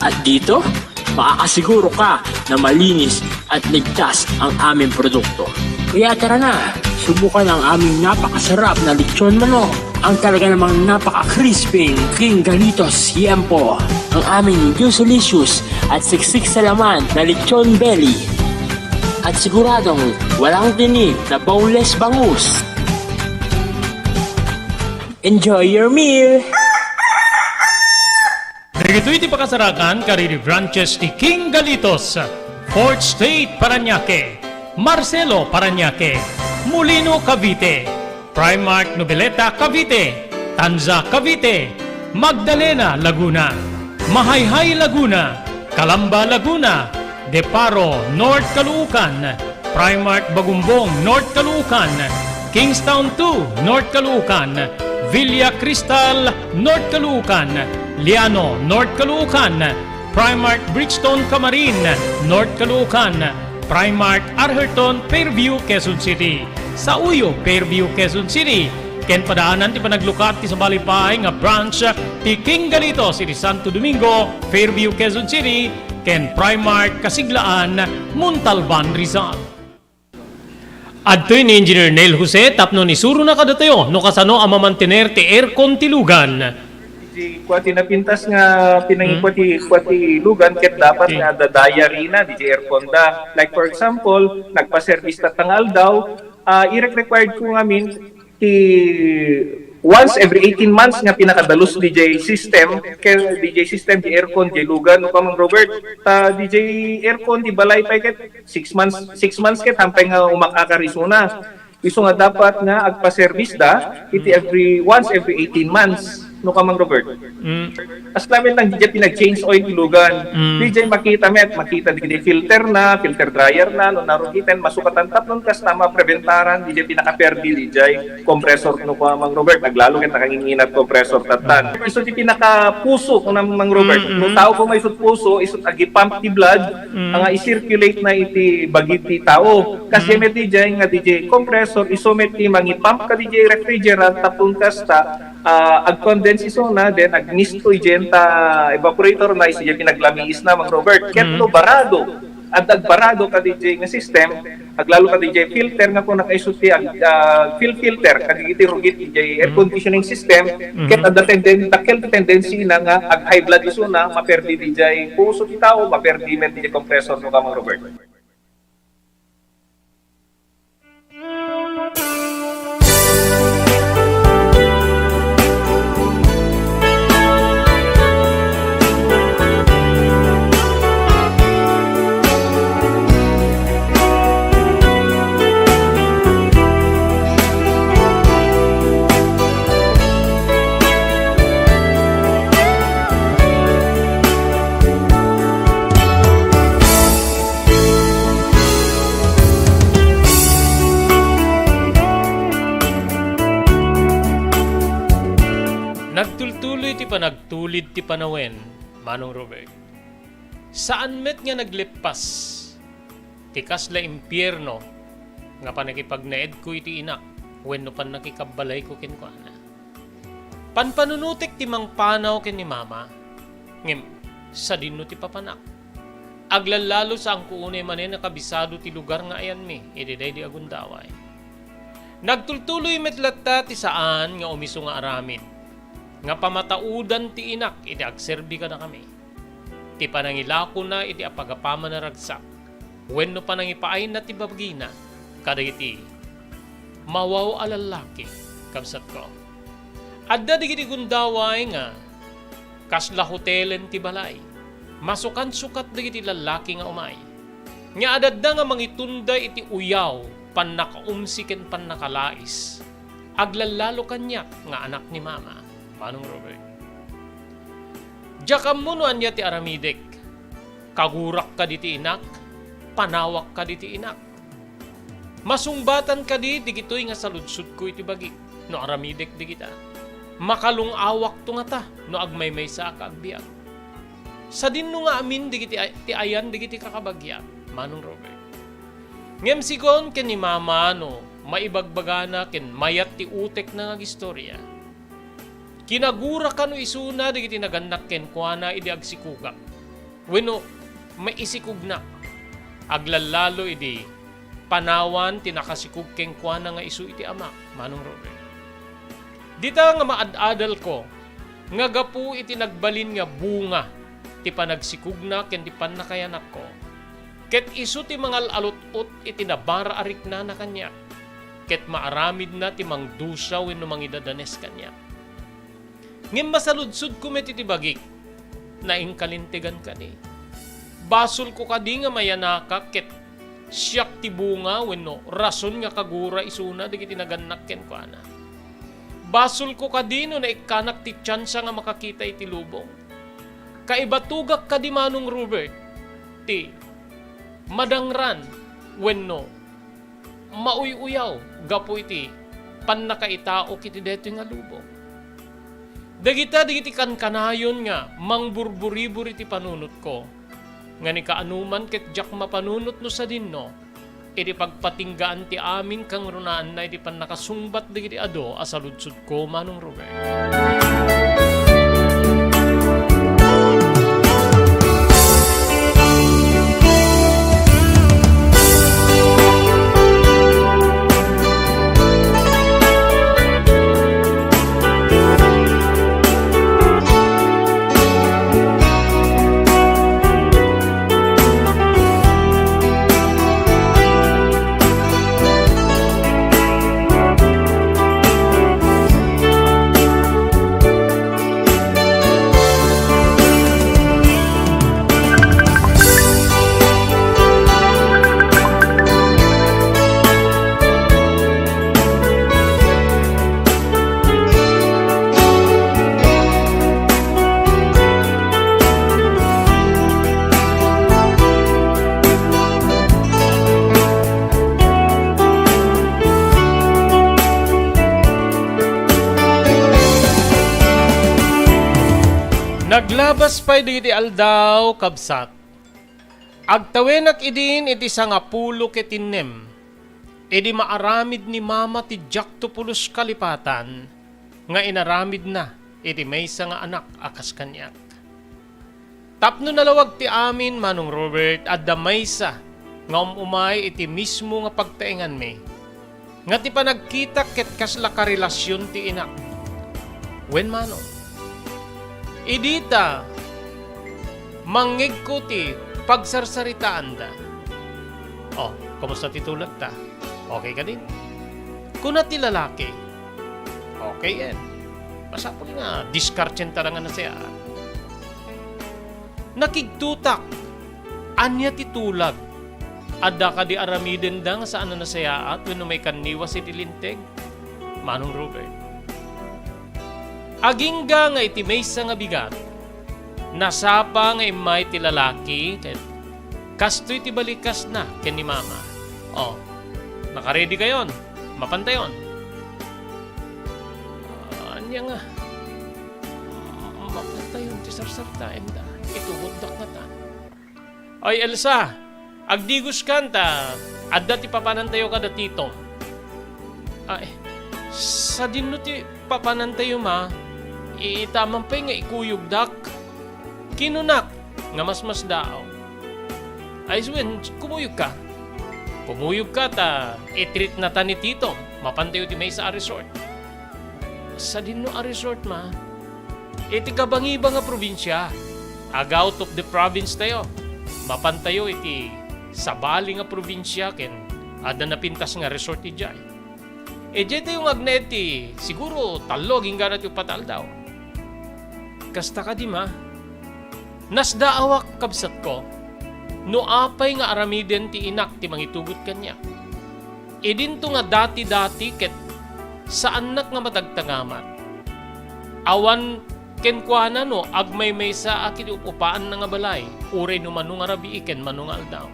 At dito, makakasiguro ka na malinis at ligtas ang aming produkto. Kaya tara na, subukan ang aming napakasarap na lechon manok, ang talaga namang napaka-crispy King Galitos Yempo, ang aming juicylicious at siksik sa laman na lechon belly, at siguradong walang tinik na boneless bangus. Enjoy your meal! Dagitoy ti pakasarakan kadagiti branches ti King Galitos, Fourth Street, Parañaque, Marcelo, Parañaque, Molino, Cavite, Primark, Noveleta, Cavite, Tanza, Cavite, Magdalena, Laguna, Mahayhay, Laguna, Calamba, Laguna, Deparo, North Caloocan, Primark Bagumbong, North Caloocan, Kingstown two, North Caloocan, Villa Cristal, North Caloocan, Liano, North Caloocan, Primark Bridgestone Camarin, North Caloocan, Primark Arherton, Fairview, Quezon City. Sa Uyo, Fairview, Quezon City, Ken padaanan ti panaglukat ti sabali pay nga branch ti King Galitos iti Santo Domingo, Fairview, Quezon City, ken Primark Kasiglaan, Montalban, Rizal. Adtoy ni Engineer Neil Jose tapno isurona kadatayo no kasano a mamantener ti aircon ti lugan. Di kua ti napintas nga pinangikua ti, kua ti lugan ket dapat nga adda diary na di aircon da. Like for example, nagpa-service tatta nga aldaw, ah, irek-required ko ngamin ti once every eighteen months nga pinakadalus D J system, kay D J system, di aircon, di lugan, no, Kamang Robert, ta D J aircon, di balay pay ket six months, six months ket hampay nga umak-akar isuna. Isu nga dapat nga agpa-service da, iti every, once every eighteen months, no, Kamang Robert. Mm. As lamin lang, di dya pinag-change oil ti lugan. Mm. Di dya makita met, makita di, di filter na, filter dryer na, no, narugiten, masukatan tapnon kasta mapreventaran, di dya pinakaperdi, di dya compressor no, Kamang Robert, aglalo ket nakanginginat compressor tattan. Isu ti pinakapuso, kuna Mang Robert. Mm, mm. No tao ko may isut puso, isut agi-pump ti blood, Mm. nga i-circulate na iti bagi ti tao. Kasi Mm. met di dya nga di dya compressor, isu met ti mangi-pump ka di dya refrigerant, tapon kasta, ah, ag-condense isuna, then agmisto idiay ta evaporator na, isu diay pinaglamiis na, Mang Robert. Ket Mm. no barado, adda agbarado ka di dya nga system, aglalo ka di dya filter nga kuna kaiso ti ag-, ah, fil-, filter, kadagiti rugit di dya air Mm. conditioning system, Mm-hmm. ket adda tenden-, dakkel ti tendency na nga ag-high blood isuna, maperdi di dya puso ti tao, maperdi met di dya compressor no, Kamang Robert. Nagtultuloy ti panagtulid ti panawen, Manong Robert. Saan met nga nagleppas ti kasla impierno nga pannakipagnaedko iti inak wenno pannakikabbalayko kenkuana. Panpanunotek ti mangpanaw ken ni Mama, ngem sadinno ti papanak. Aglallalo, saanko unay manen a kabisado ti lugar nga ayanmi iti daydi a gundaway. Nagtultuloy met latta ti saan nga umiso nga aramid nga pamataudan ti inak idi agserbi kadakami. Ti panangilakona iti apagapamana ragsak wenno panangipaayna ti bagina kadagiti mawaw a lallaki, kabsatko. Adda dagiti gundaway nga kasla hotelen ti balay. Masukansukat dagiti lallaki nga umay. Nga adda nga mangitunda iti uyaw, pannakaumsi ken pannakalais. Aglallalo kaniak nga anak ni Mama, Manong Robert. Diak ammo no ania ti aramidek. Kagurak kadi ti inak, panawak kadi ti inak. Masungbatan kadi digitoy nga saludsodko iti bagik no aramidek digita? Makalung-awakto ngata no agmaymaysaak a agbiag? Sadinno nga amin digiti ay-, ti ayan digiti kakabagiak, Manong Robert. Ngem sigon ken ni Mama no maibagbagana ken mayat ti utekna nga agistoria. Kinaguraka no isuna dagiti nagannak kenkuana idi agsikugak wenno maisikugnak. Aglallalo idi panawan ti nakasikug kenkuana nga isu iti amak, Manong Robert. Dita nga maad-adalko nga gapu iti nagbalin nga bunga ti panagsikugna ken ti pannakayanakko, ket isu ti mangal-alut-ot iti nabara a riknana kaniak, ket maaramidna ti mangdusa wenno mangidadanes kaniak. Ngem masaludsodko met iti bagik, naingkalintegan kadi. Basolko kadi nga mayanakak ket siak ti bunga wenno rason nga kagura isuna dagiti nagannak kenkuana? Basolko kadi no naikkanak ti tiansa nga makakita iti lubong? Kaibatugak kadi, Manong Robert, ti madangran wenno mauy-uyaw gapu iti pannakaitaok iti daytoy nga lubong. Dagita dagiti kankanayon nga mangburburibur iti panunotko, nga ni kaanoman ket diak mapanunot no sadinno, iti pagpatinggaan ti amin kangrunaanna iti pannakasungbat dagiti adu a saludsodko, Manong Robert. Naglabas pay dagiti aldaw, kabsat. Agtawenak idin iti sangapulo ket innem. Idi maaramid ni Mama ti diakto pulos kalipatan nga inaramidna iti maysa nga anak a kas kaniak. Tapno nalawag ti amin, Manong Robert, adda maysa nga um-umay iti mismo nga pagtaenganmi, nga ti panagkitak ket kasla karelasion ti inak. Wen, Manong, idi ta mangngegko ti pagsarsaritaanda. Oh, kumusta ti tulagta? Okay kadin? Kuna ti lalaki, okay yen. Masapul nga diskartenta nga nasayaat. Nakigtotak. Ania ti tulag? Adda kadi aramidenda nga saan a nasayaat wenno maikanniwas iti linteg? Manong Robert. Agingga nga iti maysa nga bigat, nasapa nga immay ti lalaki ket kastoy ti balikasna ken ni Mama. Oh, nakaready kayon? Mapantayon? Ah, ania nga? Mapantayon ti sarsaritaenda. Itugotdak ngata. Ay, Elsa, agdigoskan ta adda ti papanantayo kada Titom. Ay, sadinno ti papanantayo, Ma? Ita man pay nga ikuyogdak. Kinunak nga masmasdaaw. Ay, wen, kumuyogka. Kumuyogka ta i-treatnata ni Titom. Mapantayo ti maysa a resort. Sadinno a resort, Ma? Iti kabangibang a probinsia. Ag-out of the province tayo. Mapantayo iti sabali nga probinsia ken adda napintas nga resort idiay. Idiay tayo nga agnaed ti siguro tallo agingga ti uppat a aldaw. Kasta kadi, Ma? Nasdaawak, kabsatko, no apay nga aramiden ti inak ti mangitugot kaniak. Idinto nga dati-dati ket saannak nga matagtagamat. Awan kenkuana no agmaymaysaak iti up-upaanna nga balay, uray no mano nga rabii ken mano nga aldaw.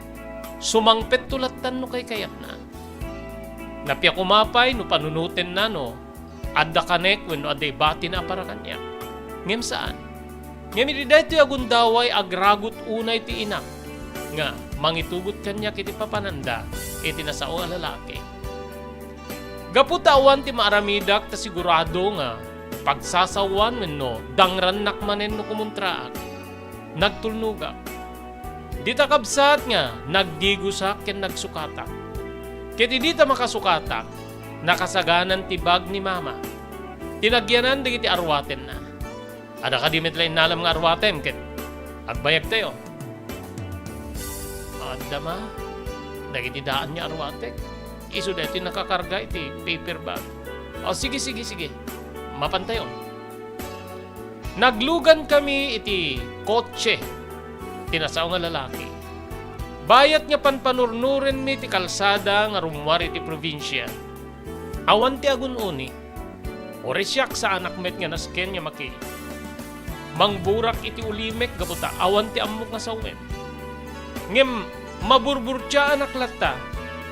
Sumangpetto lattan no kaykayatna. Napia koma pay no panunotenna no adda kanek wenno adda ibatina a para kaniak. Ngem saan. Ngem idi daytoy a gundaway, agragut unay ti inak nga mangitugot kaniak iti papananda iti nasao a lalaki. Gapu ta awan ti maaramidak ta sigurado nga pagsasaoan wenno dangrannak manen no kumontraak, nagtulnogak. Dita kabsat nga nagdigosak ken nagsukatak. Ket idi ta makasukatak, nakasaganan ti bag ni Mama. Tinagyanan dagiti arwatenna. Adda kadi met la innalam nga arwatem ket agbayagtayo? Adda, Ma. Dagiti daan nga arwatek. Isu daytoy nakakarga iti paper bag. O, sige, sige, sige. Mapantayon. Naglugan kami iti kotse ti nasao nga lalaki. Bayat nga panpanurnurenmi ti kalsada nga rummuar iti probinsia, awan ti agun-uni. Uray siak, saanak met nga nasken nga maki-, mangburak iti ulimek gapu ta awan ti ammok nga sawem. Ngem maburburtiaanak latta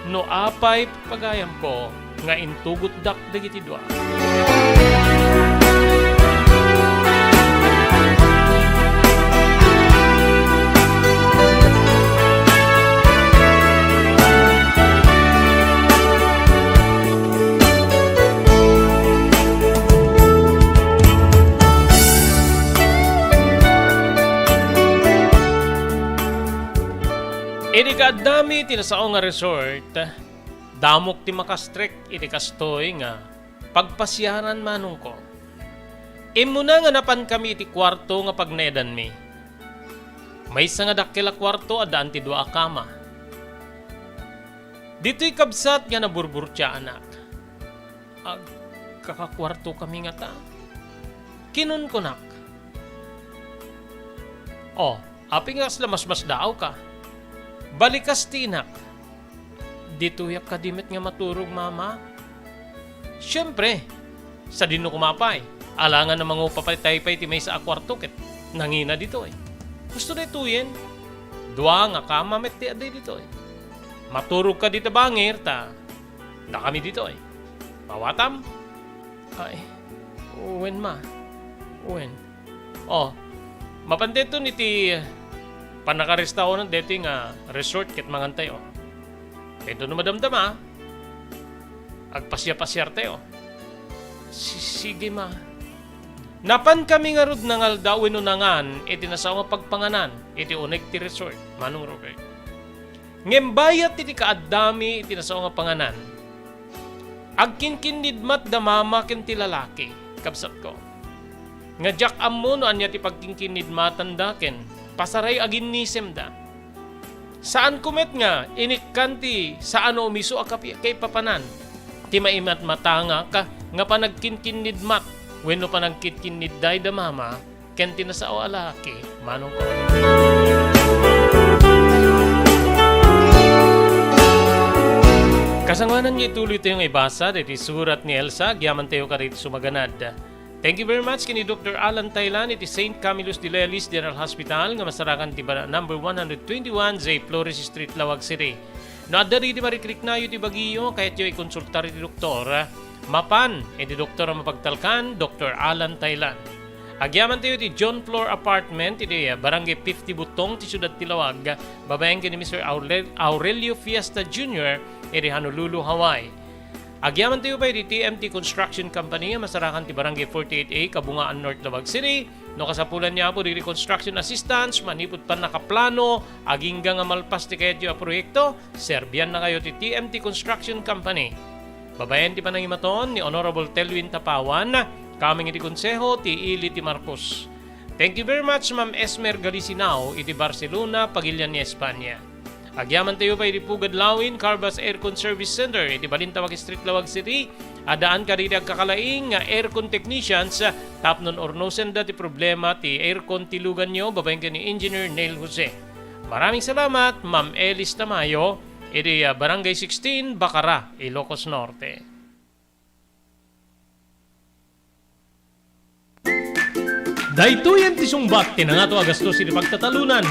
no apay pagayamko nga intugotdak dagiti dua. Idi kaaddami iti nasao nga resort, damok ti makastrek iti kastoy nga pagpasiaran, manongko. Immuna nga napankami iti kuarto nga pagnaedanmi. Maysa nga dakkel a kuarto, addaan ti dua a kama. Ditoy kabsat nga naburburtiaanak. Agkakakuartokami ngata? Kinunkunak. Oh, apay nga kasla masmasdaawka? Balikas ti inak. Ditoyak kadi met nga maturog, Mama? Siempre, sadino koma pay? Alangan a mangupapatay pay ti maysa a kuarto ket nangina ditoy. Gusto daytoyen? Dua nga kama met ti adda ditoy. Maturogka dita bangir ta dakami ditoy. Maawatam? Ay, wen, Ma. Wen. Oh, mapan dayton iti pannakaristaoran daytoy nga resort ket mangantayo. Daytoy no madamdama, agpasiar-pasiartayo. Si-, sige, Ma. Napankami ngarud nangaldaw wenno nangan iti nasao nga pagpanganan iti uneg ti resort, Manong Robert. Ngem bayat iti kaaddami iti nasao nga panganan, agkinkinnidmat da Mama ken ti lalaki, kabsatko, nga diak ammo no ania ti pagkinkinnidmatanda ken pasaray aginnisemda. Saanko met nga inikkan ti saan a umiso a kapi-, kaipapanan ti maimatmatangak nga panagkinkinnidmat wenno panagkinkinnidday da Mama ken ti nasao a lalaki, manongko. Kasangoanan nga ituloytayo nga ibasa daytoy surat ni Elsa, agyamantayo kadagiti sumaganad. Thank you very much ken ni Doctor Alan Taylan iti Saint Camillus de Lelis General Hospital nga masarakan ti bana number one hundred twenty-one J Flores Street, Laoag City. No adda dagiti marikriknayo iti bagiyo, kayatyo ikonsultar iti doktor. Mapan iti doktor a mapagtalkan, Doktor Alan Taylan. Agyamantayo iti John Floor Apartment iti Barangay fifty Butong ti siudad ti Laoag, babaen ken ni Mister Aurel-, Aurelio Fiesta Junior iti Honolulu, Hawaii. Agyamantayo pay iti T M T Construction Company a masarakan ti Barangay forty-eight A, Kabungaan, North Laoag City. No kasapulan ni Apo dagiti construction assistance manipud pannakaplano, agingga nga malpas ti kayatyo a proyekto, serbiannakayo ti T M T Construction Company. Babaen ti panangimaton ni Honorable Telwin Tapawan, kameng iti Konseho ti Ili ti Marcos. Thank you very much, Ma'am Esmer Galisinao, iti Barcelona, Pagilian ni Espanya. Agyamantayo pay iti Pugad Lawin Carvas Aircon Service Center iti Balintawak Street, Laoag City. Addaan kadagiti agkakalaing nga aircon technicians tapno urnosenda ti problema ti aircon ti luganyo babaen ken ni Engineer Neil Jose. Maraming salamat, Ma'am Elis Tamayo, iti, ah, Barangay sixteen, Bacara, Ilocos Norte. Daytoyen ti sungbat ti nangato a gastos iti pagtatalunan.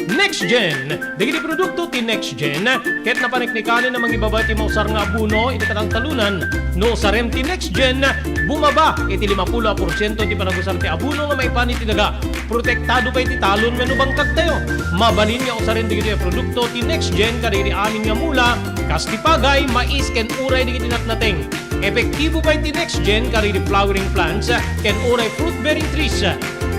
NextGen. Dagiti produkto ti NextGen ket napaniknikanen a mangibaba ti mausar nga abono iti katangtalunan. No usarem ti NextGen, bumaba iti limapulo a porsiento ti panagusar ti abono nga maipan iti daga. Protektado pay ti talon wenno bangkagtayo. Mabalin nga usaren dagitoy a produkto ti NextGen kadagiti amin nga mula, kas ti pagay, mais, ken uray dagiti natnateng. Epektibo pay ti NextGen kadagiti flowering plants ken uray fruit-bearing trees.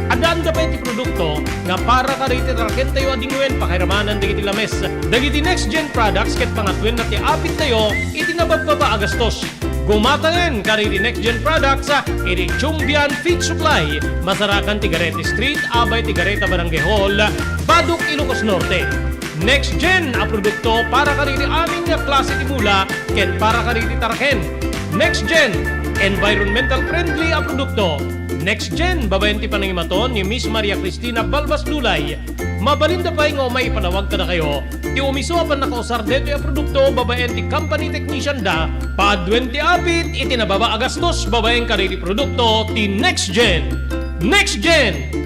Addaanda pay ti produkto nga para kadagiti tarakentayo a dingwen pakairamanan dagiti lames. Dagiti NextGen products ket pangatuenna ti apittayo iti nababbaba a gastos. Gumatangen kadagiti NextGen products iti Chumbian Feed Supply, masarakan ti Garete Street, abay ti Gareta Barangay Hall, Badoc, Ilocos Norte. NextGen a produkto para kadagiti amin nga klase ti mula ken para kadagiti taraken. NextGen, environmental friendly a produkto. NextGen, babaen ti panangimaton ni Miss Maria Cristina Balbas Lulay. Mabalinda pay nga umay ipanawag kadakayo ti umiso a pannakausar daytoy a produkto babaen ti company technician da. Paduen ti apit iti nababa a gastos babaen kadagiti produkto ti NextGen. NextGen!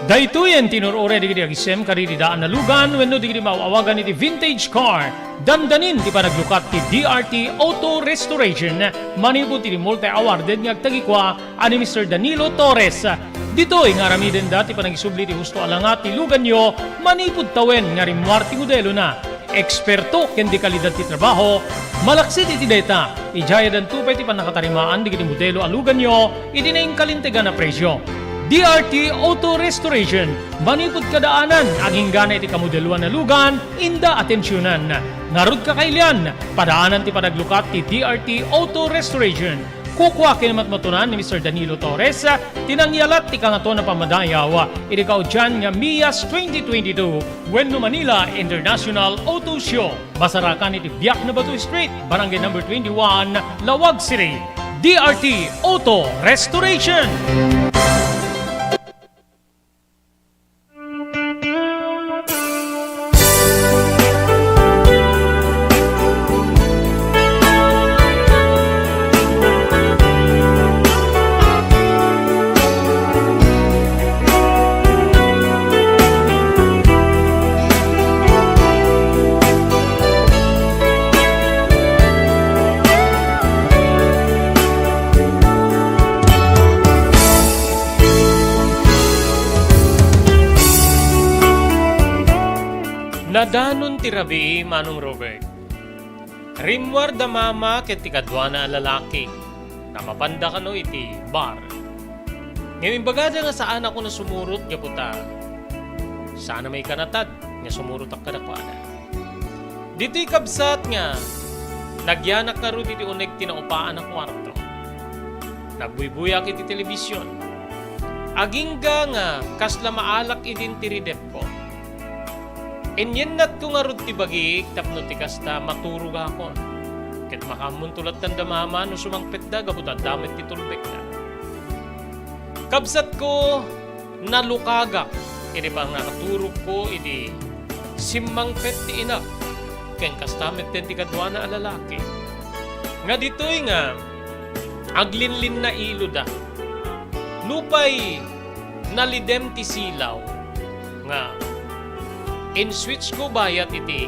Daytoyen ti inur-uray dagiti agisem kadagiti daan a lugan wenno dagiti maaw-awagan iti vintage car. Dandanin ti panaglukat ti D R T Auto Restoration manipud ti multi-awarded nga agtagikua a ni Mister Danilo Torres. Ditoy nga aramidenda ti panagisubli ti husto a langa ti luganyo manipud tawen nga rimmuar ti modelona. Eksperto ken di kalidad ti trabaho, malaksid iti dayta, idiay addanto pay ti pannakatarimaan dagiti modelo a luganyo iti nainkalintegan a presio. D R T Auto Restoration. Manipud kadaanan, agingga na iti kamodeloan a lugan, inda atensionan. Ngarud, kakailian, padaanan ti panaglukat ti D R T Auto Restoration. Kukua ken matmatunan ni Mister Danilo Torres ti nangyalat ti Kangatoan a Pammadayaw iti kaudian nga MIAS twenty twenty-two wenno Manila International Auto Show. Masarakan iti Biak na Bato Street, Barangay Number twenty-one, Laoag City. D R T Auto Restoration. Nadanon ti rabii, Manong Robert. Rimmuar da mama ken ti kaduana a lalaki ta mapanda kano iti bar. Ngem imbagada nga saanakon a sumurot gapu ta saan a maikanatad nga sumurotak kadakuada. Ditoy kabsat nga nagyanak ngarud iti uneg ti naupaan a kuarto. Nagbuybuyak iti telebision. Agingga nga kasla maalak idin ti ridepko. Inyennatko ngarud ti bagik tapno ti kasta maturogakon. Ket makaammonto latta da mama no sumangpetda gapu ta adda met ti tulbekda. Kabsatko, nalukagak iti pannakaturogko idi simmangpet ti inak ken kasta metten ti kaduana a lalaki. Nga ditoy nga aglinlinnailoda. Nupay nalidem ti silaw nga in-switchko bayat iti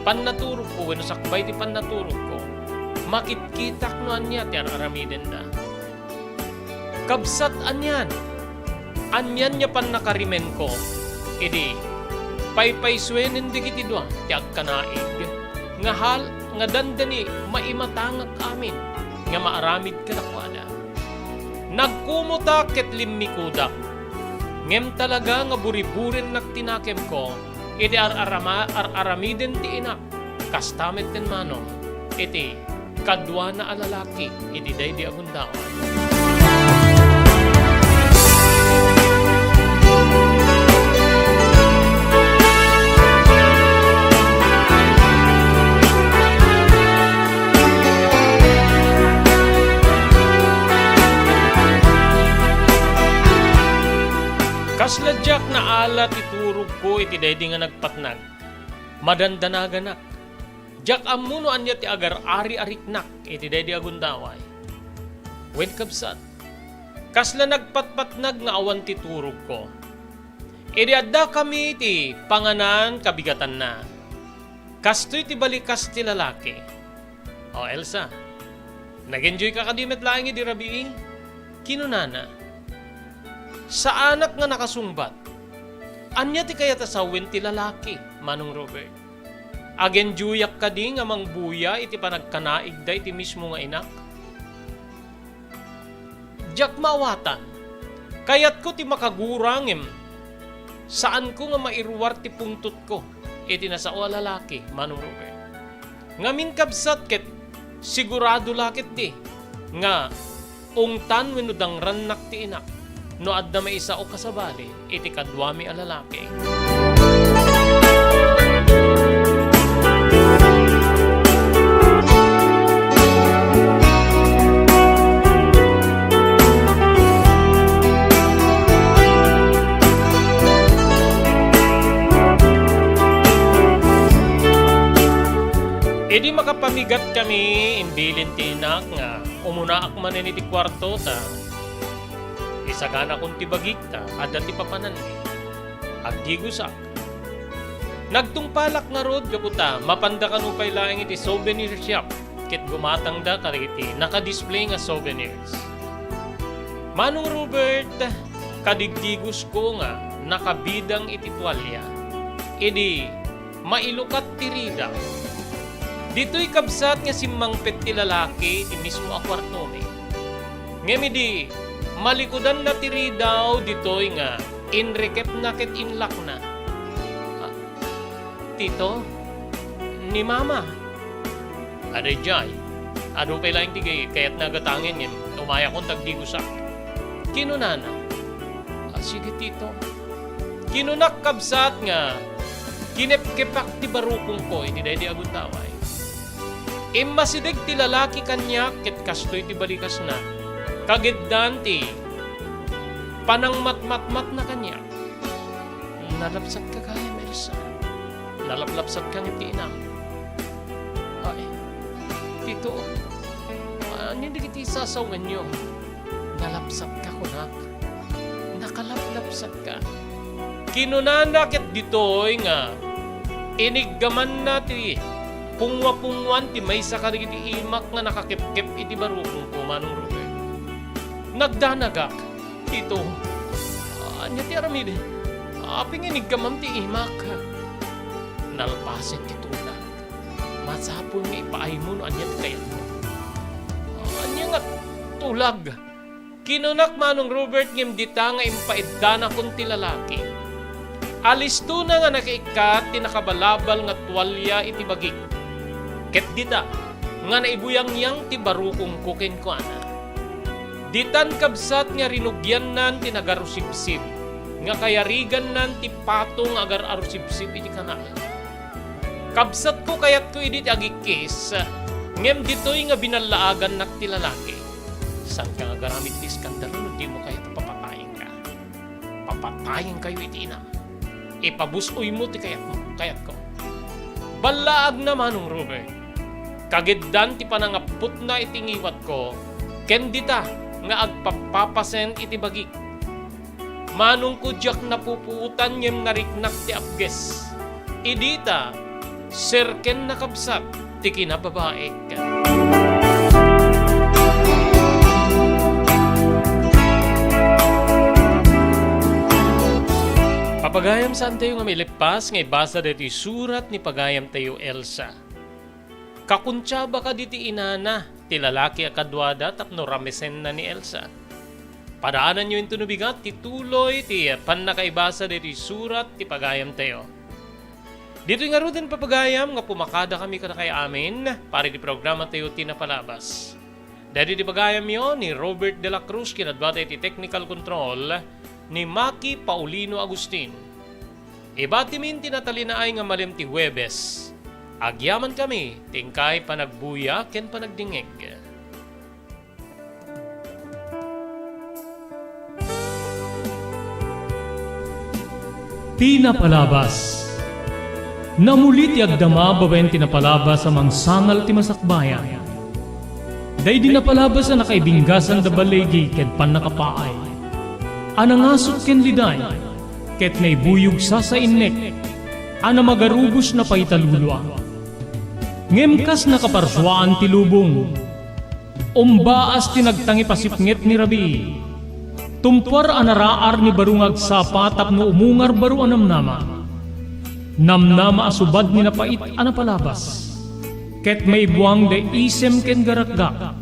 pannaturogko wenno sakbay ti pannaturogko, makitkitak no ania ti ar-aramidenda. Kabsat anian, anian nga pannakarimenko idi paypaysuenen dagiti dua ti agkanaig nga hal-, nga dandani maimatangak amin nga maaramid kadakuada. Nagkumutak ket limmikudak, ngem talaga nga buriburennak ti nakemko iti ar-arama-, ar-aramiden ti inak. Kasta metten, Manong, iti kaduana a lalaki iti daydi a gundaway. Kasla diak naala ti turogko iti daydi nga nagpatnag. Madandanaganak. Diak ammo no ania ti agar-ari-ariknak iti daydi a gundaway. Wen, kabsat, kasla nagpatpatnag nga awan ti turogko. Idi addakami iti panganan kabigatanna, kastoy ti balikas ti lalaki. O Elsa, nag-enjoy ka kadi met laeng idi rabii? Kinunana. Saanak nga nakasungbat. Ania ti kayat a sawen ti lalaki, Manong Robert? Agenjoyak kadi nga mangbuya iti panagkanaigda iti mismo nga inak? Diak maawatan. Kayatko ti makagura ngem saanko nga mairuar ti pungtotko iti nasao a lalaki, Manong Robert. Ngamin, kabsat, ket sigurado la ketdi nga ungtan wenno dangrannak ti inak no adda maisao kasabali iti kaduami a lalaki. Idi makapamigat kami, imbilin ti inak nga umunaak manen iti kuarto ta isaganakon ti bagik ta adda ti papananmi. Aggigosak. Nagtungpalak ngarud gapu ta mapanda kano pay laeng iti souvenir shop ket gumatangda kadagiti naka-display nga souvenirs. Manong Robert, kadiggigosko nga nakabidang iti tualia idi mailukat ti rida. Ditoy kabsat nga simmangpet ti lalaki iti mismo a kuartomi. Ngem idi Malikudanna ti ridaw ditoy nga inrikepna ket inlakna. Ah, Tito, ni Mama. Adaydiay, adu pay laeng ti kayatna a gatangen ngem umayakon dagdi gusak. Kinunana, "Ah, sige, Tito." Kinunak kabsat nga kinepkepak ti barukongko iti daydi a gundaway. Immasideg ti lalaki kaniak ket kastoy ti balikasna. Kagiddan ti panangmatmatmatna kaniak. "Nalabsatka gayam, Elsa. Nalaplapsatka ngem ti inam." "Ay, Tito, ania dagiti sasawenyo?" "Nalabsatka," kunak. "Nakalaplapsatka." Kinunana ket ditoy nga iniggamanna ti punguapunguan ti maysa kadagiti imak nga nakakepkep iti barukongko, Manong Robert. Nagdanagak. "Tito, ania ti aramid? Apay nga iniggamam ti imak?" "Nalpasen ti tulag. Masapul nga ipaaymo no ania ti kayatmo." "Ania nga tulag?" kinunak, Manong Robert, ngem dita nga impaiddanakon ti lalaki. Alistona nga nakaikkat ti nakabalabal nga tualia iti bagik. Ket dita nga naibuyangyang ti barukongko kenkuana. Ditan kabsat nga rinugiannan ti nagarusibsib, nga kayarigannan ti pato nga agar-arusibsib iti kanal. Kabsatko, kayatko idi ti agikkis, ngem ditoy nga binallaagannak ti lalaki. Saanka nga agaramid ti eskandalo no dimo kayat a papatayenka. Papatayenkayo iti inam. Ipabus-oymo ti kayatmo, kayatko. Ballaagna, Manong Robert. Kagiddan ti panangapputna iti ngiwatko, ken dita nga agpappapasen iti bagik. Manongko, diak napupuotan ngem nariknak ti apges. Idita, serken nakabsat ti kinababaik. Papagayam, saantayo nga maileppas nga ibasa daytoy surat ni pagayamtayo Elsa. Kakuntiaba kadi ti inana ti lalaki a kaduada tapno ramesenna ni Elsa. Padaananyo intono bigat ti tuloy ti pannakaibasa daytoy surat ti pagayamtayo. Ditoy ngaruden, papagayam, nga pumakadakami kadakay amin para iti programatayo ti napalabas. Daydi ti pagayamyo ni Robert de la Cruz, kinaduatayo ti technical control ni Maki Paulino Agustin. Ibatimin ti natalinaay nga malem ti Huwebes. Agyamankami ti inkay panagbuya ken panagdingngeg. Ti napalabas. Namuli ti agdama babaen ti napalabas a mangsangal ti masakbayan. Daydi napalabas a nakaibinggasan da baligi ken pannakapaay, a nangasut ken liday, ket naibuyog sasainnek, a namagarubos napaitalulua. Ngem kas nakaparsuaan ti lubong, umbaas ti nagtangipasipnget ni rabii. Tumpuar a naraar ni baro nga agsapa tapno umungar baro a namnama. Namnama a subad ni napait a napalabas, ket maibuang da isem ken garakgak.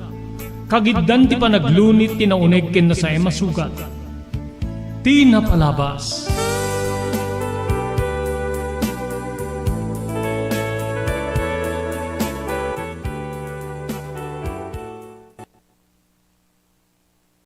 Kagiddan ti panaglunit ti nauneg ken nasaem a sugat. Ti napalabas.